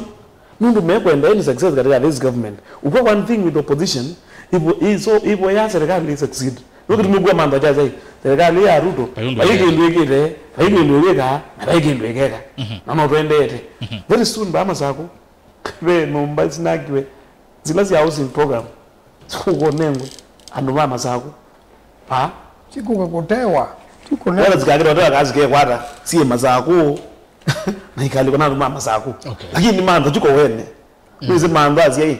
Nũndũ mekwenda any success katika this government. Ukwa one thing with opposition, ivo, iso, ivo ya serikali succeed. No kĩtumi kwa mantha cha sai. Serikali ya Ruto, vai kĩndũ ĩkĩte, vai kĩndũ ĩkĩka, na vai kĩndũ ĩkeka. Mhm. Na no twendete. Mhm. Very soon, ba Masaku, ve nyũmba sinakiwe, zila cia housing program, sikukonengwe andũ ma Masaku. Pa? Sikuka kũtewa. Sikunewa. Wala zikakĩtwa tewa kazi kekwata, sie Masaku. Na ikalĩkwa na andũ ma Masaku. Okay. Lakini mantha tuko wene. Mm. Nĩsĩ mantha asyai,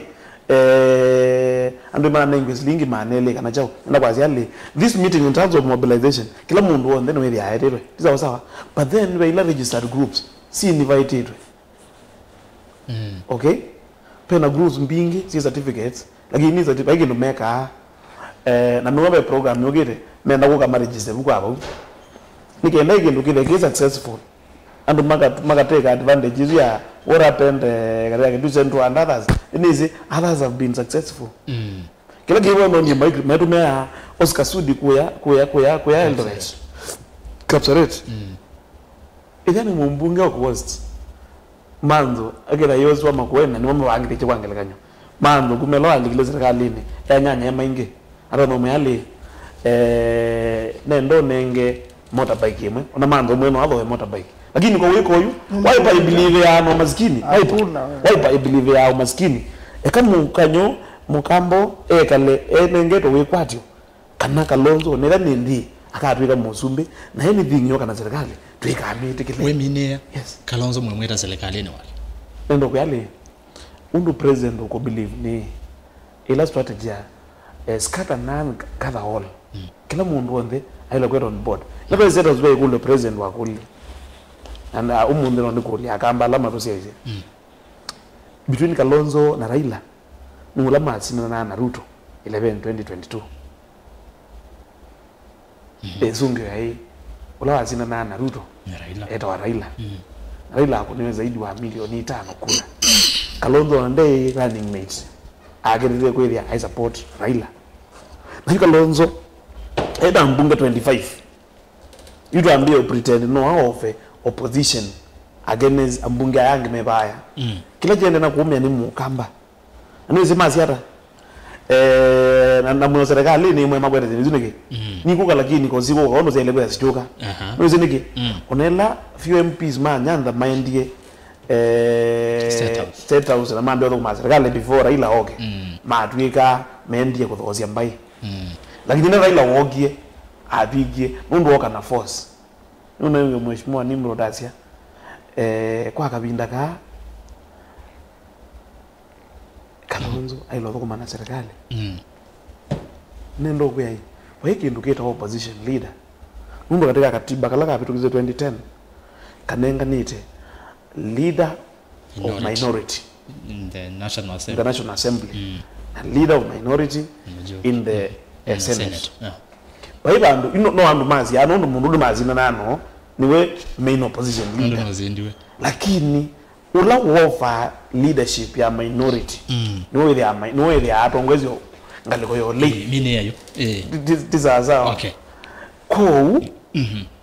eh, andũ mananengwe silingi maana elĩ kana chao. Enda kwasya lĩ, this meeting in terms of mobilization, kila mũndũ wonthe nĩwĩthĩa aetetwe. Ti sawa sawa. But then, ve ila registered groups, si invited. Mm. Okay? Pena groups mbingĩ, si certificates, lakini certi-, vai kĩndũ mekaa. Eh, na nũwe ve program yũkĩte, menda kũka maregister vu kwa vau. Nĩ kenda ĩ kĩndũ kĩthe kĩ successful. Andũ maka-, makateka advantage isu ya what happened, eh, katika Kitui Central and others. Nĩsĩ, others have been successful. Mm. Kĩla kĩwononye maitũmĩa Oscar Sudi kuya, kuya, kuya, kuya Eldoret. Kapsaret. Mm. Ĩtha nĩ mũmbunge wa West. Manthu, akĩtha Yosua Makueni, nĩmo mavangĩthĩtye kwa ngelekany'o. Manthu, kumela alikile serikalini, enyanya e maingĩ. Ata no mwĩalĩ, eh, nenda ũnenge motorbike ĩmwe. Ona manthu mwe no athoe motorbike. Lakini kwa wĩko ũyu, Wiper ĩbelieve ya no masikini. Wiper, hakuna. Wiper ĩbelieve ya masikini. Eka mũkany'o, mũkambo, ekale, enengetwe wĩkwatyo. Kana Kalonzo, netha nĩ nthĩ, akatwĩka mũsumbĩ, na anything yoka na serikali, twĩkamĩtĩkĩle. Wĩminĩa. Yes. Kalonzo mwĩmwĩta serikalini wake. Nenda kwĩalĩ, ũndũ president ũkũ believe nĩ ĩla strategy ya, eh, scatter none, gather all. Mm. Kĩla mũndũ wonthe aĩle kwĩtwa on board. Na president ũsu ve ĩkũlyo president wakũlya. Na, na ũmũnthĩ no nĩkũlya, akamba ala matũsyaisye. Mm. Between Kalonzo na Raila, nĩ ũla masindanaa na Ruto eleven twenty twenty-two. Mhm. Ĩsũngĩo yaĩ, ũla wasindanaa na Ruto, nĩ Raila. Etawa Raila. Mm. Raila akũniwe zaidi wa milioni itano kura. Kalonzo ona nde running mate. Akĩlĩlile kwĩthĩa I support Raila. Na yu Kalonzo, enda mbunge twenty-five. Yu twambie pretend no offer opposition against ambunge aya angĩ me vaya. Mm. Kĩla kĩende na kuumia nĩ mũkamba. Na nĩwĩsĩ masiata. Eh, na, na mũno serikali nĩ mwe makwete thĩna isu nĩkĩ? Mm. Nikuka lakini kosi kwa ono sele kwa sichoka. Aha. Nĩwĩsĩ nĩkĩ? Mm. Onela few M Ps ma Nyanza maendie, eh, State House. State House na mambe thũkũma serikali before Raila oke. Mm. Matwĩka mendie kũthosya mbai. Mm. Lakini na Raila wokie, athikie, nũndũ woka na force. Nũnenge Mheshimiwa Nimrod asya, eh, kwa kavinda kaa, Kalonzo aĩle ũthũkũma na serikali. Mm. Nenda ũkwĩa ĩ, vai kĩndũ kĩtawa opposition leader. Nũndũ katika katiba kala kavĩtũkisye twenty ten, kanenganĩte leader of minority. Minority. In the National Assembly. In the National Assembly. Mm. Na leader of minority in the, mm, eh, Senate. Senate. Yeah. Vai vandũ, ino, no andũ masya, no andũ mũndũ nĩ masindanaa no, nĩwe main opposition leader. Andũ masindiwe. Lakini, ũla wofa leadership ya minority, mm, nĩwe wĩthĩa mi-, nĩwe wĩthĩa atongoesyo ngalĩko ya ũlei. Ĩ, mine yayo. Ĩ. Ti, ti, ti sawa sawa. Okay. Kwoou, mhm,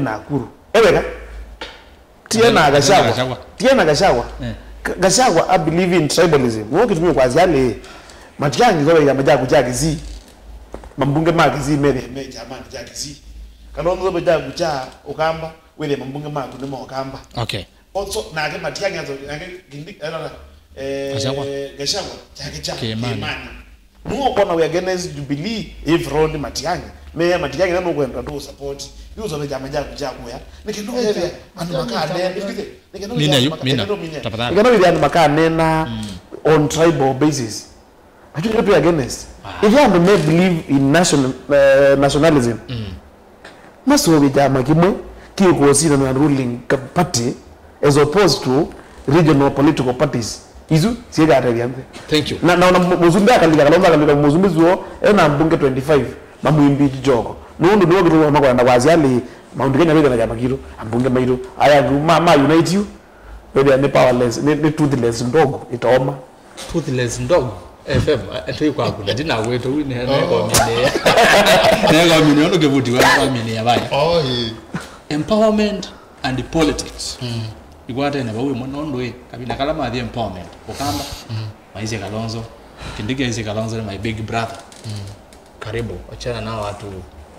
Nakuru. Eweka? Tiena Gachagua. Gachagua. Tiena Gachagua. Eh. Ga- Gachagua, I believe in tribalism. Nĩw'o kĩtumi kwasya alĩ, Matiang'i, ĩtho ve kyama kyaku kya Kisii, mambunge ma Kisii methĩe me kyamanĩ kya Kisii. Kalonzo, ĩtho ve kyaku kya Ũkamba, wĩthĩe mambunge maku nĩ ma Ũkamba. Okay. Also, nake Matiang'i, azo- nake Kindi- eh, no, no, eh, Gachagua. Gachagua, kyake kya Kĩĩmanĩ. Kĩĩmanĩ. Nũũ ũkwona we against Jubilee, if Ron Matiang'i? Meya Matiang'i na nũkwenda tũ support. Yu ũsove kyama kyaku kya kũya. Nĩ kĩndũ wĩthĩa andũ makanena. Nĩ kĩndũ wĩthĩa andũ makanena. Nĩ kĩndũ wĩthĩa andũ makanena on tribal basis. Actually, tũ against. Ĩthĩa andũ me believe in national, eh, nationalism. Masũvĩe kyama kĩmwe kĩkũsina na ruling ka- party as opposed to regional political parties. Isu syĩkatethya nthĩ. Thank you. Na, na ona mu- mũsumbĩ akalika, Kalonzo akalika mũsumbĩ suo, ena mbunge twenty-five, mamwimbi joko. Nũndũ nĩw'o kĩtuma makwenda kwasya alĩ, Mount Kenya nĩthĩna kyama kitũ, ambunge maitũ. Aya, ma, ma unite you, wĩthĩa nĩ powerless, nĩ, nĩ toothless dog, itaoma. Toothless dog F M, eh, tũi kwaku, na ndinagwĩtũ, wĩ ne- nekomĩnĩa. Nekomĩnĩa, ũndũ kĩvuti wa kwamĩnĩa vaya. Oh, ĩĩ. Empowerment and politics. Mm. Ikwatene vau ĩmwe, nũndũ ĩ, kavinda kala mathi empowerment, Ũkamba, mm, maisye Kalonzo, Kindiki aisye Kalonzo nĩ my big brother. Mm. Karibu, achana na watu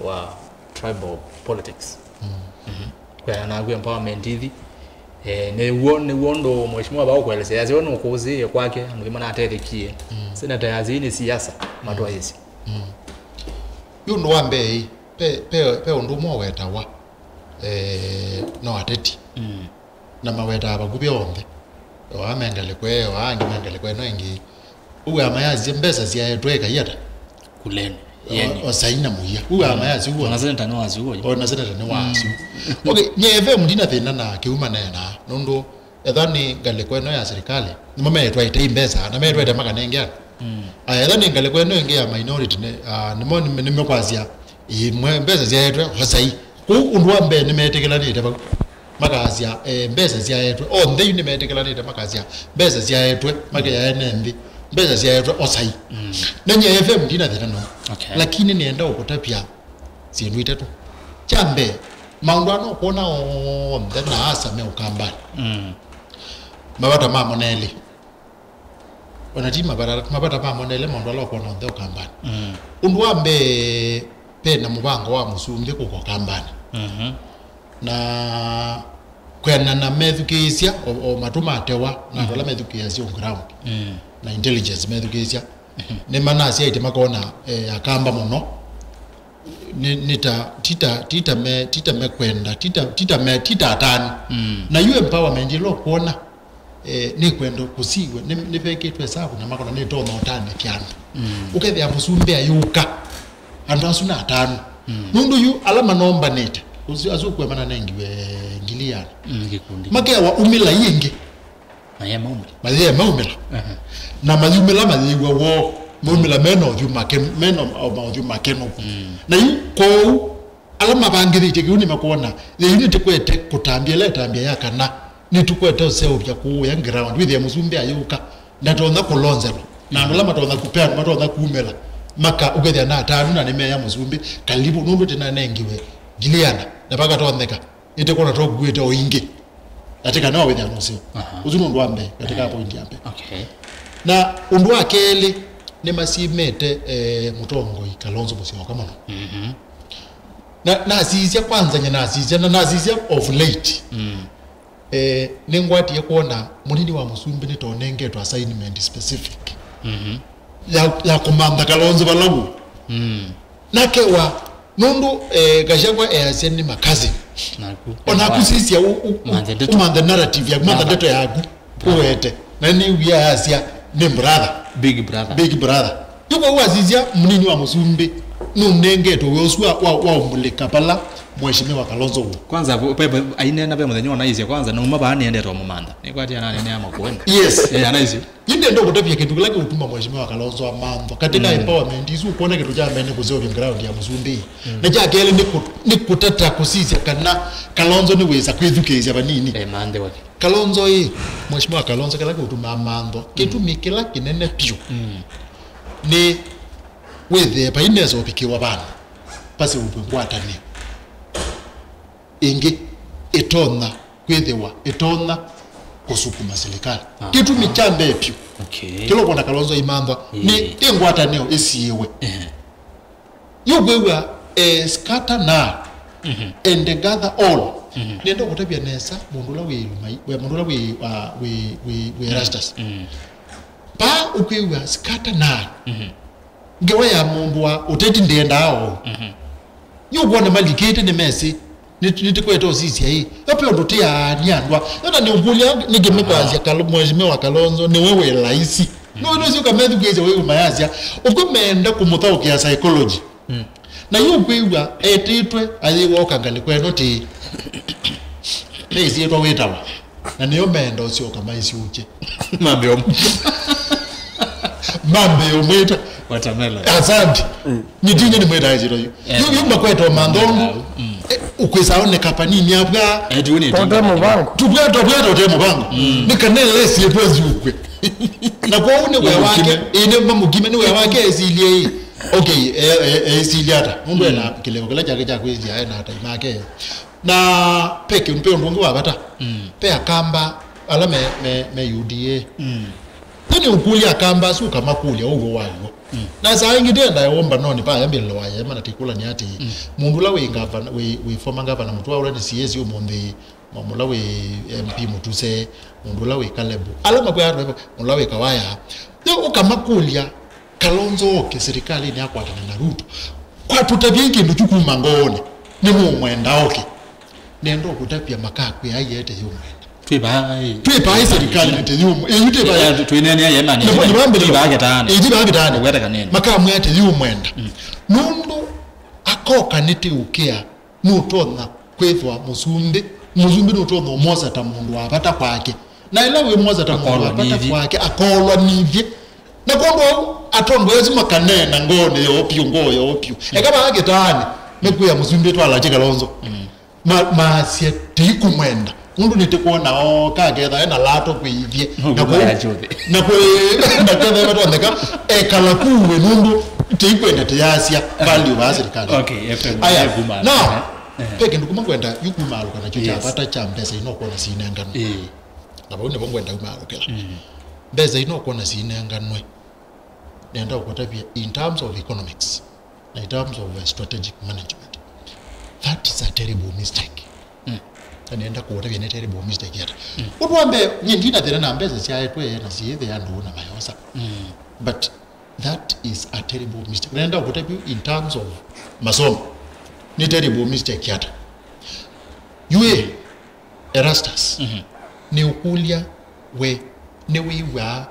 wa tribal politics. Mm. Mhm. Kwĩana naku empowerment ithi. Eh, nĩw'o, nĩw'o ũndũ mheshimiwa vau kũelesea, yasyo nũkũsĩĩe kwake, andũ nĩmanatethekie. Mm. Senator yasyo nĩ siasa, matwaĩsye. Mm. Yu ũndũ wa mbee, pe, pe, pe ũndũ ũmwe wetawa, eh, no ateti. Mm. Na mawetaa vakuvĩ onthe. O aa me ngalĩko ĩyo, aa angĩ me ngalĩko ĩno ĩngĩ. Ũu amayasya mbesa syaetwe ĩkai ata? Kuleni. Yeni. O, o saina mũia. Ũu amayasya ũu. Ona seneta nĩ wasya ũu. Ona seneta nĩ wasya ũu. Okay, nye F M ndina thĩna na kĩu maneenaa. Nũndũ etha nĩ ngalĩko ĩno ya serikali, nĩmo meetwaĩte i mbesa, na meetwaĩte makanenge andũ. Mm. Aya, etha nĩ ngalĩko ĩno ĩngĩ ya minority, nĩ, ah, nĩmo nĩ- nĩmekwasya imwe mbesa syaetwe, o sai. Kũu ũndũ wa mbee nĩmetĩkĩlanĩte vau. Makasya, eh, mbesa syaetwe. Onthe yu nĩmetĩkĩlanĩte makasya, mbesa syaetwe, makeaene nthĩ. Mbesa syaetwe, o sai. Mm. Na nye F M ndina thĩna no. Okay. Lakini nĩenda ũkũtavya syĩndũ itatũ. Kya mbee, maũndũ ala ũkwona onthe na asa me Ũkambanĩ. Mm. Mavata mamo nelĩ. Ona ti mavata, mavata mamo nelĩ, maũndũ ala ũkwona onthe Ũkambanĩ. Mm. Ũndũ wa mbee, ve na mũvango wa mũsumbĩ kũka Ũkambanĩ. Mhm. Na kwĩanana methukĩĩsya, o, o matũ matewa, na andũ ala methukĩĩasya on ground. Mm. Na intelligence methukĩĩsya. Mhm. Nĩmanasyaĩtye makona, eh, Akamba mũno. Nĩ, nĩ ta, ti ta, ti ta me, ti ta mekwenda, ti ta, ti ta me, ti ta atanu. Mm. Na yu empowerment ĩla ũkwona, eh, nĩkwenda kũsiw'a, nĩ, nĩvekĩtwe savu na makona nĩtonya ũtanĩkya andũ. Mm. Ũkethĩa mũsumbĩ ayũka, andũ asu nĩ atanu. Mm. Nũndũ yu ala manombanĩte, ũsu, asu ũkw'a mananengiwe ngili yana. Mm, kĩkundi. Makewa umĩla ĩngĩ. Mayĩa maumĩla. Mayĩa maumĩla. Aha. Na mayumĩla mayĩw'a woo. Maumĩla mena ũthyũ makenu, mena o maũthyũ makenu. Mm. Na yu kwoou, ala mavangĩthĩtye kĩu nĩmakwona, yĩu nĩtũkwete kũtambya ĩla ĩtambya ya kana nĩtũkwete ũseũvya kũũya ground. Wĩthĩa mũsumbĩ ayũka, ndatonya kũlonzelwa. Na andũ ala matonya kũpeana, matonya kumĩla, maka ũkethĩa na atanu na nĩmeya mũsumbĩ, kalivu, nũndũ tĩnanengiwe ngili yana, na vakatonyeka. Ĩte kwona twakuĩte o ingĩ. Atĩ kana wawĩthĩa nũseo. Aha. Ũsu nĩ ũndũ wa mbee katika point ya mbee. Okay. Na ũndũ wa kelĩ, nĩmasimĩte, eh, mũtongoi Kalonzo Musyoka mũno. Mhm. Na nasisya kwanza, nye nasisya, na nasisya of late. Mm. Eh, nĩngwatie kwona mũnini wa mũsumbĩ nĩtonengetwe assignment specific ya, ya kũmantha Kalonzo vala wĩ. Mm. Nakewa, nũndũ, eh, Gachagua easya nĩ makasi. Naku. Ona kusisya u, u, u, Manthe ndeto. Ũmanthe narrative yaku, mantha ndeto yaku, ũwete. Na nĩ wia yasya nĩ brother. Big brother. Big brother. Yu kwa wasisya mũnini wa mũsumbĩ nũnengetwe wĩa ũsu wa, wa, wa ũmũlĩka pala Mheshimiwa Kalonzo wĩ. Kwanza, vo-, pe-, pe-, ainena ve mũthenya ũnaisye kwanza, nauma vaa nĩendete o mũmantha. Nĩkwatia nanene ya makueni. Yes. Eh, anaisye. Yu ndenda kũtavya kĩndũ kĩla kĩũtuma Mheshimiwa Kalonzo amanthwa. Katika empowerment isu, ũkwona kĩndũ kya mbee nĩ kũseũvya ground ya mũsumbĩ. Mm. Na kya kelĩ nĩ kũ-, nĩ kũtata kũsisya kana Kalonzo nĩwĩsa kwĩthukĩĩsya vanini. Eh, manthe wake. Kalonzo ĩ, Mheshimiwa Kalonzo, kĩla kĩũtuma amanthwa, kĩtumi kĩla kĩnene piũ nĩ wĩthĩe vai nesa ũvikĩwa vandũ, vaseũvw'e ngwatanĩo ĩngĩ ĩtonya kwĩthĩwa ĩtonya kũsukuma silikalĩ. Aha. Kĩtumi kya mbee piũ. Okay. Kĩla ũkwona Kalonzo aimanthwa nĩ, ĩ ngwatanĩo ĩsiĩwe. Ehe. Yu kwĩw'a, eh, scatter now and gather all. Nenda kũtavya nesa mũndũ ũla wĩ Lumai, we mũndũ ũla wĩ, uh, wĩ, wĩ, wĩ Erastus. Paa ũkwĩw'a scatter now. Ngewa ya mũndũ wa ũteti ndĩendaa ũu. Yu kwona malikĩte nĩ mesĩ. Nĩ-, nĩtĩkwete ũsisya ĩ. Yo pe ũndũ tĩaani andũ a. Yona nĩ ũkũlya nĩkĩ mĩkwasya Kalo-, Mheshimiwa Kalonzo nĩwe wĩ laisi. Nũndũ ũcio kamethukĩĩsya wĩ mayasya. Ũkwĩ meenda kũmũthaũkĩa psychology. Na yu kwĩw'a etĩtwe ayĩwoka ngalĩko ĩno tĩ. Nĩĩsyĩtwa wĩtawa. Na nĩyo meenda ũsyoka maisyũkye. Mambe ũm-, mambe ũmwĩta. Watermelon. Asante. Nyitinye nĩ mwĩta ĩsyĩtwa yu. Yu, yu makwetwa manthongu. Eh, ũkwĩsa one kapanini apwa. Eh, tu nĩ Tote mũvango. Tubweta, bweta ũte mũvango. Nĩ kana ĩla ĩsyĩtwa ĩsyũkwe. Na kwoou nĩ wĩa wake, ĩĩ nĩ mamũkime, nĩ wĩa wake esilye ĩ. Okay, e, e, esilye ata? Mũndũ ena kĩleko kĩla kyake kya kwĩsya, ena atai make. Na pe kĩndũ, pe ũndũ ũngĩ wa vata. Pe Akamba ala me, me, me U D A. Nĩ ũkũlya Akamba asu ũkamakũlya ũw'o wa w'o. Na saa ingĩ tenda ũmba noni pa yambĩlĩlo wa yema na tikũlani ati mũndũ ũla wĩ ngavana, wĩ, wĩ former governor Mũtũa, ũla nĩ C S ũmũnthĩ, mũla wĩ M P Mũtuse, mũndũ ũla wĩ Kalebu. Ala makwĩa andũ, mũla wĩ Kawaya. Yo ũkamakũlya Kalonzo oke serikalinĩ akwatane na Ruto. Kwa tũtavye kĩndũ kyu kuma ngoonĩ, nĩmũmwenda oke. Nenda ũkũtavya makakwĩa aiete yũmwenda. Twĩ vaa ĩ. Twĩ vaa ĩ serikalinĩ te yũmwe. Ĩyu twĩ vaa. Ĩ, twĩneenea yemani. Nĩvo nĩvambĩlĩlo. Twĩ vaa kĩtaanĩ. Ĩthi vaa kĩtaanĩ. Ũkwete kanene. Makamwĩa te yũmwenda. Nũndũ akoka nĩtĩũkĩa. Nũtonya kwĩthwa mũsumbĩ, mũsumbĩ nũtonya ũmwosa ta mũndũ wa vata kwake. Na ĩla wĩmwosa ta mũndũ wa vata kwake, akolwa nithye. Na kwondũ au, atongoi asu makaneena ngoonĩ yoo piũ, ngoo yoo piũ. Eka vaa kĩtaanĩ, mekwĩa mũsumbĩ twalakye Kalonzo. Ma-, maasye, tĩikũmwenda. Nũndũ nĩtĩkwona o kaketha ena lato kwĩithye. Na kũ-, na kwĩ-, na ketha ĩvatonyeka, ekala kuwe nũndũ tĩikwenda tĩyasya value vaa serikali. Okay, F M, aya, kuma, na, eh, eh, ve kĩndũ kuma ngwenda yu kumaalũka nakyo kya vata kya mbesa inokwona sinenganwe. Eh. Na vau nĩvo ngwenda umaalũkĩla. Mm. Mbesa inokwona sinenganwe. Nenda kũtavya in terms of economics. Na in terms of, uh, strategic management, that is a terrible mistake. Mm. Na nenda kũũtavya nĩ terrible mistake ata. Mm. Ũndũ wa mbee, nyie ndina thĩna na mbesa syaetwe na syĩthĩa andũ na mayosa. Mm. But that is a terrible mistake. Nenda kũũtavya in terms of masomo, nĩ terrible mistake ata. Yue, Erastus, nĩũkũlya we nĩwĩw'aa?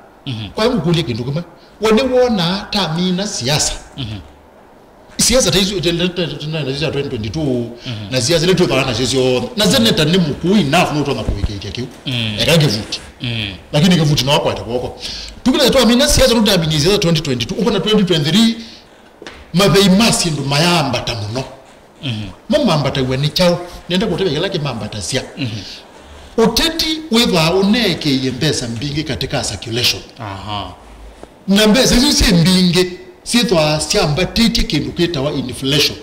Kwa ngũkũlye kĩndũ kĩmwe, we nĩwonaa tamina siasa? Siasa ta isu tũnaenda nasyo sya twenty twenty-two, na siasa ile twĩthaa nasyo syonthe, na seneta nĩ mũkũũ enough nũtonya kũĩkĩĩkya kĩu. Eka kĩvuti. Lakini kĩvuti no akwate kwoko. Tukĩla twamina siasa, tũtaminie siasa twenty twenty-two, ũkona twenty twenty-three, mavei ma syĩndũ mayaambata mũno. Mo mambataw'a nĩ kyaũ? Nenda kũtavya kĩla kĩmambatasya. Ũteti wĩthwaa ũneekĩie mbesa mbingĩ katika circulation. Aha. Na mbesa isu syĩ mbingĩ syĩthwaa syambatĩtye kĩndũ kĩtawa inflation.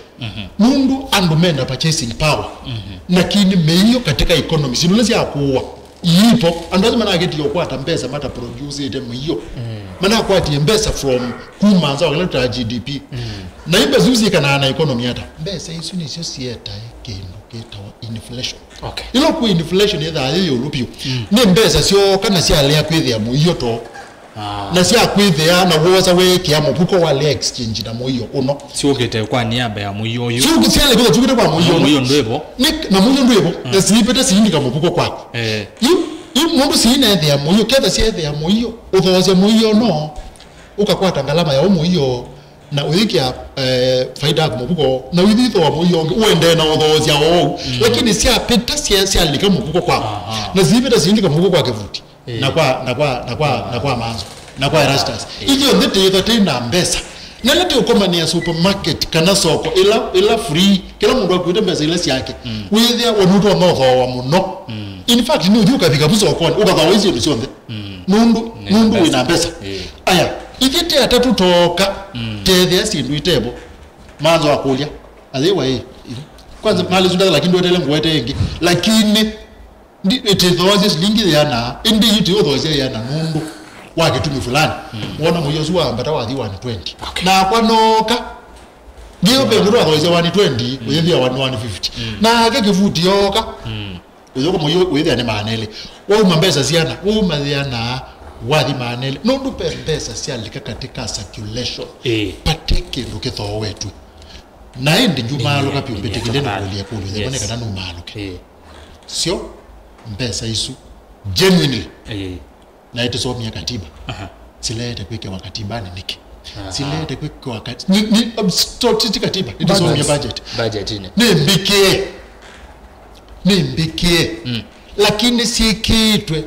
Nũndũ andũ mena purchasing power. Lakini mĩio katika economy, syĩndũ ila sya kũũa iipo, andũ asu manakĩtie ũkwata mbesa mata produceĩte mũio. Manakwatie mbesa from kuma nza wa kĩla tũtaa G D P. Na ĩ mbesa isu syĩkanaa na economy ata? Mbesa isu nĩsyo sietae kĩndũ kĩtawa inflation. Okay. Ĩla kwĩ inflation yĩthaa yĩ ĩũlũ vyũ, nĩ mbesa syooka na syalea kwĩthĩa mũio to. Ah. Na sya kwĩthĩa na wosa weekĩa mũvuko walea exchange na mũio ũno. Syũkĩte kwa niaba ya mũio ũyũ. Syũkĩ-, syalea kwĩthĩa syũkĩte kwa mũio ũno. Mũio ndwĩvo. Nĩ, na mũio ndwĩvo. Na siipĩte siindika mũvuko kwaku. Eh. Yu, yu mũndũ siinethĩa mũio, ketha syethĩa mũio, ũthoosya mũio no, ũkakwata ngalama ya ũ mũio, na ũyĩkĩa, eh, faida yaku mũvuko, na ũithi ĩthooa mũio ũngĩ, ũendee na ũthoosya oou. Lakini syapĩta sya-, syalika mũvuko kwaku. Aha. Na siipĩta siindika mũvuko kwa kĩvuti. Eh. Na kwa, na kwa, na kwa, na kwa Manzo, na kwa Erastus. Eh. Ithyonthe tĩĩtha tĩ na mbesa. Na ĩla tĩũkomanĩa supermarket kana soko, ĩla, ĩla free, kĩla mũndũ akuĩte mbesa ila syake. Wĩthĩa we nũtonya ũthooa mũno. In fact, nĩ ũthi ũkavika vu sokonĩ, ũkathooa isyĩndũ syonthe. Nũndũ, nũndũ wĩ na mbesa. Eh. Aya, ithyĩ tĩ atatũ tooka, tethĩa syĩndũ itevo. Manzo akũlya, ayĩwa ĩ, ĩ. Kwanza, mali sundaka, lakini ndwetele ngwete ĩngĩ. Lakini, ndi, ĩtĩthoosye silingi yĩana, ĩndĩ yu tĩũthoosya yĩana nũndũ wa kĩtumi fulani. Wona mũio ũsu wambata wathi one twenty. Okay. Nakwa nooka, ndio vengu twathoosya one twenty, ũyĩthĩa one, one fifty. Nake kĩvuti yooka. Ũyũka mũio wĩthĩa nĩ maana elĩ. Wauma mbesa syana, wauma yĩana, wathi maana elĩ. Nũndũ ve mbesa syalika katika circulation. Ĩĩ. Vate kĩndũ kĩthoowetw'e. Na ĩndĩ njumaalũka vyũ, mbĩtĩkĩle na kũlya kũlya, yes, kana numaalũke. Ĩĩ. Syo mbesa isu genuinely. Ĩĩ. Na ĩtĩsomie katiba. Aha. Sileete kwĩkĩwa katibanĩ nĩkĩ? Aha. Sileete kwĩkĩwa kati-, nĩ, nĩ, um, sto-, ti, ti katiba, ĩtĩsomie budget. Budget. Budget-inĩ. Nĩ mbĩkĩe. Nĩ mbĩkĩe. Mm. Lakini syĩkĩĩtwe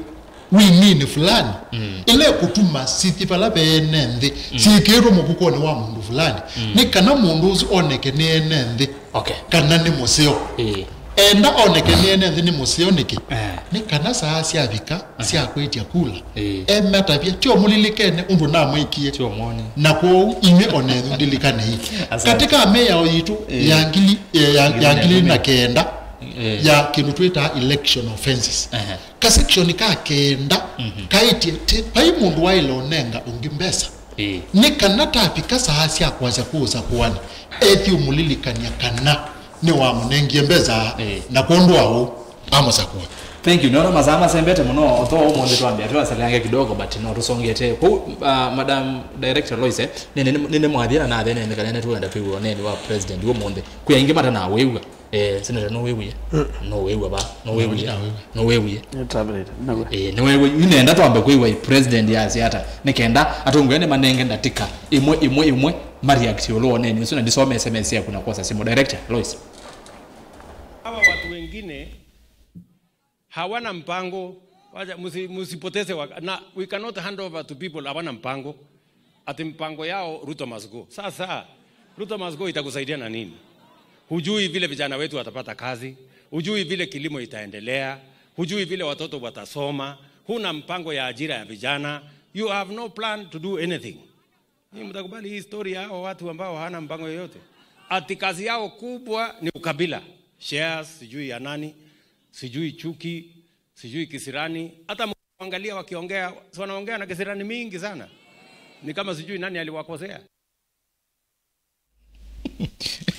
winini fulani, mm, ĩla ĩkũtuma sithi vala ve ene nthĩ, mm, syĩkĩĩtwe mũvukonĩ wa mũndũ fulani, mm, nĩ kana mũndũ ũsu oneke nĩ ene nthĩ, okay, kana nĩ mũseo. Ĩĩ. Enda oneke nĩ ene nthĩ nĩ mũseo nĩkĩ? Eh. Nĩ kana saa syavika, aha, sya kwĩtya kula, ĩĩ, ematavya, tyo mũlilikene ũndũ namwĩkie. Tyo mwoni. Na kwoou inyw'ĩ o nenyu ndilikanei. Asante. Katika mĩao yitũ, ĩĩ, ya ngili, eh, ya, ya ngili na kenda, ĩĩ, ya kĩndũ twĩtaa election offenses. Ehe. Ka section ka kenda, mhm, kaĩtye tĩ, vai mũndũ waĩle ũnenga ũngĩ mbesa. Ĩĩ. Nĩ kana tavika saa sya kwasya kũũsakũanĩ, ethi ũmũlilikany'a kana nĩwamũnengie mbesa, ĩĩ, na kwondũ wa ũu, amũsakũa. Thank you. Nĩona masaa masembete mũno, although ũmũnthĩ twambĩa twaseleange kidogo, but no tũsongete. Kwoou, uh, Madam Director Loise, nĩ, nĩ, nĩ, nĩnĩmwathie na nathenene kana nĩtũenda kwĩw'a ũneeni wa President ũmũnthĩ. Kwĩ aingĩ matanawĩw'a. Eh, Senator, nũwĩw'ie? Mm. Nũwĩw'a va? Nũwĩw'ie? Nũwĩw'ie? Nĩtambĩte. Nĩw'o. Eh, nĩwĩw'ie? Yu nenda twambe kwĩw'a President yasya ata, nĩ kenda atongoi nĩmanenge ndatika ĩmwe, ĩmwe, ĩmwe, ma react ĩũlũ wa ũneeni ũsu, na ndisome S M S yaku na kwosa simũ. Director Lois. Hawa watu wengine hawana mpango. Wacha, musi-, musipoteze waka-, na we cannot hand over to people hawana mpango. Ati mpango yao, Ruto must go. Sasa, Ruto must go itakusaidia na nini? Hujui vile vijana wetu watapata kazi, hujui vile kilimo itaendelea, hujui vile watoto watasoma, huna mpango ya ajira ya vijana. You have no plan to do anything. Ni mtakubali hii story ya hao watu ambao hawana mpango yoyote? Ati kazi yao kubwa ni ukabila. Shares, sijui ya nani, sijui chuki, sijui kisirani. Hata mkiangalia wakiongea, si wanaongea na kisirani mingi sana. Ni kama sijui nani aliwakosea.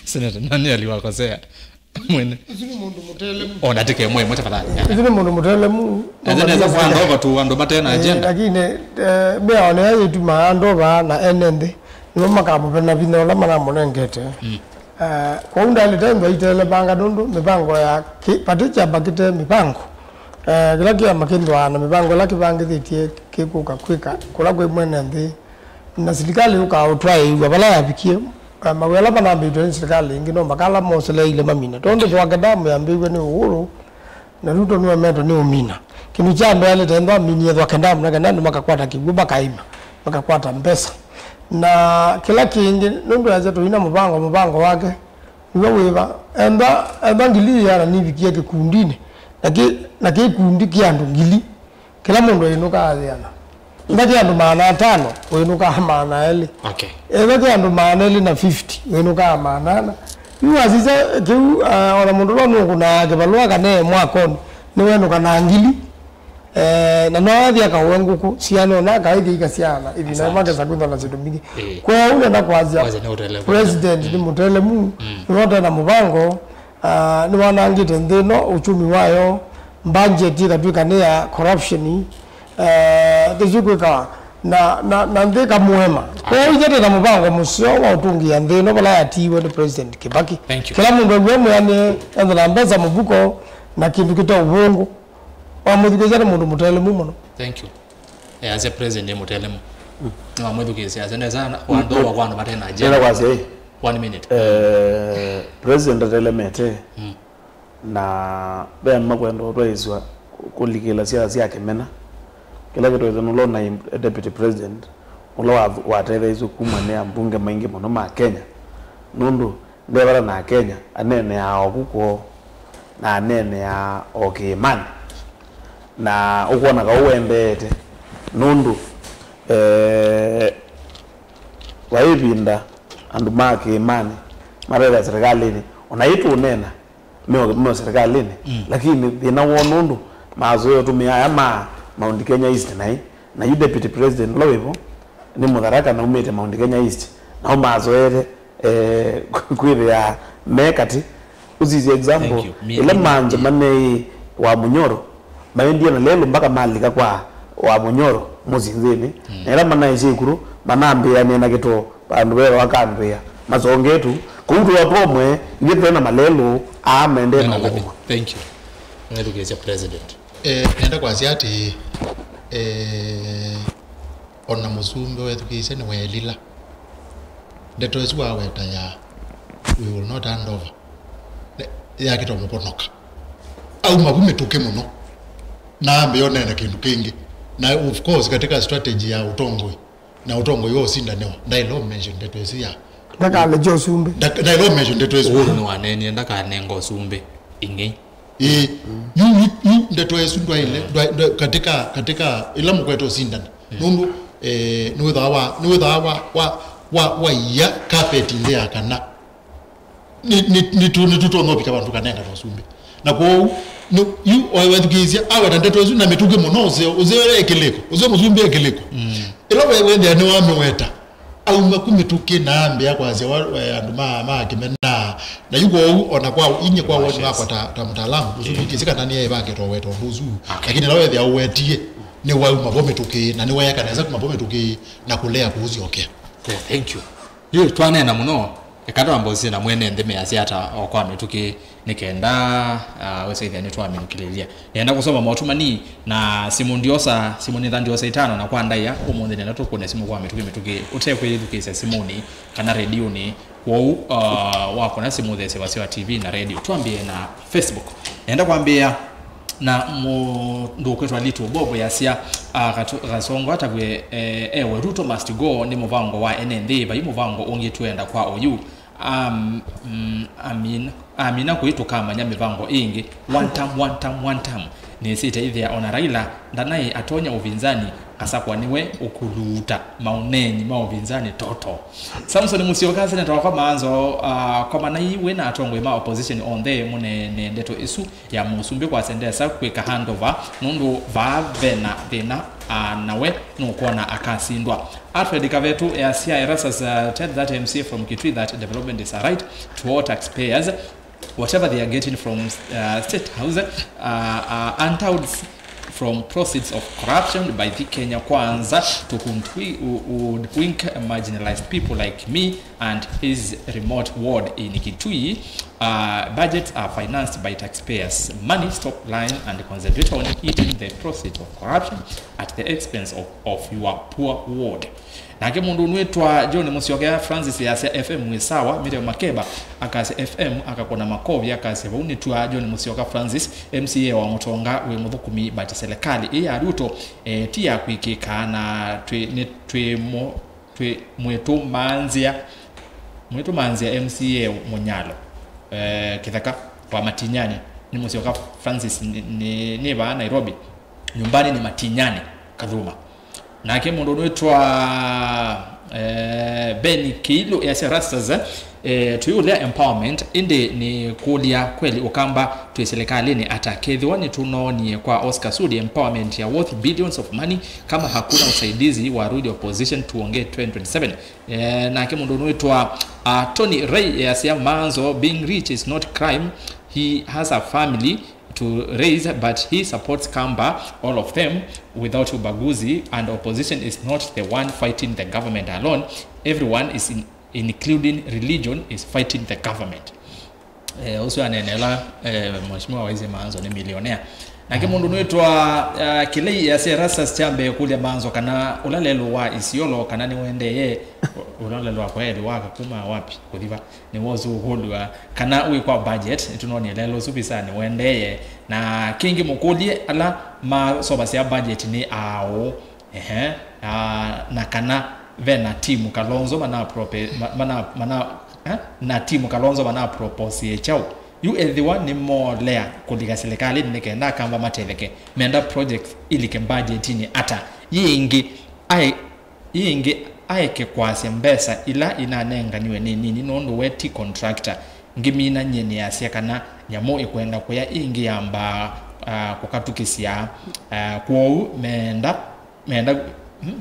Senator, nani aliwakosea? Mwene. Ũsu nĩ mũndũ mũtelemu. Ona tike mwe, mwe tafadhali. Ũsu nĩ mũndũ mũtelemu. Ende neza kwa ndo watu andũ mate na agenda. Eh, lakini, eh, mĩao nĩyo yĩtumaa andũ vaa na ene nthĩ nĩmo makamũvena vinya ũla manamũnengete. Mm. Eh, kwoou ndalĩte ndwa itelemanga nũndũ mĩvango ya kĩ-, vati kyamba kĩte mĩvango. Eh, kĩla kĩama kĩndwaa na mĩvango ĩla kĩvangĩthĩtye kĩkũka kwĩka kũla kwĩ mwene nthĩ. Na silikalĩ yũkaa ũtwaĩĩw'a vala yavikie, eh, mawĩa ala manambĩĩtwe nĩ silikalĩ ĩngĩ no makala moseleile mamine. Tondũ Thwake Dam yambĩĩw'e nĩ Uhuru, na Ruto nĩwemetwe nĩ ũmina. Kĩndũ kya mbee alĩte ethwa aminie Thwake Dam na kenda andũ makakwata kĩw'ũ, makaĩma, makakwata mbesa. Na kĩla kĩngĩ, nũndũ easya tũina mũvango, mũvango wake nĩw'o wĩva? Ethwa, ethwa ngili ĩana nivikie kĩkundinĩ, na kĩ, na kĩkundi kĩ andũ ngili, kĩla mũndũ ainũkaa yĩana. Ethwa kĩ andũ maana atano, ũinũkaa maana elĩ. Okay. Ethwa kĩ andũ maana elĩ na fifty, ũinũkaa maana ana. Yu wasisya kĩu, ah, ona mũndũ ũla nũkũnaa kĩvalũa kana e mwakonĩ, nĩwenũka na ngili. Eh, na no athi akaũe ngũkũ, syana ona akaithi ikasyana, ĩvinda Asante. Makesa kwĩthwa na syĩndũ mbingĩ. Eh. Kwoou nenda kwasya Wacha nĩ ũtele president nĩ mũtelemu, nĩwotena mũvango, ah, nĩwanangĩte nthĩ ĩno, uchumi wayo, budget ĩkatw'ĩka nĩ ya corruption, eh, kĩsu kwĩkawa na, na, na nthĩ ĩkamũema. Kwoou ithe twĩna mũvango mũseo wa ũtũngĩĩa nthĩ ĩno vala yatiiwe nĩ President Kibaki. Thank you. Kĩla mũndũ ew'e mwĩanĩe, ethĩwa na mbesa mũvuko na kĩndũ kĩte ũvũngũ. Wamwĩthukĩĩsya nĩ mũndũ mũtelemu mũno. Thank you. Eh, asya president nĩ mũtelemu. Nĩwamwĩthukĩĩsya, asya nesa, na, wa ndũa kwa andũ mate na agenda. Nenda kwasya ĩ. One minute. Eh, president atelemete. Mm. Na ve andũ makwenda ũtwaĩswa kũlikĩla siasa sya kĩmena. Kĩla kĩtwaĩswa nũla na deputy president, ũla wa, watetheeisye kuma nĩ ambunge maingĩ mũno ma Kenya. Nũndũ ndevata na Akenya, aneeneaa o ku kwoo, na aneeneaa o kĩĩmanĩ, na ũkwona kaũ wendeete, nũndũ, eh, vai ĩvinda andũ ma kĩĩmanĩ matethea serikalĩnĩ, ona ĩtũũneena, meo, meo serikalĩnĩ, mm, lakini thĩna woo nũndũ mazoea ũtũmĩa aya ma Mount Kenya East naĩ, na yu deputy president ũla wĩvo nĩ Mũtharaka na umĩte Mount Kenya East, nao mazoete, eh, kwĩthĩa me katĩ. Ũsisye example, thank you. Ĩla manzo maneĩ wa Mũnyoro, maendie na lelũ mpaka malika kwa wa Mũnyoro mũsinzĩnĩ, mm, na ĩla manaisye ĩkũlũ, manambĩanĩa na kĩtoo, vandũ veva vakambĩa masongetu kũu tũa twomwe, ithyĩ tũte na malelũ aa maendee na ũthũkũma. Thank you. Nĩthukĩĩsya president. Eh, nenda kwasya atĩ, eh, ona mũsumbĩ wethukĩĩsye nĩweelila. Ndeto ĩsu waweta ya "we will not hand over" yakĩta mũponoka. Auma vu mĩtũkĩ mũno, na ambĩĩa ũneena kĩndũ kĩngĩ. Na of course, katika strategy ya ũtongoi, na ũtongoi wa ũsindanĩwa, ndaĩle ũmention ndeto ĩsu ya ndakalekya ũsumbĩ. Nda-, ndaĩle ũmention ndeto ĩsu. Uhuru nĩwaneenie ndakanenga ũsumbĩ ĩngĩ. Ĩĩ. Yu, yu, yu ndeto ĩsu ndwaĩle, ndwa-, ndwa-, katika, katika ĩla mũkwete ũsindana. Nũndũ, eh, nĩwĩthaa wa, nĩwĩthaa wa, wa, wa, wa ia carpet nthĩ ya kana. Nĩ, nĩ, nĩtũ-, nĩtũtonya ũvika vandũ kanenga na ũsumbĩ. Na kwoou, nĩ, yu, wethukĩĩsya, aweta ndeto ĩsu na mĩtũkĩ mũno, ũseo, ũseo e kĩlĩko, ũseo mũsumbĩ e kĩlĩko. Mm. Ĩla we, wethĩa nĩwamĩweta, auma ku mĩtũkĩ na ambĩa kwasya wa, we, andũ ma, ma kĩmena. Na yu kwoou, ona kwa, inye kwa woni wakwa ta, ta mũtaalamu, ũsu ndikĩsĩ kana nĩeĩvangĩte ũweta ũndũ ũsu. Okay. Lakini ĩla wethĩa ũwetie, nĩwauma vo mĩtũkĩ, na nĩweeka nesa kuma vo mĩtũkĩ, na kũlea kũũsyokea. Yeah, thank you. Yu, twaneena mũno, eka twambe ũsisye na mwene nthĩ measya ata o kwa mĩtũkĩ, nĩ kenda, ah, wĩsa ĩthĩa nĩtwamĩnũkĩlĩlya. Nĩenda kũsoma motũmani na simũ ndiosa, simũ nĩ tha ndiosa itano na kwa ndaĩa, ũmũnthĩ nĩenda tũkũne simũ kwa mĩtũkĩ mĩtũkĩ, ũtekwĩyĩthukĩĩsya simũnĩ kana rediũnĩ. Kwoou, ah, wakũna simũ ũthesye vasya wa T V na redio. Twambĩe na Facebook. Nĩenda kwambĩĩa na mũndũ ũkwĩtwa Little Bob yasya, ah, Katu-, Kasongo atavw'e, eh, ewe Ruto must go nĩ mũvango wa ene nthĩ, vai mũvango ũngĩ twenda kwa ũyu. Am-, mm, amin-, amina kũi tũkamanya mĩvango ĩngĩ. One term, one term, one term. Nĩsĩte ĩthĩa ona Raila ndanaĩ atonya ũvinzani, asakwa nĩwe ũkũluuta maũneeni ma ũvinzani toto. Samson Musyoka, seneta wakwa maanzo, ah, komanai wĩ na atongoi ma opposition onthe mũneene ndeto ĩsu ya mũsumbĩ kwasya ndesa kwĩka handover, nũndũ vaa vena thĩna, ah, nawe nũkwona akasindwa. Alfred Kavetu easya Erastus, uh, tell that M C A from Kitui that development is a right to all taxpayers. Whatever they are getting from, uh, State House, uh, uh, untold from proceeds of corruption by the Kenya Kwanza to whom we would wink marginalized people like me and his remote ward in Kitui. Uh, budgets are financed by taxpayers' money. Stop lying and concentrate on eating the proceeds of corruption at the expense of, of your poor ward. Nake mũndũ ũnwĩtwa John Musyoka Francis yasya F M wĩ sawa, Miriam Makeba akasya F M akakũna makovi, akasya vau nĩtwa John Musyoka Francis, M C A wa Mũtonga wĩ mũthũkũmi, but serikali ĩ ya Ruto, eh, ti ya kwĩkĩka, na twĩ, nĩ, twĩ, mo, twĩ mwĩtũmanzĩa, mwĩtũmanzĩa M C A mũnyalo, eh, kĩtheka wa Matinyani. Nĩ Musyoka Francis, nĩ, nĩ, nĩ vaa Nairobi, nyumbani ni Matinyani, Kathuma. Nake mũndũ ũnwĩtwa eh, Ben Kĩilũ easya Rastas, eh, tũiũlya empowerment, ĩndĩ nĩ kũlya kweli Ũkamba twĩ silikalĩnĩ ata? Kethĩwa nĩtũnoonie kwa Oscar Sudi empowerment ya worth billions of money, kama hakuna usaidizi wa rudi opposition tuongee twenty twenty-seven. Eh, nake mũndũ ũnwĩtwa uh, Tony Ray easya Maanzo, being rich is not crime, he has a family to raise, but he supports Kamba, all of them, without ubaguzi, and opposition is not the one fighting the government alone. Everyone is in, including religion, is fighting the government. Eh, ũsu aneenela eh, Mheshimiwa Waisye Maanzo nĩ millionaire. Nake mũndũ nĩtwa uh, Kĩlei easya Rastas kyambe kũlya Maanzo kana ũla lelũ wa Isiolo kana nĩwendee ũla lelũ wa kwaeli waka kuma wapi kũthiva nĩwosũkũlw'a kana wĩ kwa budget, nĩtũnonie lelũ ũsu visa nĩwendee. Na kĩngĩ mũkũlye ala masovasya budget nĩ aũ, ehe, ah, na kana ve na timu Kalonzo mana prope-, ma- mana, mana, eh? Na timu Kalonzo mana proposie kyaũ? Yu ethĩwa nĩmoolea kũlika silikalĩnĩ nĩ kenda Akamba matetheke, menda projects ilike budgetinĩ ata? Yĩ ĩngĩ, aĩ Ĩngĩ, aeke kwasya mbesa ila inanenganiwe nĩ nini nũndũ we ti contractor. Ngĩmina nyie nĩasya kana nyamũ ĩkwenda kũya ĩngĩ yambaa uh, kũkatũkĩsya uh, kwoou meenda meenda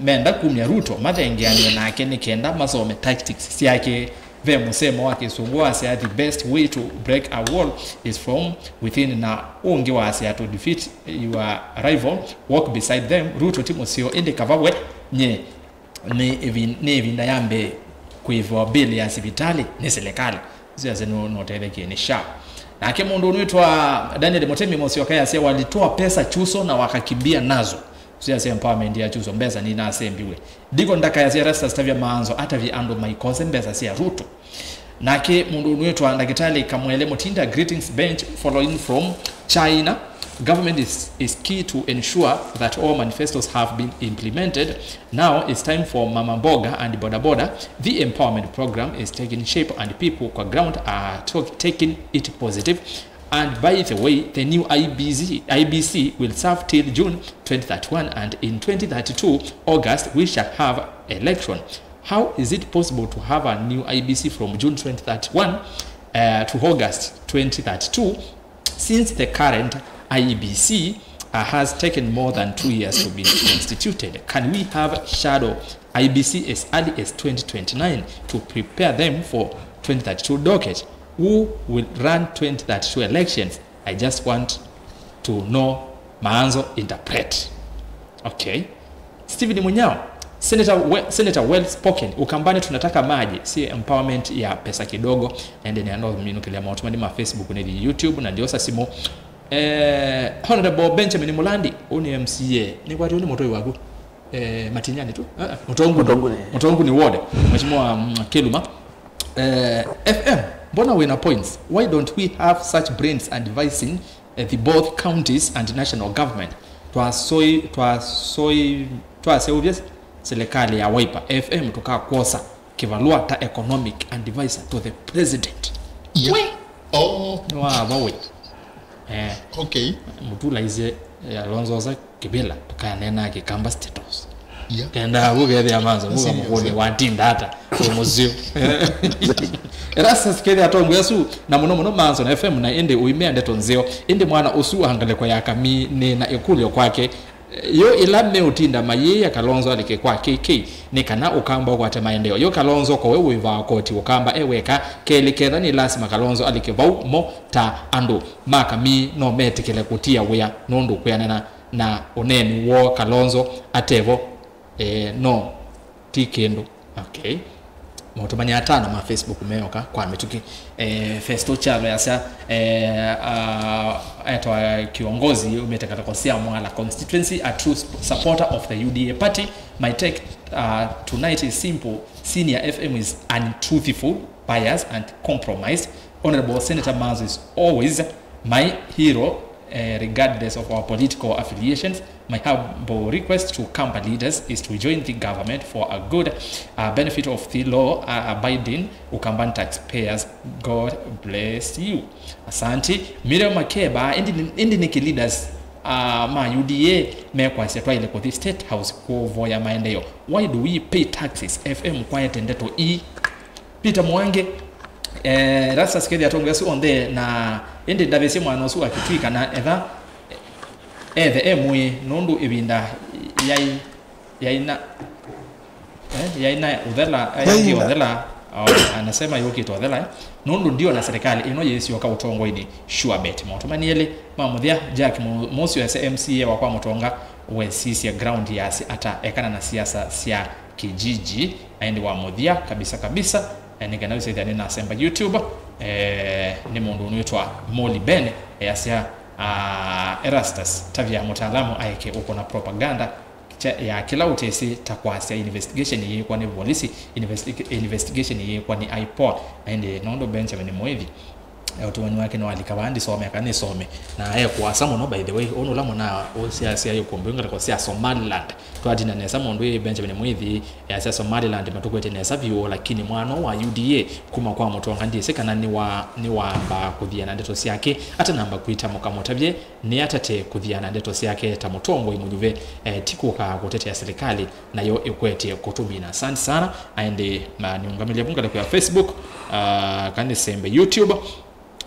meenda kumya Ruto mathengeanĩe nake nĩ kenda masome tactics syake. Ve mũsemo wa kĩsũngũ wasya, the best way to break a wall is from within, na ũngĩ wasya, to defeat your rival, walk beside them. Ruto ti mũseo, ĩndĩ kava we nye nĩ ĩvin- nĩ ĩvinda ya mbee kũĩvĩwa bill ya sivitalĩ nĩ silikalĩ. Siasya nũtethekie nĩ SHA. Nake mũndũ ũnwĩtwa Daniel Mũtemi Mũsyoka yasya, walitoa pesa Chuso na wakakimbia nazo. Siasya empowerment ya Chuso, mbesa ninasembiwe. Ndiko ndakayasya Erastus Tavia Maanzo atavye andũ maikose mbesa sya Ruto. Nake mũndũ ũnwĩtwa Ndakĩtalĩ Kamwele Mũtinda, greetings bench following from China. Government is, is key to ensure that all manifestos have been implemented. Now it's time for Mama Mboga and Boda Boda. The empowerment program is taking shape and people kwa ground are talk, taking it positive. And by the way, the new I B C, I B C will serve till June twenty thirty-one, and in twenty thirty-two August we shall have election. How is it possible to have a new I B C from June twenty thirty-one uh, to August twenty thirty-two, since the current I B C uh, has taken more than two years to be constituted? Can we have shadow I B C as early as twenty twenty-nine to prepare them for twenty thirty-two docket? Who will run twenty thirty-two elections? I just want to know Maanzo interpret. Okay. Stephen Munyao, Senator, we, Senator well spoken. Ukambani tunataka maji, si empowerment ya pesa kidogo. Ende ni ano minukile maotumani ma Facebook ni YouTube na ndiosa simu. Eh, Honorable Benjamin Mulandi, uni M C A. Ni kwa ni mutoi waku. Eh, Matinyani tu. Uh, Mutongu. Mutongu ni. Mutongu ni ward. Mheshimiwa mm, Keluma. Eh, F M, mbona wina points? Why don't we have such brains advising uh, the both counties and national government? Twasoi twasoi twaseũvya serikali ya Wiper F M tũkakwosa kĩvalũa ta economic advisor to the president. Yeah. We. Oh. Nĩwava we. Eh. Okay. Mũtulaisye eh, Alonzo Osa kĩvĩla tũkaneenaa Kĩkamba State House. Yeah. Kenda vukethĩa Maanzo vuka mũkũnĩ watinda ata kũmũsyo. Erastus kethĩa atongoesya na mũno mũno Maanzo na F M na ĩndĩ ũimea ndeto nzeo. Ĩndĩ mwana ũsu wa ngalĩko ya Kamii nĩ na ĩkũlyo kwake. Yo ĩla meũtinda mayĩĩa Kalonzo alike kwa K K nĩ kana Ũkamba ũkwate maendeeo. Yo Kalonzo kowe wĩvaa koti Ũkamba e weka. Kelĩ ketha nĩ lasima Kalonzo alike vau mo ta andũ ma Kamii no metĩkĩle kũtia wĩa nũndũ kwĩanana na ũneeni woo Kalonzo atevo eh, no ti kĩndũ. Okay. Maũtũmani atano ma Facebook meoka kwa mĩtũkĩ. Eh, Festo Kyalo yasya eh, uh, etwa kiongozi umĩte katako sya Mwala constituency, a true sp- supporter of the U D A party. My take uh, tonight is simple. Senior F M is untruthful, biased and compromised. Honorable Senator Maanzo is always my hero uh, regardless of our political affiliations. My humble request to Kamba leaders is to join the government for a good uh, benefit of the law uh, abiding Ukamban taxpayers. God bless you. Asante. Miriam Makeba, indi, indi niki leaders Ah, ma U D A mekwasya twaĩle kũthi State House kũvoya maendeeo. Why do we pay taxes? F M kwaete ndeto ii. Peter Mwangi, eh, Erastus kethĩa atongoesya onthe na ĩndĩ ndavĩsye mwana ũsu wa Kitui kana etha ethe e mũĩ nũndũ ĩvinda yaĩ yaina eh, yaina ũthela eh, yaina ũthela. Oh, anasema yũkĩte ũthela eh. Nũndũ ndio na serikali ĩno yĩsyoka ũtongoinĩ. Sure bet. Maũtũmani elĩ ma mũthya, Jack Mu- Mũsyo ese M C A wa kwa Mũtonga wesisya ground yasya ata ekana na siasa sya kijiji. Na ĩndĩ wa mũthya kabisa kabisa, eh, nĩ kana wĩsĩthya nĩ nasemba YouTube, eh, nĩ mũndũ ũnwĩtwa Molly Ben, eh, asya, ah, Erastus, tavya mũtaalamu aeke ũkũna propaganda kya- ya kĩla ũtesĩ ta kwasya investigation yĩĩkwa nĩ volisi, investi- investigation yĩĩkwa nĩ IPOA. Na ĩndĩ nũndũ Benjamin Mũĩthi, eh, ũtũmani wake nĩwalika vaa ndisome kana nĩsome, na e kũasa mũno, by the way, ũnũla mũna ũsiasya ĩkũmbĩ ngalĩko sya Somaliland. Twatina nesa mũndũ ĩ Benjamin Mũĩthi, easya Somaliland matũkwete nesa vyũ, lakini mwana wa U D A kuma kwa Mũtonga ndyĩsĩ kana nĩwa- nĩwamba kũthia na ndeto syake atanamba kwĩta mũkamũtavye nĩatate kũthia na ndeto syake ta mũtongoi mũnyuve, eh, ti kũka kũtetea silikalĩ nayo ĩkwete kũtũmina. Asante sana. Na ĩndĩ na nĩũngamĩlye vu ngalĩko ya Facebook, ah, kana nĩsembe YouTube.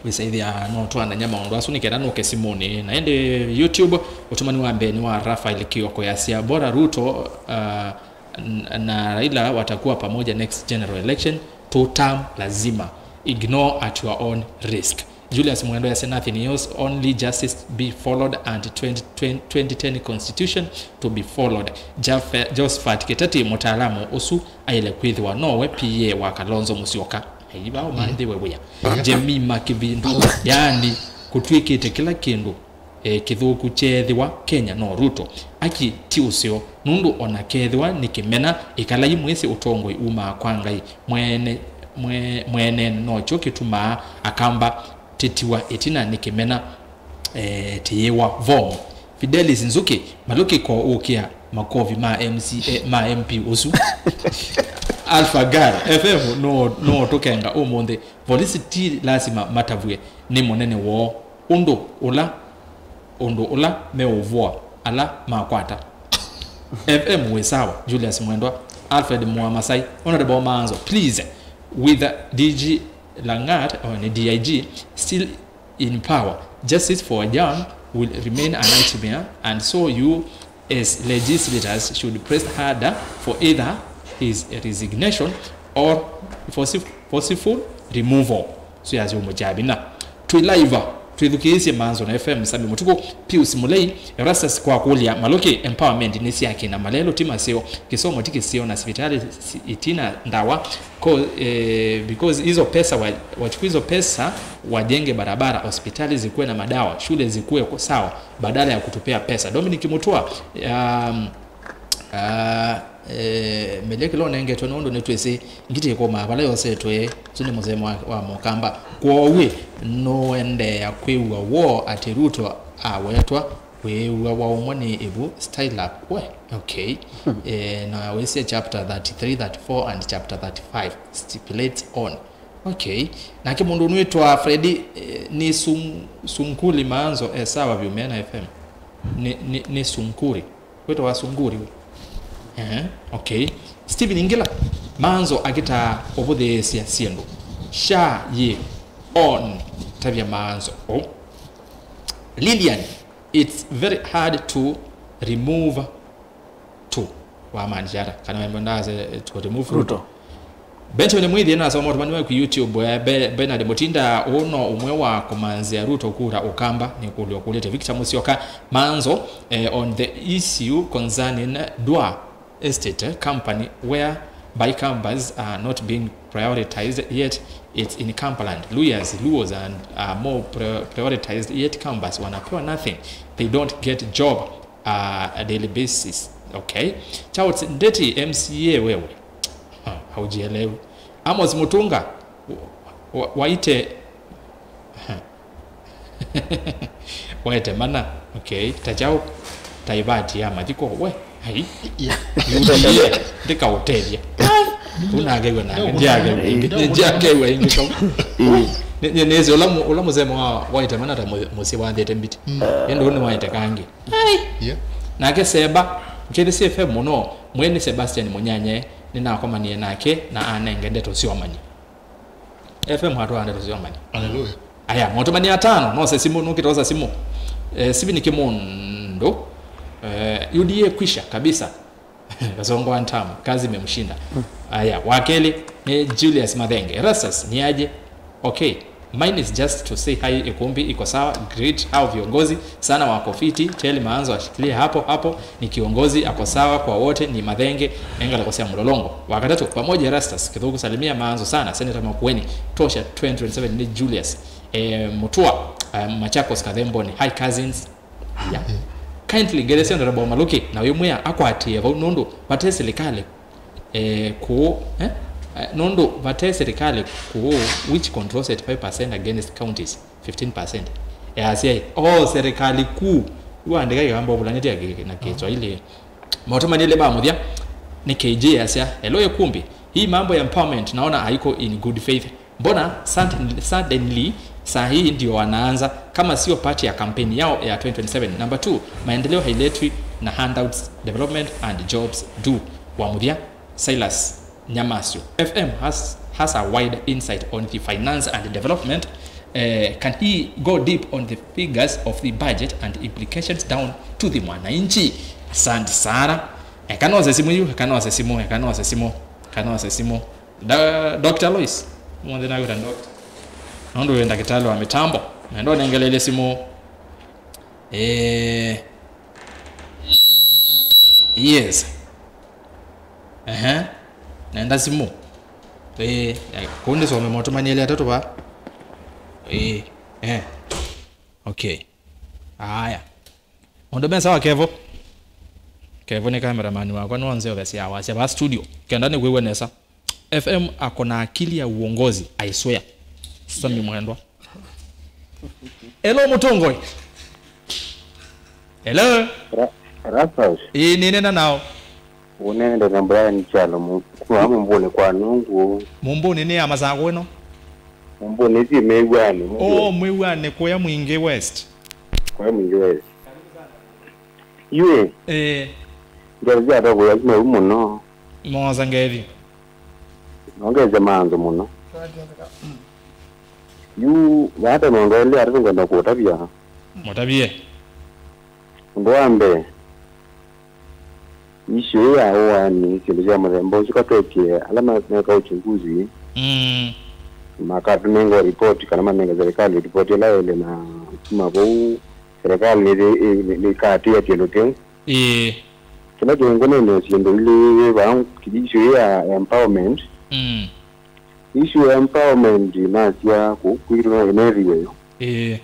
Wĩsaĩthĩa no twananya maũndũ asu nĩ kenda nũke simũnĩ. Na ĩndĩ YouTube, ũtũmani wa mbee nĩ wa Rafael Kioko yasya, bora Ruto, ah, n- na Raila watakuwa pamoja next general election, two term lazima. Ignore at your own risk. Julius Mwendwa yasya, nothing else, only justice be followed and twenty, twenty, twenty ten constitution to be followed. Jaf- Josephat Kitati, mũtaalamu ũsu aĩle kwĩthĩwa nowe P A wa Kalonzo Musyoka. Aiva ũmanthĩwe wĩa. Jemima Kĩvindu, yaani, kũtw'ĩkĩte kĩla kĩndũ, eh, kĩthũku kyeethĩwa Kenya no Ruto. Aki ti ũseo, nũndũ ona kethĩwa nĩ kĩmena, ĩkalai mwĩsĩ ũtongoi umaa kwa Ngai. Mwene, mwe, mwene nokyo kĩtumaa Akamba tĩtiwa ĩtina nĩ kĩmena, eh, tĩyĩwa vomu. Fidelis Nzuki, malũkĩko ũkĩa makovi ma M C A, ma M P ũsu. Alpha Gar F M no, no tũkenga ũmũnthĩ. Volisi ti lasima matavw'e nĩ mũnene woo. Ũndũ ũla, ũndũ ũla meũvoa ala makwata. F M wĩ sawa, Julius Mwendwa, Alfred Mwamasai, Honorable Maanzo, please, with D G Langat, or D I G, still in power, justice for Ajang will remain a nightmare, and so you as legislators should press harder for either his resignation or forcif- forceful removal. Sio yasyo mũkyavina. Twĩ live, twĩthukĩĩsye Maanzo na F M Sami Mũtukũ, Pius Mũlei, Erastus kwa kũlya, Malũkĩ, empowerment nĩ syake na malelũ ti maseo, kĩsomo ti kĩseo na sivitalĩ si- itina ndawa, ko, eh, because hizo pesa wa, wachukue hizo pesa wajenge barabara, hospitali zikuwe na madawa, shule zikuwe ko- sawa, badala ya kutupea pesa. Dominic Mutua, um, ah, eh, mĩlĩ kĩla ũnengetwe nũndũ nĩtwĩsĩ ngitĩ ĩkũmaa vala yosetwe, ũsu nĩ mũsemo wa, wa Mũkamba. Kwoou nũendeea kwĩw'a woo atĩ Ruto awetwa kwĩw'a waumwa nĩ ĩvu style up. We, okay. Eh, na wĩsĩ chapter thirty-three, thirty-four and chapter thirty-five stipulates on. Okay. Nake mũndũ ũnwĩtwa Freddy, eh, nĩ Sung- Sunkuli Maanzo e sawa vyũ me na F M. Nĩ, nĩ, nĩ Sunkuri. Wĩtawa Sunkuri we. Ehe, okay. Stephen Ngila, Maanzo akĩtaa ũvũthĩĩsya syĩndũ. Sha yĩ on, tavya Maanzo. Oh. Lilian, it's very hard to remove two. Wamaanisha ata? Kana wembo ndaze to remove Ruto. Ruto. Benjamin Mwithi nasoma ũtũmani waku YouTube, eh, Be- Bernard Mutinda, ũũ no ũmwe wa kũmanzĩa Ruto kura Ũkamba, nĩ kũlyo kũlĩte Victor Musyoka Maanzo, eh, on the issue concerning Dwa Estate Company whereby Kambas are not being prioritized yet it's in Kampaland. Luyas, Luos and are more pri- prioritized yet Kambas wanapewa nothing. They don't get job uh, a daily basis. Okay. Charles Ndeti, M C A wewe. Ah, haujielewi. Amos Mutunga, wa- wa- waite waite mana. Okay. Tachao, taivati ya mathiko we. Ai. Yeah. U D A ndĩkaũtethya. Unagegwe na ndiagegwe. Ndiagegwe ingĩ kau. Nĩ- nĩ- nĩsĩ ũla mũ- ũla mũsemo wa waitema na ta mũ- mũsyĩ wathĩte mbiti. Ĩndĩ ũũ nĩwaĩte kangĩ. Yeah. Nake Seba, ũkĩthĩsya F M mũno, mwene Sebastian Mũnyanyae, nĩnakomanie nake na anenge ndeto sya ũmanyi. F M atwaa ndeto sya ũmanyi. Hallelujah. Aya, maũtũmani atano, nose simũ, nũkĩtosa simũ. Eh, Steven Kĩmũndũ, eh, U D A kwisha kabisa. Kasongo wa ntamu, kazi imemshinda. Aya, wa kelĩ nĩ Julius Mathenge. Erastus, ni aje? Okay. Mine is just to say hi, Ikumbi iko sawa. Greet hao viongozi sana, wako fiti. Tell Maanzo ashikilie hapo hapo, ni kiongozi, ako sawa kwa wote, ni Mathenge, enga lako sia mlolongo. Wa katatũ, pamoja Erastus, Kithuku, salimia Maanzo sana, Senator Makueni, tosha twenty twenty-seven ni Julius. Eh, Mutua, eh, Machakos Kathemboni. Hi cousins. Yeah. Kindly ngelesya Honorable Maluki na wĩmwĩa akwatĩe vau nũndũ vate silikalĩ, eh, kũũ, eh? Eh, nũndũ vate silikalĩ kũũ, which controls eighty-five percent against counties, fifteen percent. Easya ĩ, oh, serikali kuu. Yu andĩka kĩkamba ũvulanĩtye kĩ- na Kiswahili. Maũtũmani elĩ ma mũthya nĩ K J asya, "Hello Ikumbi, hii mambo ya empowerment naona haiko in good faith. Mbona sudden- suddenly saa hii ndio wanaanza kama sio part ya kampeni yao ya twenty twenty-seven?" Number two, maendeleo hailetwi na handouts, development and jobs do. Wa mũthya, Silas Nyamasio. F M has, has a wide insight on the finance and development. Eh, can he go deep on the figures of the budget and implications down to the mwananchi? Asante sana. Eka nose simu yu, eka nose simu, eka nose simu, eka nose simu. Da, Doctor Lois, mwonthe na wira doctor. Nũndũ wĩ ndakĩtalĩ wa mĩtambo, na ndo nengelele simu. Eh, yes. Ehe. Nenda simu. Eh, eh, kundi some maũtũmani elĩ atatũ va. Eh, eh. Okay. Aya. Maũndũ me sawa, Kevo? Kevo nĩ cameraman wakwa, nĩwonze ũthesya wasya va studio. Kenda nĩkwĩw'a nesa. F M ako na akili ya uongozi, I swear. Sami mwendwa. Hello, Mũtũngũi. Hello. Ra- Rasmus, ĩĩ, nĩnena nao. Ũnende na Brian Kyalo mu- kuma Mũmbũnĩ kwa Nungu. Mũmbũnĩ nĩ ya Masaku ĩno? Mũmbũnĩ ti Mĩw'anĩ, Mũmbũnĩ. Oh, Mwĩw'anĩ kũya Mwingĩ West. Kũya Mwingĩ West. Yu ĩ, eh, ngethi sya atongoĩ asu nau mũno. Moosa ngethi. Nongesya maanzo mũno. Yu vate maũndũ elĩ atatũ ngwenda kũtavya. Mũtavye. Ũndũ wa mbee, issue ya ũaani, syĩndũ sya mũthemba ũsu katwekĩe ala ma- meka uchunguzi, mm, makatũnenga report kana manenge serikali report ĩla ĩlĩ, na kuma vau serikali nĩthi- ĩ- nĩ- nĩkatĩa kĩndũ kĩu. Ĩĩ. Kĩla kĩngĩ nĩ syĩndũ ilĩ vaa, issue ya empowerment. Mm. Issue ya empowerment nasya kũ- kwitũ no ĩnethiwe yo. Ĩĩ.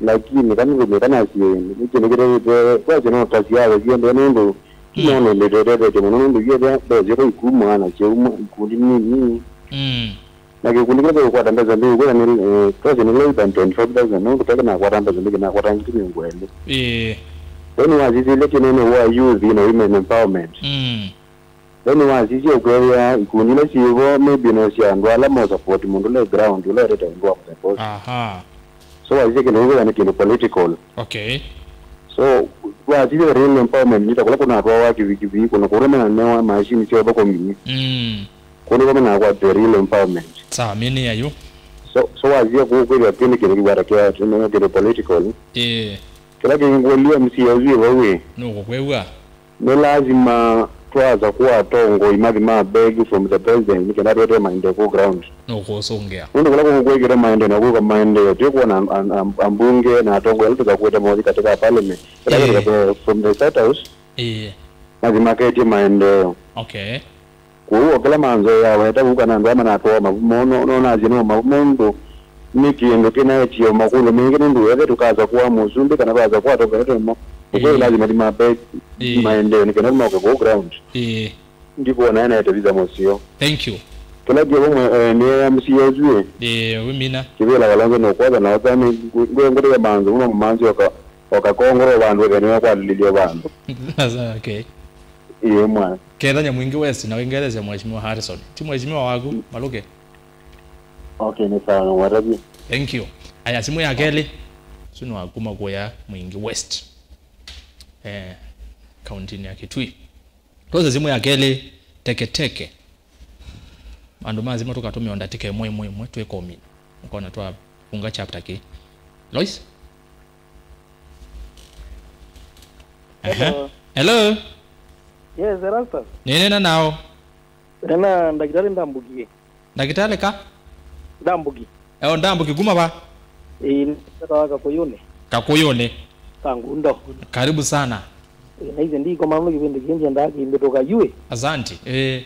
Lakini kana nĩ kana sie nĩ kĩndũ kĩtete kwa kĩno ta siasa siende nũndũ, mm, kĩnono ndetetete mũno nũndũ yethe mbesa kwa ikuma na kĩuma ikundi nini. Mm. Na kĩkundi kĩla kĩkwata mbesa mbili kwa ni, eh, pesa ni less than twenty-five thousand, nũndũ peke nakwata mbesa mbili nakwata ngiri mĩongo ĩlĩ. Ĩĩ. Then wasisile kĩnene wa youth na women empowerment. Mm. Then wasisye ũkethĩa ikundi ila syĩvo maybe no sya andũ ala mo support mũndũ le ground ũla etete ũndũ wa mũthemba ũsu. Aha. So wasisye kĩndũ kĩu nĩ kĩndũ political. Okay. So wasisye the real empowerment nĩ ta kũla kũnatwawa kĩvikivi, kũna kũla menanewa machine sya ũthũkũmi. Mm. Kũu nĩko menakwatĩte real empowerment. Sawa, mĩnĩ ya yu. So, so wasisye kũu kwĩthĩa kĩndũ kĩndũ kĩkwata kĩa kĩndũ political. Ĩĩ. Kĩla kĩngĩ ngũlya M C A ũsu ĩvau ĩ. Nũkũkwĩw'a? Nĩ lasima twasa kũa atongoi mathi ma beg from the president nĩ kenda twete maendeeo kũu ground. Nũkũsũngĩa? Nũndũ kũla kũkwĩkĩte maendeeo na kwĩka maendeeo, twĩ kwona am- am- am- ambunge na atongoi ala tũkakwĩte mothi katika parliament. Ĩĩ. Kĩla kĩtwe from the State House. Ĩĩ. Mathi maketye maendeeo. Okay. Kwoou o kĩla manzoea weta vu kana andũ aa manatwawa mavumo, no- no nasye no mavumo nũndũ nĩ kĩndũ kĩnaetie o makũlyo maingĩ nũndũ ethe tũkasa kũa mũsumbĩ kana twasa kũa tũketemo. Ũkwĩw'a, ĩĩ, lazima timape, ĩĩ, maendeeo nĩ kenda moke kũu ground. Ĩĩ. Ndikuona ena ete visa mũseo. Thank you. Kĩla kĩvo mwe, eh, nĩ M C A ũsu ĩ. Ĩĩ, wĩmina. Kĩvĩla Kalonzo nũkwatha na ũsani ngwengũrĩa manzũ mama manzĩ oka oka kongoro vandũ ethene kwalililio vandũ. Okay. Ĩĩ mwa. Kethanya Mwingĩ West na wĩngelesya Mheshimiwa Harrison. Ti mheshimiwa waku, Maluke? Okay, nĩ sawa, nĩwatavye. Thank you. Aya, simu ya kelĩ. Sunu akuma kuya Mwingi West. Eh, kaunti ya Kitui. Twose simu ya kelĩ, Teke Teke. Andũ ma simu tũkatũmĩa ndatĩka ĩmwe, ĩmwe, ĩmwe, twĩkomina. Ũkona twafunga chapter kĩ. Lois? Ehe. Hello. Hello? Yes, Erastus. Nĩnena nao. Nena ndakĩtalĩ Ndambuki. Ndakĩtalĩ ka? Ndambuki. Eo, Ndambuki kuma va? Ĩĩ, nĩtawa Kakũyũnĩ. Kakũyũnĩ. Kangundo. Karibu sana. Ĩĩ, na ithe ndikoma mũno kĩvĩndĩ kĩĩ, nyendaa kĩmbĩtũka yu ĩ. Asante. Ĩĩ.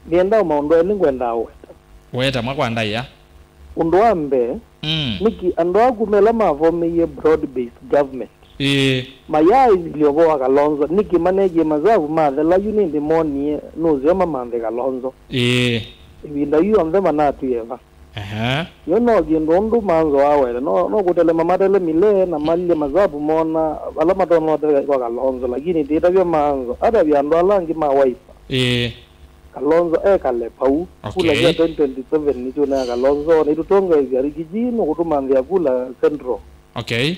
Nĩenda maũndũ elĩ ngwendaa weta. Weta mwa kwa ndaĩa. Ũndũ wa mbee, mm, nĩkĩ andũ aku mela mavomeie broad based government? Ĩĩ. Mayaaĩsilye ũvoo wa Kalonzo, nĩkĩ manekie masavu mathela yu nĩndĩ monie nũseo mamanthe Kalonzo? Ĩĩ. Ĩvinda yu yonthe manatwie va? Ehe. Yo no kĩndũ ũndũ manzo awele, no, no kũtelema matelemile na malilye masavu mona vala matonya ũtetheka kwa Kalonzo, lakini tĩtavya manzo, atavya andũ ala angĩ ma Wiper. Ĩĩ. Kalonzo ekale pau. Okay. Kula sya twenty twenty-seven nĩsyũnea Kalonzo, nĩtũtongeesya Rigiji nũkũtũmanthĩa kula Central. Okay.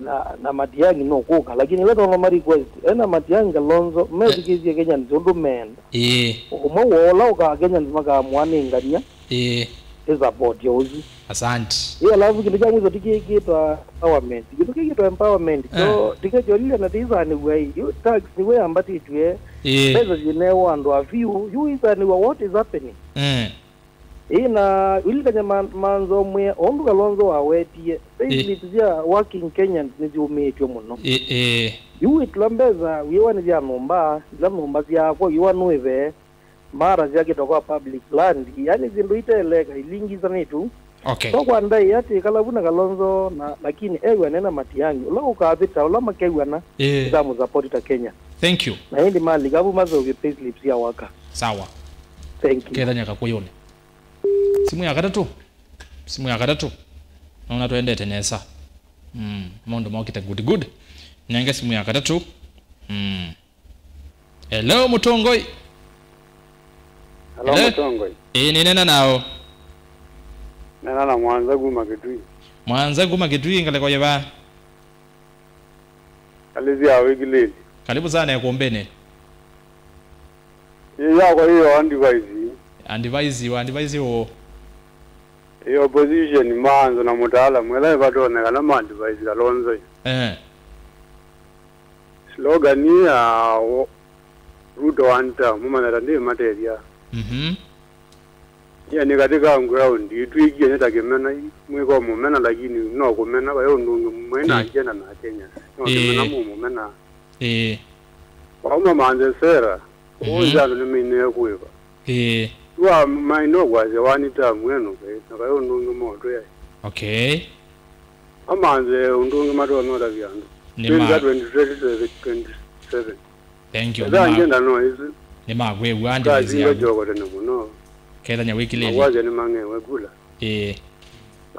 Na, na Matiang'i nũkũka, lakini ĩla tono ma request, ena Matiang'i Kalonzo, eh, methukĩĩsye Kenyans ũndũ meenda. Ĩĩ. Ũmwe woo ũla ũkaa Kenyans makamũa nĩ ngania. Ĩĩ. Ĩ support ya ũsu. Asante. Ĩ, alafu kĩndũ kya mwiso ti kĩkĩtwa empowerment. Kĩndũ kĩkĩtwa empowerment, eh, kyo, tikĩkyolile na tĩisanĩw'a ĩ. Yu tax nĩw'o yambatĩtw'e. Ĩĩ. Mbesa syĩnewa andũ a vyũ. Yu isanĩw'a what is happening. Eh. Ĩĩ, na ũlilikany'a ma-, manzo mwĩa, o ũndũ Kalonzo wawetie, payslip, ĩĩ, sya working Kenyans nĩsyũmĩĩtw'e mũno. Ĩĩ, ĩĩ. Yu wĩtula mbesa, wĩwa nĩ sya nyũmba, ila nyũmba syakwa, wĩwa nũĩve, mara syakĩtwa kwa public land, yani syĩndũ iteeleka, ilingisanĩtwe. Okay. So kwa ndaĩa atĩ kalavu na Kalonzo, na, lakini ew'ane na Matiang'i, ũla ũkavĩta, ũla makew'ana, ĩĩ, ĩtamũsupport ta Kenya. Thank you. Na ĩndĩ malika vu maseũvye payslip sya waka. Sawa. Thank you. Kethany'a Kakũyũnĩ. Simu ya katatũ. Simu ya katatũ. Naona twendete nesa. Mm, maũndũ mokĩte good, good. Nenge simu ya katatũ. Mm. Hello, Mũtongoi. Hello, hello? Mũtongoi. Ĩĩ, nĩnena nao. Nena na Mwanza kuma Kitui. Mwanza kuma Kitui, ngalĩko yĩva? Alĩsya wĩkilĩli. Karibu sana ĩkũmbĩnĩ. Ĩ yakwa ĩyo advice. Advice, wa advice ũũ? Ĩ opposition maanzo na mũtaalamu ĩla ĩvatonyekana ma advice Kalonzo. Eh. Slogan ĩ ya o-, Ruto one term, mũmanya ta ndĩmatethya. Mhm. Ĩĩ, nĩ katĩ ka ground, ĩtw'ĩkie nĩ ta kĩmena, ĩ, mwĩko mũmena, lakini no kũmena, vaĩ ũndũ ũngĩ mwĩ na, ĩĩ, agenda na Kenya. No, ĩĩ, kĩmena mũmũmena. Ĩĩ. Wauma manze sera, mhm, ũnze andũ nĩmainĩe kũĩva. Ĩĩ. Wa maina kwasya wani term ĩno, na vaĩ ũndũ ũngĩ motwĩa. Okay. Amanze ũndũ ũngĩ matonya ũtavya andũ. Nĩ ma- twenty twenty-seven. Thank you. Ĩtha nĩ ma- ngenda no ĩsu. Nĩ makwĩw'a ndĩmĩsĩ kasinga yaku. Joko tene mũno. Kethanya wĩkilĩli. Makwasya nĩ mang'ewe kula. Ĩĩ.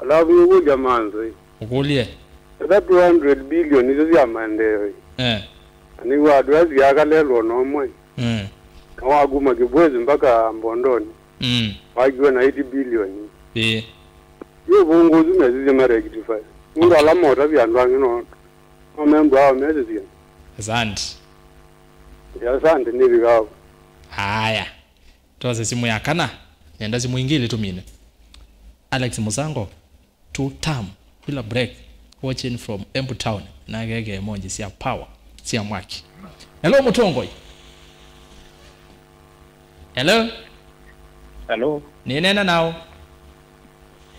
Alafu nĩkũlya manzo ĩ. Ũkũlye. Ĩtha two hundred billion isu sya maendeeo ĩ. Eh. Na nĩw'a andũ asu yakalelwa no ũmwe. Mm. Na wakuma Kibwezi mpaka Mbondoni. Mm. Wakiwa na eight billion. Ĩĩ. Yu vungu ũsu mesisye ma rectify. Mũndũ ala motavya andũ angĩ no, no membwa ao mesisye. Asante. Ya, asante, nĩvikao. Haya. Twose simu ya kana. Nenda simu ingĩ ilĩ tũmine. Alex Musango, two term, bila break. Watching from Embu Town. Nageke emoji sya power, sya mwaki. Hello, Mũtongoi. Hello? Hello? Nĩnena nao?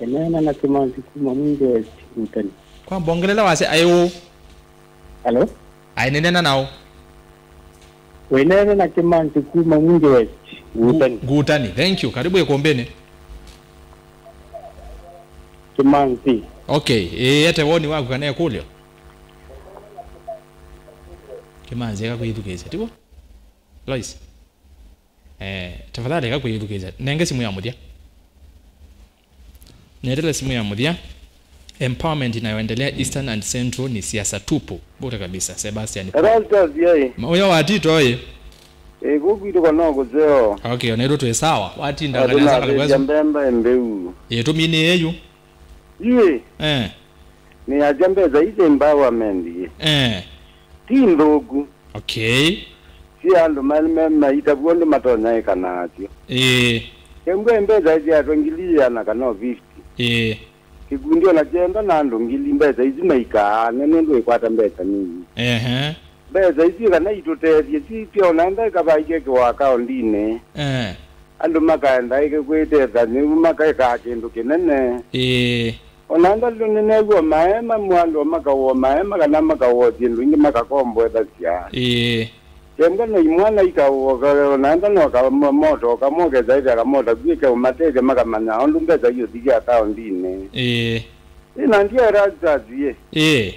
Nĩnena na Kĩmanzi kuma Mwingi West, Utani. Kwa mbongelela wase ayo. Hello? Ai, nĩnena nao? Wĩnena na Kĩmanzi kuma Mwingi West, Utani. Ngutani. Thank you. Karibu ĩkũmbĩnĩ. Kĩmanzi. Okay. Ĩĩ, ete woni waku kana ĩkũlyo? Kĩmanzi eka kwĩthukĩĩsya, tiw'o? Lois. Eh, tafadhali eka kwĩthukĩĩsya. Nenge simu ya mũthya. Netele simu ya mũthya. Empowerment inayoendelea Eastern and Central ni siasa tupu. Bure kabisa, Sebastian. Erastus, yai. Ma-, uyo watito, oye. Eh, kuku ituko no kuseo. Okay, onetu twe sawa. Watinda ngaleza kale kwezo. Mbemba mbeu. Ye tumine yeyu. Ĩĩ. Eh. Nĩasya mbesa ii sya empowerment ĩ. Eh. Ti nthũku. Okay. Syĩ andũ ma-, ma-, maitavw'a ũndũ matonya ĩka nasyo. Ĩĩ. Kembwa mbesa syaetwe ngili ĩana kana o fifty. Ĩĩ. Kĩkundi ona kyenda na andũ ngili, mbesa isu maikaa ne nũndũ ĩkwata mbesa nini. Ehe. Mbesa isu kana itũtethye, si pia ona enda ĩkavaike kĩwa akaondinĩ. Eh. Andũ makaenda ĩke kwĩtetha, nĩu makaekaa kĩndũ kĩnene. Ĩĩ. Ona enda nĩneew'a maema, mwandũ makaũa maema, kana makaũa syĩndũ ingĩ makakomboethasya. Ĩĩ. Kenda no imwana ikaũa, ona enda no ka-, mo-, moto, kamokesa ĩvya kamota kwĩ keũmatethya makamanya ũndũ mbesa iũthikya akaondinĩ. Ĩĩ. Ĩna ndia Erastus ye. Ĩĩ.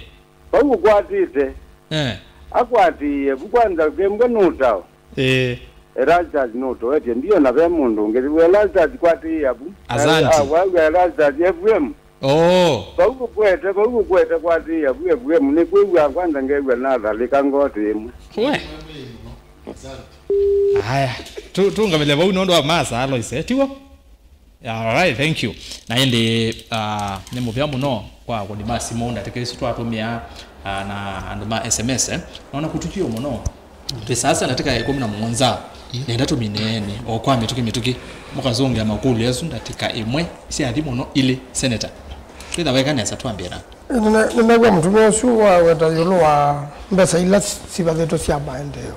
Vau ũkwatĩte. Eh. Akwatĩĩe vu kwanza kembwa nũtao. Ĩĩ. Erastus nũtoetye mbio na ve mũndũ ũngĩ. Erastus kwatĩĩa vu. Asante. Ah, wa, wa Erastus F M. Oh. Vau ũkwete, vau ũkwete kwatĩĩa vu F M. Nĩ kwĩw'a kwanza ngew'a nathalĩka ngotĩ ĩmwe. We. Aya. Tu, tũngamĩle vau nũndũ wa masa, Alois, eh, tiw'o? Alright, thank you. Na ĩndĩ, ah, nĩ mũvea mũno kwa akũni ma simũ, ndatĩka isu twatũmĩa, ah, na andũ ma S M S, eh. Naona kũtũtw'ĩe mũno. Twĩ saa sya ndatĩka ĩkũmi na mũonza. Nenda tũmineenĩ o kwa mĩtũkĩ mĩtũkĩ. Mũkazũngĩa makũlyo asu ndatĩka ĩmwe, syathi mũno ilĩ, Senator. Twĩtha weka nesa twambĩe na. Nĩne-, nĩnew'a mũtumĩa ũsu waweta ĩũlũ wa mbesa ila sivathĩtwe sya maendeeo.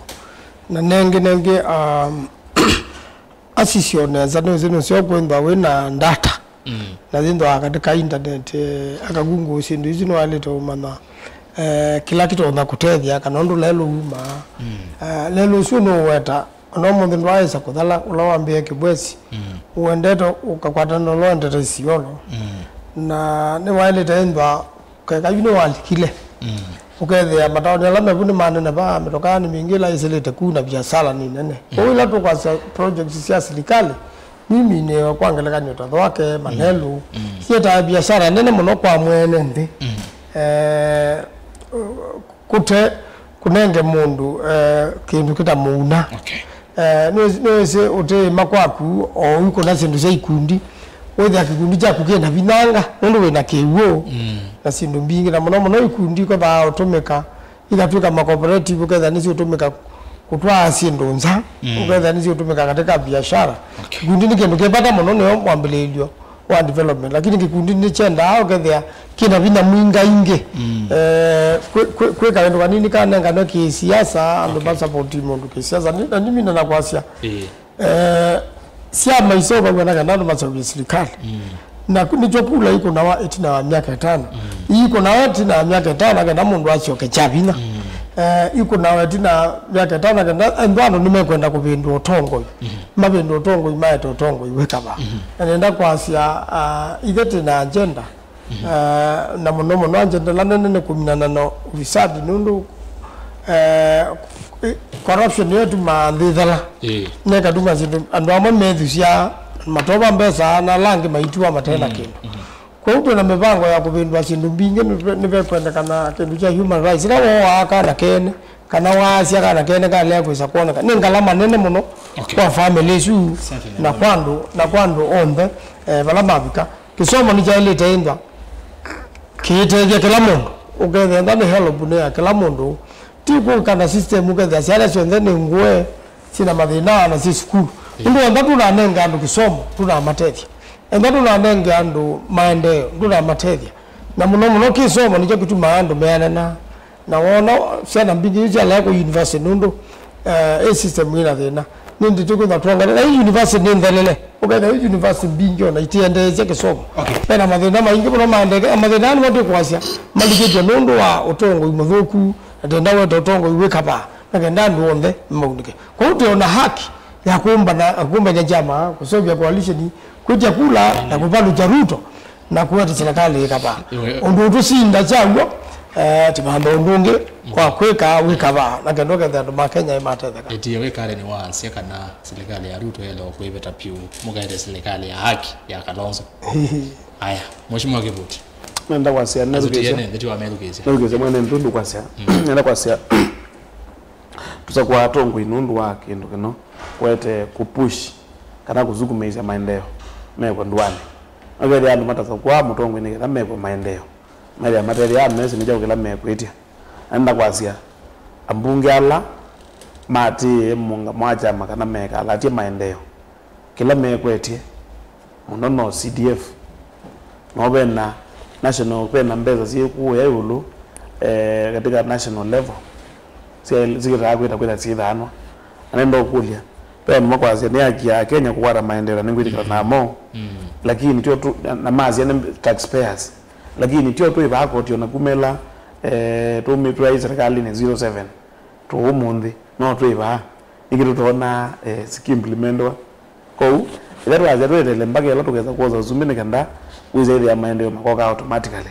Na nengĩ nengĩ, um, asisyo nesa, nĩwĩsĩ nũseo kwĩthwa wĩ na data. Mm. Na yĩthwa katika internet, eh, akagungu syĩndũ isu nĩwaĩlĩte ũmanya, eh, kĩla kĩtonya kũtethya kana ũndũ lelũ wumaa. Mm. Eh, lelũ ũsu nũweta, ona ũmũnthĩ ndwaaĩsa kũthala ũla wambĩe Kĩbwesi. Mm. Ũendete ũkakwatana na ũla ũendete Isiolo. Mm. Na nĩwaĩlĩte ĩthwa Keka yu nĩwalikile. Mm. Ũkethĩa mataoni ala mevu nĩmaneneva, mĩtokaa nĩ mingĩ ĩla ĩsĩlĩte ku na viasala nĩ nene. Mm. Kwoou ĩla tũkwasya projects sya silikalĩ, niminĩwe kwa ngelekany'o ta Thwake, Malelu, mm, syĩtaa viasala nene mũno kwa mwene nthĩ. Mm. Eh, kũte kũnenge mũndũ, eh, kĩndũ kĩtamũuna. Okay. Eh, nĩwĩsĩ, nĩwĩsĩ ũtĩĩma kwaku o ũikũna syĩndũ sya ikundi, wĩthĩa kĩkundi kyaku kĩna vinyanga nũndũ wĩna kĩw'ũ, mm, na syĩndũ mbingĩ, na mũno mũno ikundi ikothaa ũtũmĩka, ikatw'ĩka macooperative, ũkethĩa nĩsiũtũmĩka kũtwaa syĩndũ nza, mm, ũkethĩa nĩsiũtũmĩka katika biashara. Okay. Kĩkundi nĩ kĩndũ kĩ vata mũno, nĩyo mwambĩlĩĩlyo wa development, lakini kĩkundi nĩkyendaa ũkethĩa kĩna vinya mwingaingĩ. Mm. Eh, kwĩ-, kwĩ-, kwĩka kĩndũ kanini kanenganwe kĩsiasa, andũ, okay, masapoti mũndũ kĩsiasa. Ni-, na nimina na kwasya, ĩĩ, eh, syama iseũvaw'a na kana andũ maseũvye silikalĩ. Mm. Na ku-, nĩkyo kula ikũnawa ĩtina wa myaka ĩtano. Mm. Ikũnawa ĩtina wa myaka ĩtano kenda mũndũ asyoke kya vinya. Mm. Eh, ikũnawa ĩtina wa myaka ĩtano kenda andũ, andũ nĩmekwenda kũvĩndũa ũtongoi. Mm. Mavĩndũa ũtongoi, maete ũtongoi wĩkava. Mm. Na nenda kwasya, ah, ithe twĩ na agenda. Mhm. Ah, na mũno mũno agenda ĩla nene nĩ kũminana na ufisadi, nũndũ, eh, corruption nĩyo ĩtumaa nthĩ ĩthela. Ĩĩ. Na ĩkatuma syĩndũ, andũ amwe methusya, matova mbesa, na ala angĩ maitiwa mate na, mm, kĩndũ. Mhm. Kwoou twĩ na mĩvango ya kũvĩndũa syĩndũ mbingĩ, nĩve-, nĩvekwendekana kĩndũ kya human rights. Ĩla wooaa kana kene, kana waasya kana kene kalea kwĩsa kwoneka, nĩ ngalama nene mũno, okay, kwa family isu, certainly, na kwa andũ, na kwa andũ onthe, eh, vala mavika. Kĩsomo nĩkyaĩlĩte ĩndwa kĩitethya kĩla mũndũ. Ũkethĩa nda nĩ help nĩ ya kĩla mũndũ. Ti kũka na system ũkethĩa syana syonthe nĩ ngũe, syĩna mathĩna na syĩ sukulu. Ĩĩ. Nũndũ enda tũnanenge andũ kĩsomo, tũnamatethya. Enda tũnanenge andũ maendeeo, tũnamatethya. Na mũno mũno kĩsomo nĩkyo kĩtumaa andũ meanana. Na wona syana mbingĩ yu syalea kũ university nũndũ, eh, ĩ system ĩna thĩna. Nĩ ndĩtũ kwĩthwa twongane. Na ĩ university nĩ nthelele. Ũkethĩa ĩ university mbingĩ ona itiendeesya kĩsomo. Okay. Mena mathĩna maingĩ mũno ma ndeke. Mathĩna aa nĩmo twĩkwasya malikĩtwe nũndũ wa ũtongoi mũthũku. Na tenda weta ũtongoi wĩ kavaa. Na kenda andũ onthe maunĩke. Kwoou twĩ ona haki ya kũmbana, kũmbany'a kyama, kũseũvya coalition, kwĩtya kula na kũvalũkya Ruto. Na kũete silikalĩ ĩkavaa. Ĩwe. Ũndũ ũtũsinda kyaw'o, eh, tũvamba ũndũ ũngĩ wa kwĩka wĩkavaa, na kenda ũkethĩa andũ ma Kenya nĩmatetheka. Ĩtie wĩkale nĩwaasya kana silikalĩ ya Ruto yaĩle kũĩvĩta vyũ, mũkaete silikalĩ ya haki ya Kalonzo. Aya, Mheshimiwa Kivuti. Nenda kwasya, asu nerukĩsya. T N N, nthĩ wa merukĩsya. Nerukĩsya mwene ntundu kwasya. Mm. Nenda kwasya, tũsakwaa atongoi nũndũ wa kĩndũ kĩno, kwete kũpush kana kũsukumĩĩsya maendeeo mekwe ndũanĩ. Ũkethĩa andũ matasakũa mũtongoi nĩ ketha mekwe maendeeo. Methĩa matethĩa amesĩ nĩ kyaũ kĩla mekwĩtya. Na nenda kwasya, ambunge ala maatĩĩe mũũngamo wa kyama kana meekalatye maendeeo, kĩla mekwetye mũno no C D F. No vena national, vena mbesa syĩkũĩa ĩũlũ, eh, katika national level, sya- sikĩtaa kwĩta kwĩtha syĩthaanwa. Na nenda ũkũlya, ve andũ makwasya nĩ haki ya Kenya kũkwata maendeeo, na nĩngwĩtĩkana namo. Lakini tyo tu- na- na masya nĩ taxpayers. Lakini tyo twĩ vaa koti ona kumela, eh, tũmĩtwai serikalini zero seven. Tũ ũmũnthĩ no twĩ vaa, nĩkĩ tũtoonaa, eh, sikiimplimendwa? Kwoou ĩla twasya tweteele mpaka ĩla tũkesa kwosa ũsumbĩ nĩ kenda wĩsa ĩthĩa maendeeo makoka automatically,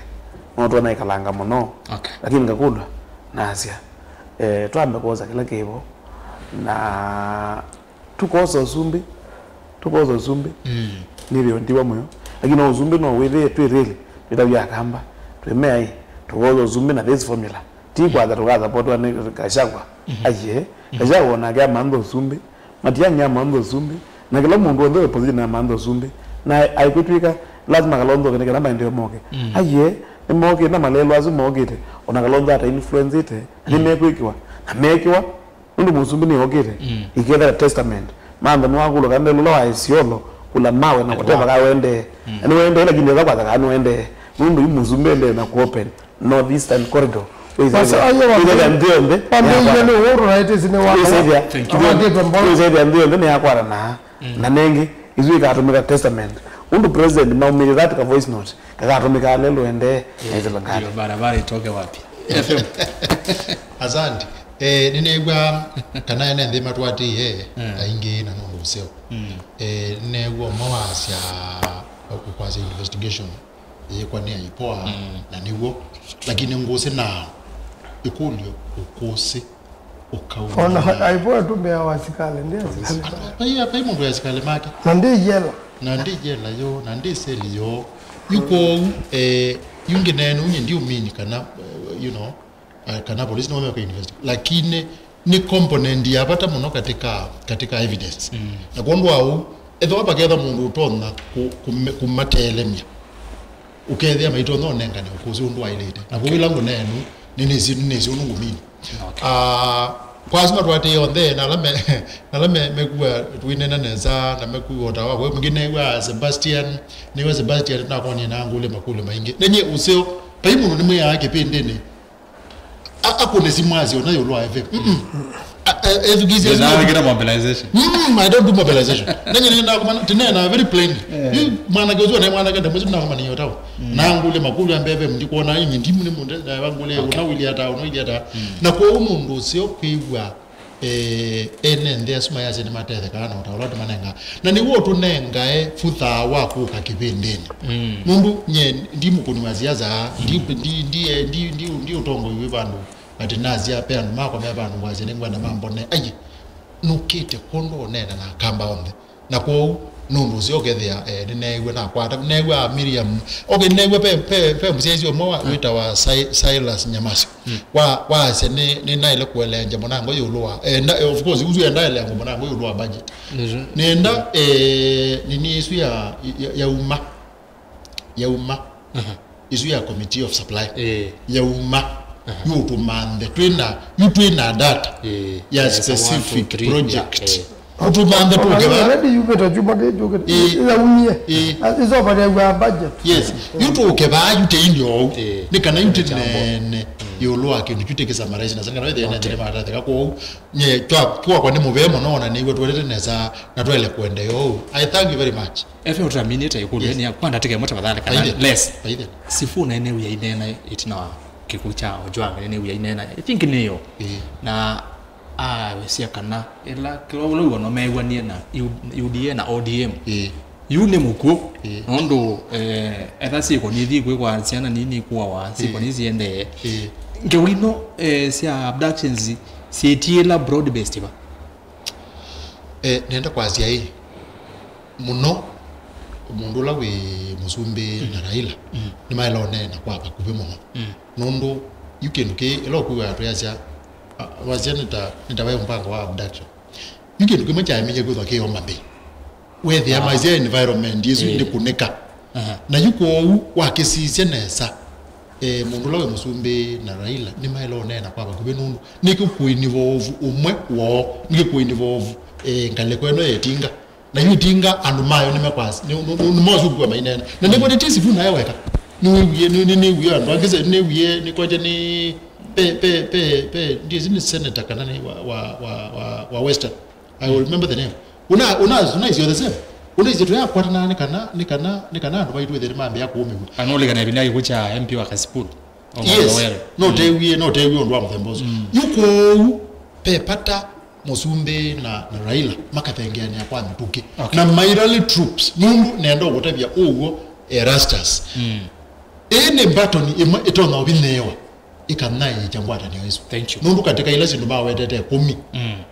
no twona ĩkalanga mũno. Okay. Lakini ngakũlw'a nasya, eh, twambe kwosa kĩla kĩvo na tũkosa ũsumbĩ, tũkosa ũsumbĩ, nĩthĩwe ndiwa mũyo. Lakini no ũsumbĩ no wĩthĩe twĩ rĩlĩ, twĩtaw'a Akamba, twĩmeai, tũkosa ũsumbĩ na this formula. Ti kwatha tũkasapotwa nĩ Gachagua. Aiee, Gachagua onake amantha ũsumbĩ, Matiang'i amantha ũsumbĩ, na kĩla mũndũ onthe wĩ position amantha ũsumbĩ. Na aikwĩtw'ĩka lazima Kalonzo oke nĩ kana maendeeo moke. Aiee, nĩmokĩte na malelwa asu mokĩte, ona Kalonzo ata influencĩte, na nĩmekwĩkĩwa, na meekĩwa, nũndũ mũsumbĩ nĩokĩte, ikethela testament. Mantha nĩwakũlwa kana lũla wa Isiolo, kũla mawe na whatever ka wendee. Na nĩwendee, lakini ethwa kwatha kana nĩwendee, nũndũ yu mũsumbĩ endee na kũopen North Eastern Corridor. Wĩsĩthya nthĩ yonthe wambĩĩie nĩ ũũ tũnaĩtĩsĩ nĩ wakĩtwe mbola. Wĩsĩthya nthĩ yonthe nĩyakwatana na nengĩ isu ikatũmĩka testament. Ũndũ president maumĩte that ka voice note kakatũmĩka lelo endee na ĩsĩla ngati. Ndio barabara itoke wapi? F M. Asante. Eh, nĩneew'a kana ene nthĩ matwatĩĩe aingĩ na nũndũ ũseo. Eh, nĩneew'a ũmwe wasya ũkwasya investigation yĩkwa nĩ aipoa na nĩw'o, lakini ngũsĩ na ĩkũlyo ũkũsĩ ũkauma. Ona aipoa tũmbea wa sikale, ndi asikalĩ. Pai, pai mũndũ ya sikale make. Na ndi yela. Na ndi yela yo, na ndi seli yo. Yu kwoou, eh, yu ngĩneena unye ndi umini kana, eh, you know, eh, kana polisi nĩmo mekwa investigate. Lakini nĩ component ya vata mũno katika, katika evidence. Na kwondũ wa ũu, ethĩwa vaketha mũndũ ũtonya kũ- kũme- kũmatelemya, ũkethĩa maitonya ũnengane ũkũsĩ ũndũ waĩlĩte. Na kwoou ĩla ngũneenu nĩnĩsĩ nĩnĩsĩ ũndũ ngũmini. Ah, kwa asu matwatĩĩe onthe na ala me- na ala me- mekuwa twinena nesa na mekuwa ũtawa kwa mingĩ newa Sebastian, newa Sebastian nakonie na ngũlye makũlyo maingĩ. Nenye ũseo, pai mũndũ nĩmwĩaa kĩpĩndĩnĩ akũne simu asyo na yũlũ wa F M. Ethukisye. Ndĩnawĩkĩra mobilization. Mm, I don't do mobilization. Nenye nĩnakomana tinena very plainly. Yu mwanake ũsu anaĩ mwanake ndamwĩsĩ nakomana yo tao. Na ngũlye makũlyo ambe F M ndikuona inyi ndimu nĩ mũnde na ngũlye una wili ata, una wili ata. Na kwa ũu mũndũ ũseo kwĩw'a eh, ene nthĩ asu mayasya nĩmatethekaa na ũtao ũla tũmanengaa. Na nĩw'o ũtũnengae futhaa wa kũka kĩvĩndĩnĩ. Nũndũ nye ndi mũkũni wa siasa, ndi- ndi- ndi- ndi- ndi- ndi ũtongoi wĩ vandũ atĩ nasya pe andũ makwa me vandũ ngwasya nĩngwenda mambone. Ai, nũkĩte kwondũ ũneena na Akamba onthe. Na kwoou, nũndũ ũseo ũkethĩa, eh, nĩneew'a nakwata, neew'a Miriam, okay, neew'a pe, pe, pe mũsyaĩĩsya ũmwe wa- wĩtawa Si- Silas Nyamasyo. Wa- waasya nĩ- nĩnaĩle kũeleangya mũnango ĩũlũ wa, eh, nda- of course, ũsu endaeleangwa mũnango ĩũlũ wa budget. Nĩenda, eh, nini ĩsu ya- ya- yauma, yauma. Ĩsu ya committee of supply. Ĩĩ. Yauma. Yu tũmanthe twĩna, yu twĩna data ya specific project. Ĩĩ. Ũtũmanthe tũke va? Already yumĩte kyumwa kĩĩ kyũkĩte. Ĩĩ. Yaumie. Ĩĩ. Ĩsopaneaw'a budget. Yes. Yu tũke va yu tĩini ou. Ĩĩ. Nĩ kana yu tĩneene ĩũlũ wa kĩndũ kyu tĩkĩsummarize na sana kana wĩthĩe na njĩra matatheka kwoou. Nye twakwa nĩ mũvea mũno ona nĩw'o twendete nesa na twaĩle kũendeea ũu. I thank you very much. Efe ũtaminĩte ĩkũlyo. Yes. Nĩ kwa ndatĩka ĩmwe tafadhali kana less. Sifuna nĩ wia inena ĩtina wa kĩkw'ũ kya Ojwang nĩ wia inena. I think nĩyo. Ĩĩ. Na awĩsya kana ĩla kĩla ũla wona meew'anie na U D A na O D M. Ĩĩ. Yu nĩ mũkw'ũ. Ĩĩ. Nũndũ, eh, etha syĩko nĩthi kwĩkwa syana nini kuawa, syĩko nĩ siendee. Ĩĩ. Ngewa ino, eh, sya abductions syĩtiĩla broad based va? Eh, nenda kwasya ĩ, mũno, mũndũ ũla wĩ mũsumbĩ na Raila, nĩmaĩle ũneena kwa vakuvĩ mũno. Nũndũ yu kĩndũ kĩĩ, ĩla ũkwĩw'a twĩasya, a- wasya nĩta, nĩta ve mpango wa abduction. Yu kĩndũ kĩmwe kyaemeie kwĩthwa kĩ Homa Bay. Wethĩa maisya environment ĩsu ndĩkũnĩka. Aha. Na yu kwoou wakĩsisya nesa, eh, mũndũ ũla wĩ mũsumbĩ na Raila nĩmaĩle ũneena kwa vakuvĩ nũndũ nĩ kĩkuĩni vovu ũmwe woo, nĩ kĩkuĩni vovu, eh, ngalĩko ĩno ya ĩtinga. Na yu ĩtinga andũ mayo nĩmekwasi, nĩ- nĩ- nĩ- nĩmosũkua maineena. Na nĩkwete ti Sifuna e weka. Nĩwĩwie, nĩ- nĩ- nĩwie andũ angĩ se- nĩwie, nĩkwete nĩ pe- pe- pe- pe- ndiĩsĩ nĩ senator kana nĩ wa- wa- wa- wa- wa Western. I will remember the name. Una una una is the same. Una is tũyakwatana nĩ kana nĩ kana nĩ kana andũ maitũ ethĩwa nĩmambĩa kũũmĩw'a. Anũlikana ĩvinda ĩkũ kya M P wa Kasipul. Yes. No tewie no tewie ũndũ wa mũthemba ũsu. Yu kwoou pe pata mũsumbĩ na, na Raila makathengeanĩa kwa mĩtũkĩ. Okay. Na mairali troops nũndũ nenda ũkũtavya ũw'o Erastus. Ĩĩ nĩ mbatoni ĩmwe ĩtonya ũvinyĩĩwa. Ĩkanyaĩĩkya ngwatanĩo ĩsu. Thank you. Nũndũ katĩ ka ila syĩndũ mawetete ĩkũmi,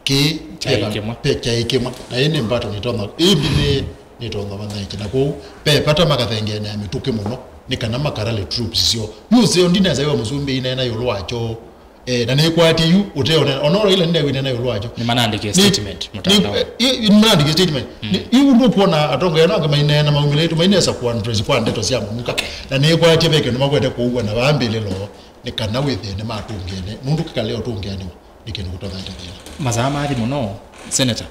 kĩĩ kyaĩ kĩmwe. Pe kyaĩ kĩmwe. Na ĩĩ nĩ mbatoni ĩtonya ĩmbinĩe nĩtonya vanyaĩĩkya. Na kwoou pe pata makathengeanĩa mĩtũkĩ mũno nĩ kana makarale troops syoo. Yu ũseo ndinesa wa mũsumbĩ ineena ĩũlũ wakyo. Eh, na nĩkwatye yu ũteonena ona Raila nĩnewe nena ĩũlũ wakyo. Nĩmanandĩkie statement mũtandao. Nĩmanandĩkie statement. Yu ndũkwona atongoria no angĩ maineena maumĩlĩtu mainesa kuandresi kwa ndeto sya mũnuka. Na nĩkwatye ve kĩndũ makwete kũua na vambĩlĩlo nĩ kana wĩthĩe nĩmatũngĩane nũndũ kĩkale ũtũngĩanĩwa nĩ kĩndũ kũtothete thĩna. Masaa mathi mũno, Senator.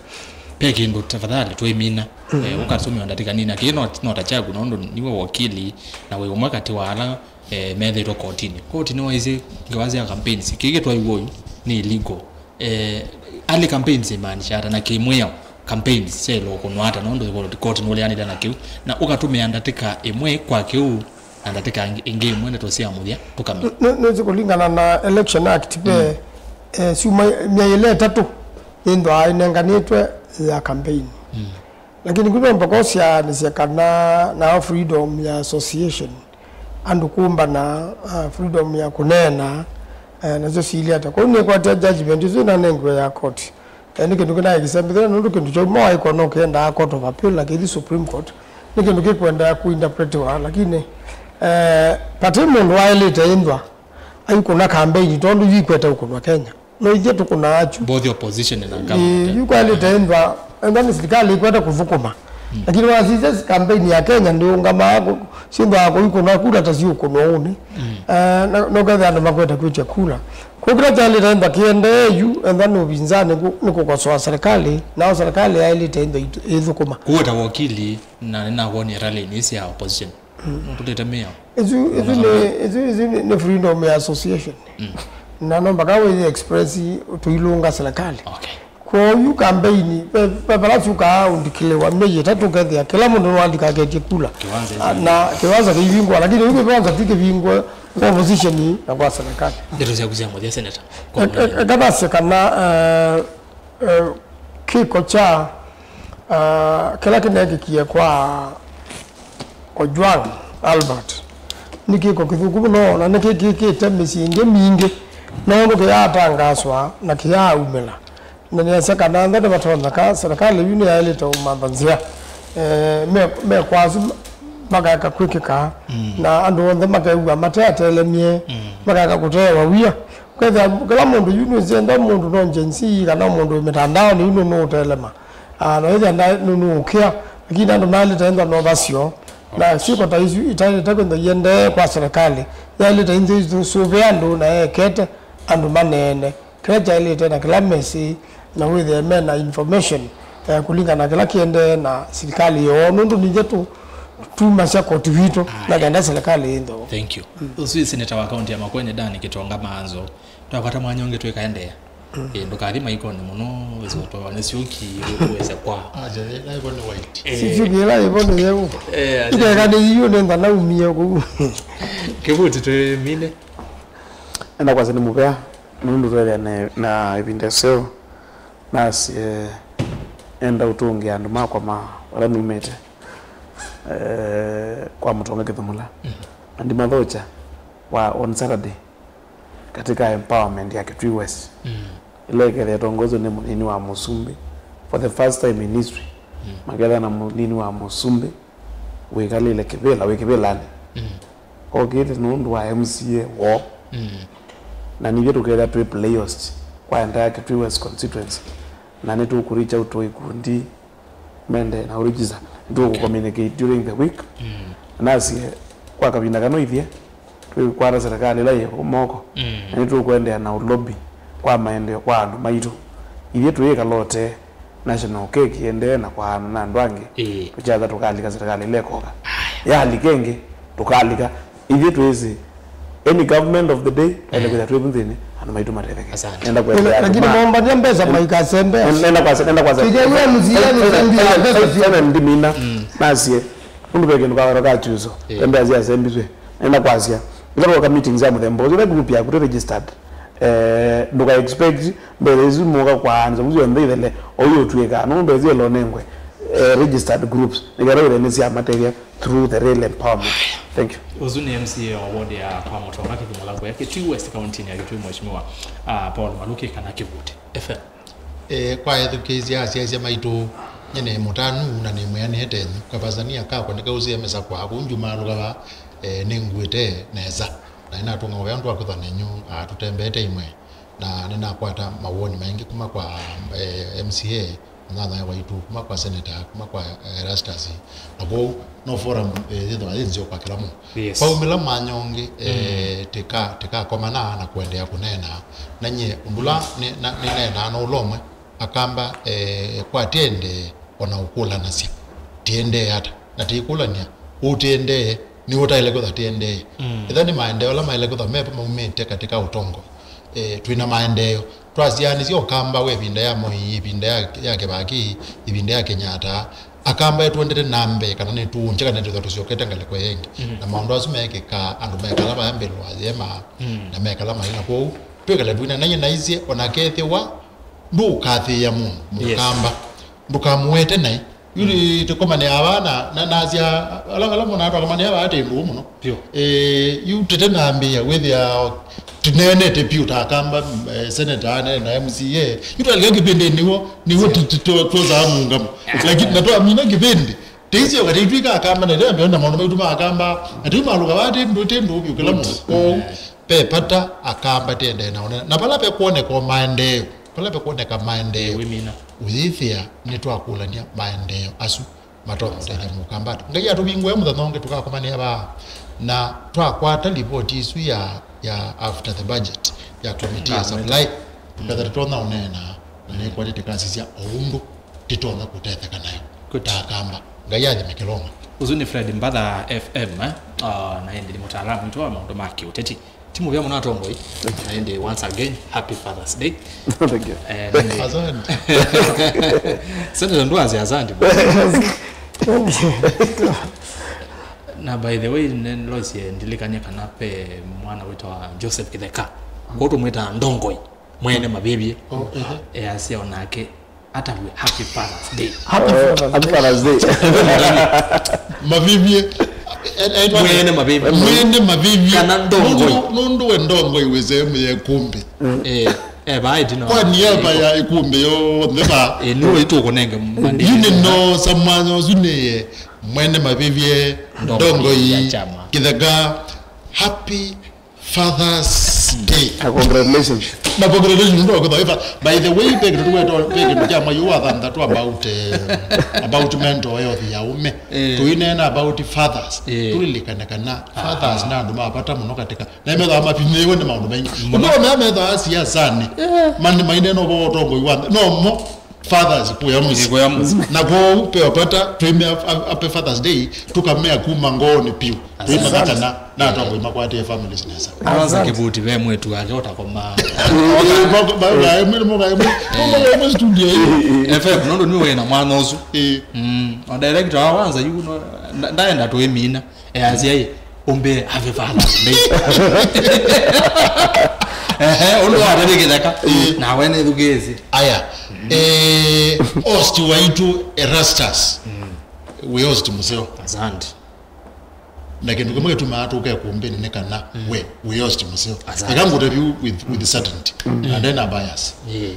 Pe kĩndũ tafadhali twĩmina. Eh, ũkasũmĩa ndatĩka nini na kĩĩ no no ta kyaku nũndũ niwe wakili na wĩ ũmwe katĩ wa ala eh, methĩtwe kotini. Koti nĩwaisye ngewa sya campaigns. Kĩĩ kĩtwaiw'e ũyu nĩ illegal. Eh, early campaigns imaanisha ata na kĩmwĩao campaigns syaĩlwe ũkũnwa ata nũndũ koti nũleanĩte na kĩu na ũkatũmĩa ndatĩka ĩmwe kwa kĩu na ndatĩka ĩngĩ ĩmwe ndeto sya mũthya tũkamya. Nĩ- nĩ- nĩsĩ kũlingana na Election Act ve eh, syuma myaĩle ĩtatũ yĩthwaa ĩnenganĩtwe ya campaign. Lakini ngwĩthwa mpaka ũsyaanĩsye kana nao freedom ya association, andũ kũmbana, ah, freedom ya kũneena, eh, nasyo siilye ata. Kwoou nĩkwatya judgment ĩsu ĩnanengiwe ya court. Eh, nĩ kĩndũ kĩnaĩ kĩsembethela nũndũ kĩndũ kyauma waĩkwa no kĩendaa Court of Appeal na kĩthi Supreme Court. Nĩ kĩndũ kĩkwendaa kũinterpretiwa, lakini, eh, vate mũndũ waĩlĩte ĩnthwa aikũna kambeini tondũ yu ikwete ũkũnwa Kenya. No ithyĩ tũkũnaa achu. Both opposition na government. Yu kwaĩlĩte ĩnthwa ĩnthwa nĩ silikalĩ ĩkwete kũthũkũma. Lakini wasisya kambeini ya Kenya ndĩũngamaa syĩnthwaa kũikũnwa kula ta siũkũnwa ũnĩ. Eh, na- nũkethĩa andũ makwete kwĩtya kula. Kwoou kĩla kyaĩlĩte ĩnthwa kĩendee yu ĩnthwa nĩ ũvinzanĩ kũ- nĩ kũkosoa serikali, nao serikali yaĩlĩte ĩnthwa ĩthũkũma. Kuweta wakili na nĩnawonie rallyinĩ sya opposition. Nũtũlĩte mĩao. Ĩsu ĩsu nĩ ĩsu ĩsu nĩ- nĩ freedom ya association. Na no mpaka wĩyĩ express tũilũnga serikali. Okay. Kwoou kambeini ve ve vala syũkaa ũndikĩlĩwa myei ĩtatũ ũkethĩa kĩla mũndũ nĩwandikaketye kula. Kĩwanza. Ah, na kĩwanza kĩivingwa lakini yu kĩwanza ti kĩvingwe kwa opposition na kwa serikali. Ndeto syaku sya mũthya, Senator. Kwa e- e- eka nasye kana eh, eh, kĩko kya ah, kĩla kĩneekĩkie kwa Ojwang Albert nĩ kĩko kĩthũku mũno na nĩkĩkĩkĩte mĩsyĩ ĩngĩ mingĩ nũndũ kĩyaatangaswa na kĩyaaumĩla. Na nĩasya kana nthe nĩvatonyeka serikali yu nĩyaĩlĩte ũmantha nzĩa eh, me- mekwa asu makaeka kwĩkĩka na andũ onthe makew'a mateatelemye makaeka kũteewa wia. Ũkethĩa kĩla mũndũ yu nĩsĩ enda mũndũ no Gen Z kana mũndũ wĩ mĩtandaonĩ yu nũnũũtelema. Ah, na ĩthĩa nda- nũnũũkĩa, lakini andũ maĩlĩte ĩnthwa no vasyo. Na syĩko ta isu itaĩlĩte kwĩnthwa iendee kwa serikali. Yaĩlĩte ĩnthĩ ĩsũvĩa andũ na ekete andũ maneene kĩla kyaĩlĩte na kĩla mesĩ na wĩthĩe mena information eh, kũlingana na kĩla kĩendee na silikalĩ yoo nũndũ nithyĩ tũ- tumasya koti witũ na kenda serikali ĩnthoo. Thank you. Ũsu ĩ seneta wa kaunti ya Makueni, Dan Kĩtonga Maanzo. Twakwata mwanya ũngĩ twĩkaendeea. Ĩ, ndũkathi maikonĩ mũno, wĩsotwa nĩ syũki, wĩse kwa. Aja, ĩ, na ĩvo nĩ white. Ĩ. Si syũki ĩla ĩvo nĩ yeu. Ĩ, aja. Ikeka nĩ iu nĩ nthana umie kũu. Kĩvuti twĩ mine. Enda kwasya nĩ mũvea, nũndũ twethĩa na, na ĩvinda ĩseo, nasye enda ũtũngĩa andũ makwa ma vala numĩte, eh, kwa Mũtonga Kĩthũmũla. Na ndimathokya wa on Saturday, katika empowerment ya Kitui West. Ĩla ĩkethĩa ĩtongozwe nĩ mũnini wa mũsumbĩ. For the first time in history, maketha na mũnini wa mũsumbĩ wĩkalĩle kĩvĩla, wĩ kĩvĩlanĩ. Okĩte nũndũ wa M C A woo. Na nithyĩ tũkethĩa twĩ playhost kwa entire Kitui West constituency. Na nĩtũkũreach out to ikundi mende na ũregister. Nĩtũkũcommunicate during the week. Nasie, kwa kavinda kano ithyĩ twĩkwata serikali ĩla yĩ moko, mm, na nĩtũkũendeea na ũlobi kwa maendeeo kwa andũ maitũ. Ithyĩ tũyĩkala ũtee, national cake ĩendee na kwaana na andũ angĩ, ĩĩ, tũkyatha tũkalika serikali ĩla ĩkoka. Aya. Yalika ĩngĩ, tũkalika. Ithyĩ twĩsĩ, any government of the day, twaĩle kwĩthĩa twĩ vu nthĩnĩ, andũ maitũ matetheke. Asante. Nenda kwenda lakini andũ ma- mombania mbesa maikasembea. Nenda kwasa, nenda kwasa. Kĩkĩw'e M C A nĩ sembia mbesa sio. Ene ndimina, nasie, ũndũ ve kĩndũ kathero ka Kyuso. Eh. Ende asia asembiswe. Nenda kwasya. Ila twoka meetings ya mũthemba ũsu, ila group yaku tũ registered. Eh, ndũka expect mbesa isu mũka kwa anza, ũsu yonthe ithele, oyu ũtuĩka, no mbesa ilo nengwe, eh, registered groups. Nĩketha wĩthĩe nĩ syamatethya through the real empowerment. Thank you. Ũsu nĩ M C A wa ward ya kwa Mũtonga, Kĩthimo Lakũya, Kitui West, kaunti ya Kitui, Mheshimiwa, ah, Paul Maluki kana Kĩvuti F M. Eh, kwa ethukĩĩsya asyaĩsya maitũ, nyie nĩ mũtanu na nĩ mwĩanĩe tenyu. Kavasania kakwa nĩkausĩe mesa kwaku, njumaalũka va, eh, nĩngw'ĩte nesa. Na nĩnatũnga ũvea ndwakũtha nenyu, ah, tũtembeete imwe. Na nĩnakwata mawoni maingĩ kuma kwa, eh, M C A, mũnyanyae waitũ, kuma kwa senator, kuma kwa, eh, Erastus. Na kwoou no forum, eh, yĩthĩwa yĩ nzeo kwa kĩla mũndũ. Yes. Kwaumĩla mwanya ũngĩ, eh, tĩka, tĩkakomana na kũendeea kũneena. Na nyie ũndũ ũla nĩ-, na-, nĩneenaa na ũla ũmwe, akamba, eh, kwa tiendee o na ũkũlanasya. Tiendee ata? Na tĩkũlany'a, ũtiendee, nĩ ũtaĩle kwĩtha tiendee. Mm. Etha nĩ maendeeo ala maĩle kwĩtha me maumĩte katika ũtongo. Eh, twĩ na maendeeo. Twasyaanĩsya ũkamba wa ĩvinda ya Moi, ĩvinda ya, ya Kĩvakĩ, ĩvinda ya Kenyatta, akamba nĩtũendete na mbee, kana nĩtũũngye, kana nĩtwĩtha tũsyokete ngalĩko ĩngĩ. Mm. Na maũndũ asu meekĩkaa, andũ mekala vaya mbee wa yema, mm, na mekala maĩ na kwoou, twĩkale twĩna naĩ naisye, o na kethĩwa ndũũkathĩĩa mũndũ, yes, mũkamba. Ndũkamũete naĩ. Yu tũkomanĩaa vaa na, na, nasya, ala, ala mona twakomanĩa vaa tĩ ndũũ mũno. Vyũ. Eh, yu tete nambĩĩa wĩthĩa tũneenete piũ ta akamba, eh, senator anene na M C A. Yu twalika kĩvĩndĩ nĩw'o, nĩw'o tu-, tu-, tu-, twosaa mũũngamo. Lakini na twamina kĩvĩndĩ, tĩisyoka tĩitw'ĩka akamba na ĩtambĩa na maũndũ maitũ ma akamba, na tĩumalũka vaa tĩ ndũũ, tĩ ndũũ vyũ kĩla mũndũ. Kwoou, ve vata akamba tendee na ũnene. Na vala vekwoneka o maendeeo, vala vekwoneka maendeeo, wĩmina, ũyĩthĩa nĩtwakũlany'a maendeeo asu matonya kũtethya mũkamba ata. Ngai atũvingũe mũthenya ũngĩ tũkakomanĩa vaa na twakwata livoti isu ya, ya after the budget ya committee ya supply, tũketha tũtonya ũneena na nĩkwatĩ tĩkasisya o ũndũ tĩtonya kũtetheka nayo ta akamba. Ngai athime kĩlonga. Ũsu nĩ Fred Mbatha F M, eh? Ah, na ĩndĩ nĩ mũtaalamu witũ wa maũndũ ma kĩũteti. Ti mũvea mũno atongoi. Na ĩndĩ, once again, happy Father's Day. Thank you. Eh, na ĩndĩ, asante. Senator Ndwasi, asante. Na by the way, ne-, Lois, eh, ndilikanie kana ve mwana wĩtawa Joseph Kĩtheka. Kũu tũmwĩtaa Ndongoi, mwene mavĩvye. Oh, ehe. Eh, asya onake atavw'e, "Happy Father's Day." Happy Father's Day. Mavĩvye. Eh, eh, mwene mavĩvye. Mwene mavĩvye. Kana Ndongoi. Nũndũ, nũndũ we Ndongoi wĩ sehemu ya ĩkũmbĩ. Eh, eh, vaa ĩtina. Kwa niaba ya ĩkũmbĩ yonthe vaa. Eh, nũũ ĩtũkũnenge mandĩko. Yu nĩ no samwanya ũsu nĩ, eh, mwene mavĩvye Ndongoi, Ndongoi ya chama. Kĩtheka. Happy Father's Day. Ah, congratulations. Na congratulations, ndio kwa hivyo. By the way, peke tu wetu, peke tu kama yu wa thantha tu about, eh, about mental health ya ume. Eh. Tuinena about fathers. Eh. Tulilikane kana fathers na andũ ma bata mũno katika. Na metha mapinyĩwe nĩ maũndũ maingĩ. Mũno. Ũndũ me metha siasani. Eh. Mani maine no bo tongo iwa. No mo fathers kuya mũsyĩ. Kuya mũsyĩ. Na kwoou, pe wapata, twĩme ap-, ap-, happy Father's Day, tũkamea kuma ngoonĩ piũ. Twĩmanya kana na atongoi makwatĩe families nesa. Kwanza Kĩvuti ve mwĩtu wake ũtakomaa. Moka, moka, moka, ĩmwe, moka, ĩmwe, moka, ĩmwe studio hii. F M, nũndũ nĩ wĩna mwana ũsu. Eh. Mm. O director wa Wanza yu, no, nda-, ndaenda twĩmina. Easya ĩ, ũmbĩe happy Father's Day. Ehe, ũndũ wa David Kĩtheka. Ĩĩ. Nawe nĩthukĩĩsye. Aya. Eh, host waitũ Erastus. Mm. Wĩ host mũseo. Asante. Na kĩndũ kĩmwe kĩtumaa tũke kũmbĩnĩ nĩ kana we wĩ host mũseo. Asante. Eka ngũtavyu with, with certainty. Mm. And then a bias. Ĩĩ.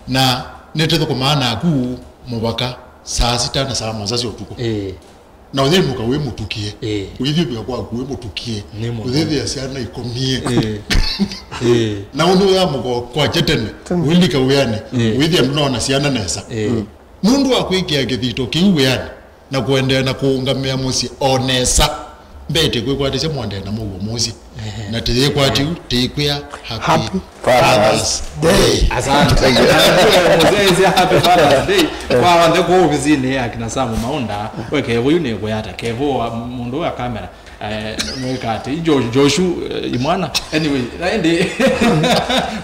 Na nĩtũthũkũmaa naku mũvaka saa sita na saa mũonza sya ũtukũ. Ĩĩ. Na ũyĩnũka wĩ mũtukie. Ĩĩ. Ũyĩthyũvĩa kwaku wĩ mũtukie. Nĩ mũno. Ũyĩthĩa syana ikomie. Ĩĩ. Ĩĩ. Na ũndũ wĩa mũko kwakya tene. Tene. Ũilika wĩanĩ. Ĩĩ. Ũyĩthĩa ndũnona syana nesa. Ĩĩ. Mm. Nũndũ wa kwĩkĩa kĩthito kĩu wĩanĩ na kũendeea na kũũngamĩa mũsyĩ o nesa. Mbee tĩkwĩkwatĩsya mwendee na mũuo mũsĩ. Na tĩyĩkwati u, tĩikwĩa Happy Father's Day. Asante. Mzee, happy Father's Day. Kwa wanthe kwa ofisini ya kina Samu Maunda, we Kevo yu nĩ kuyata. Kevo wa mũndũ wa kamera. Eh, mwĩka atĩ, Jo- Joshu, eh, imwana. Anyway, na ĩndĩ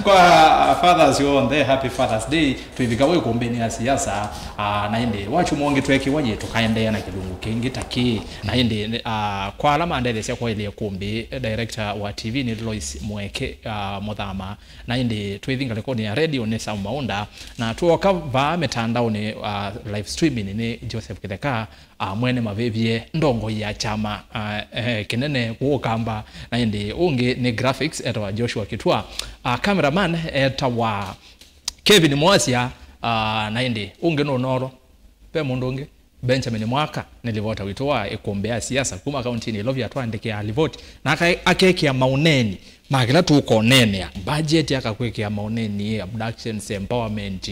kwa fathers yonthe, happy Father's Day. Twĩvika wĩ kumbĩnĩ ya siasa, ah, na ĩndĩ wachuma ũngĩ twekiwa yĩ tũkaendeea na kĩlungu kĩngĩ ta kĩĩ. Na ĩndĩ, ah, kwa ala mandetheesya kwaĩlya kumbi, director wa T V nĩ Lois Mweke, ah, Mũthama. Na ĩndĩ twĩthi ngalĩkonĩ ya radio nĩ Sam Maunda, na tuoka vaa mĩtandaonĩ, ah, live streaming nĩ Joseph Kĩtheka, ah, mwene mavĩvye ndongoi ya kyama, ah, eh, kĩnene kũũ Kamba, na ĩndĩ ũngĩ nĩ graphics etawa Joshua Kitua, ah, cameraman etawa Kevin Mwasya, ah, na ĩndĩ ũngĩ nũnoro, ve mũndũ ũngĩ, Benjamin Mwaka, nĩ livota witũ wa ĩkũmbĩ ya siasa kuma kauntinĩ ya Ilovi atwaandĩkĩaa livoti, na aka- akekĩa maũneeni ma kĩla tũkoneenea, budget, akakwĩkĩa maũneeni, abductions, empowerment,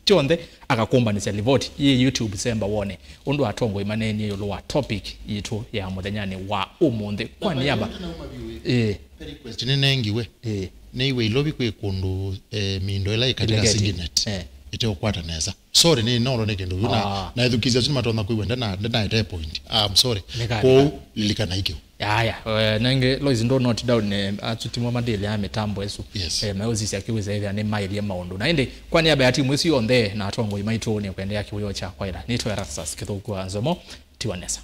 kyonthe, akakumbanĩsya livoti yĩ YouTube, semba wone ũndũ atongoi maneenie ĩũlũ wa topic yitũ ya mũthenyanĩ wa ũmũnthĩ. Kwa niaba, ĩĩ, Request nĩnengiwe. Ĩĩ. Nĩiwe Ilovi kwĩ kũndũ, eh, mindo ĩla ĩkalĩla Ĩteketye. Signet. Eh. Ĩteũkwata nesa. Sorry, nĩ nolo nĩ kĩndũ yu na, ah, na ethukĩĩsya asu nĩmatonya kwĩw'a ndena ndena ete point. I'm sorry. Nĩka- kwoou lilikana ikĩu. Aya, eh, nenge Lois ndo note down, eh, atutimwa madili ya mĩtambo ĩsu. Yes. Eh, meũsisya kiwisa ĩthĩa nĩ maĩlye maũndũ. Na ĩndĩ kwa niaba ya timu ĩsu yonthe na atongoi maitũ nĩ kwendeea kĩwĩo kya kwaĩla. Nĩtwe Erastus Kĩthũku wa Nzomo, tiwa nesa.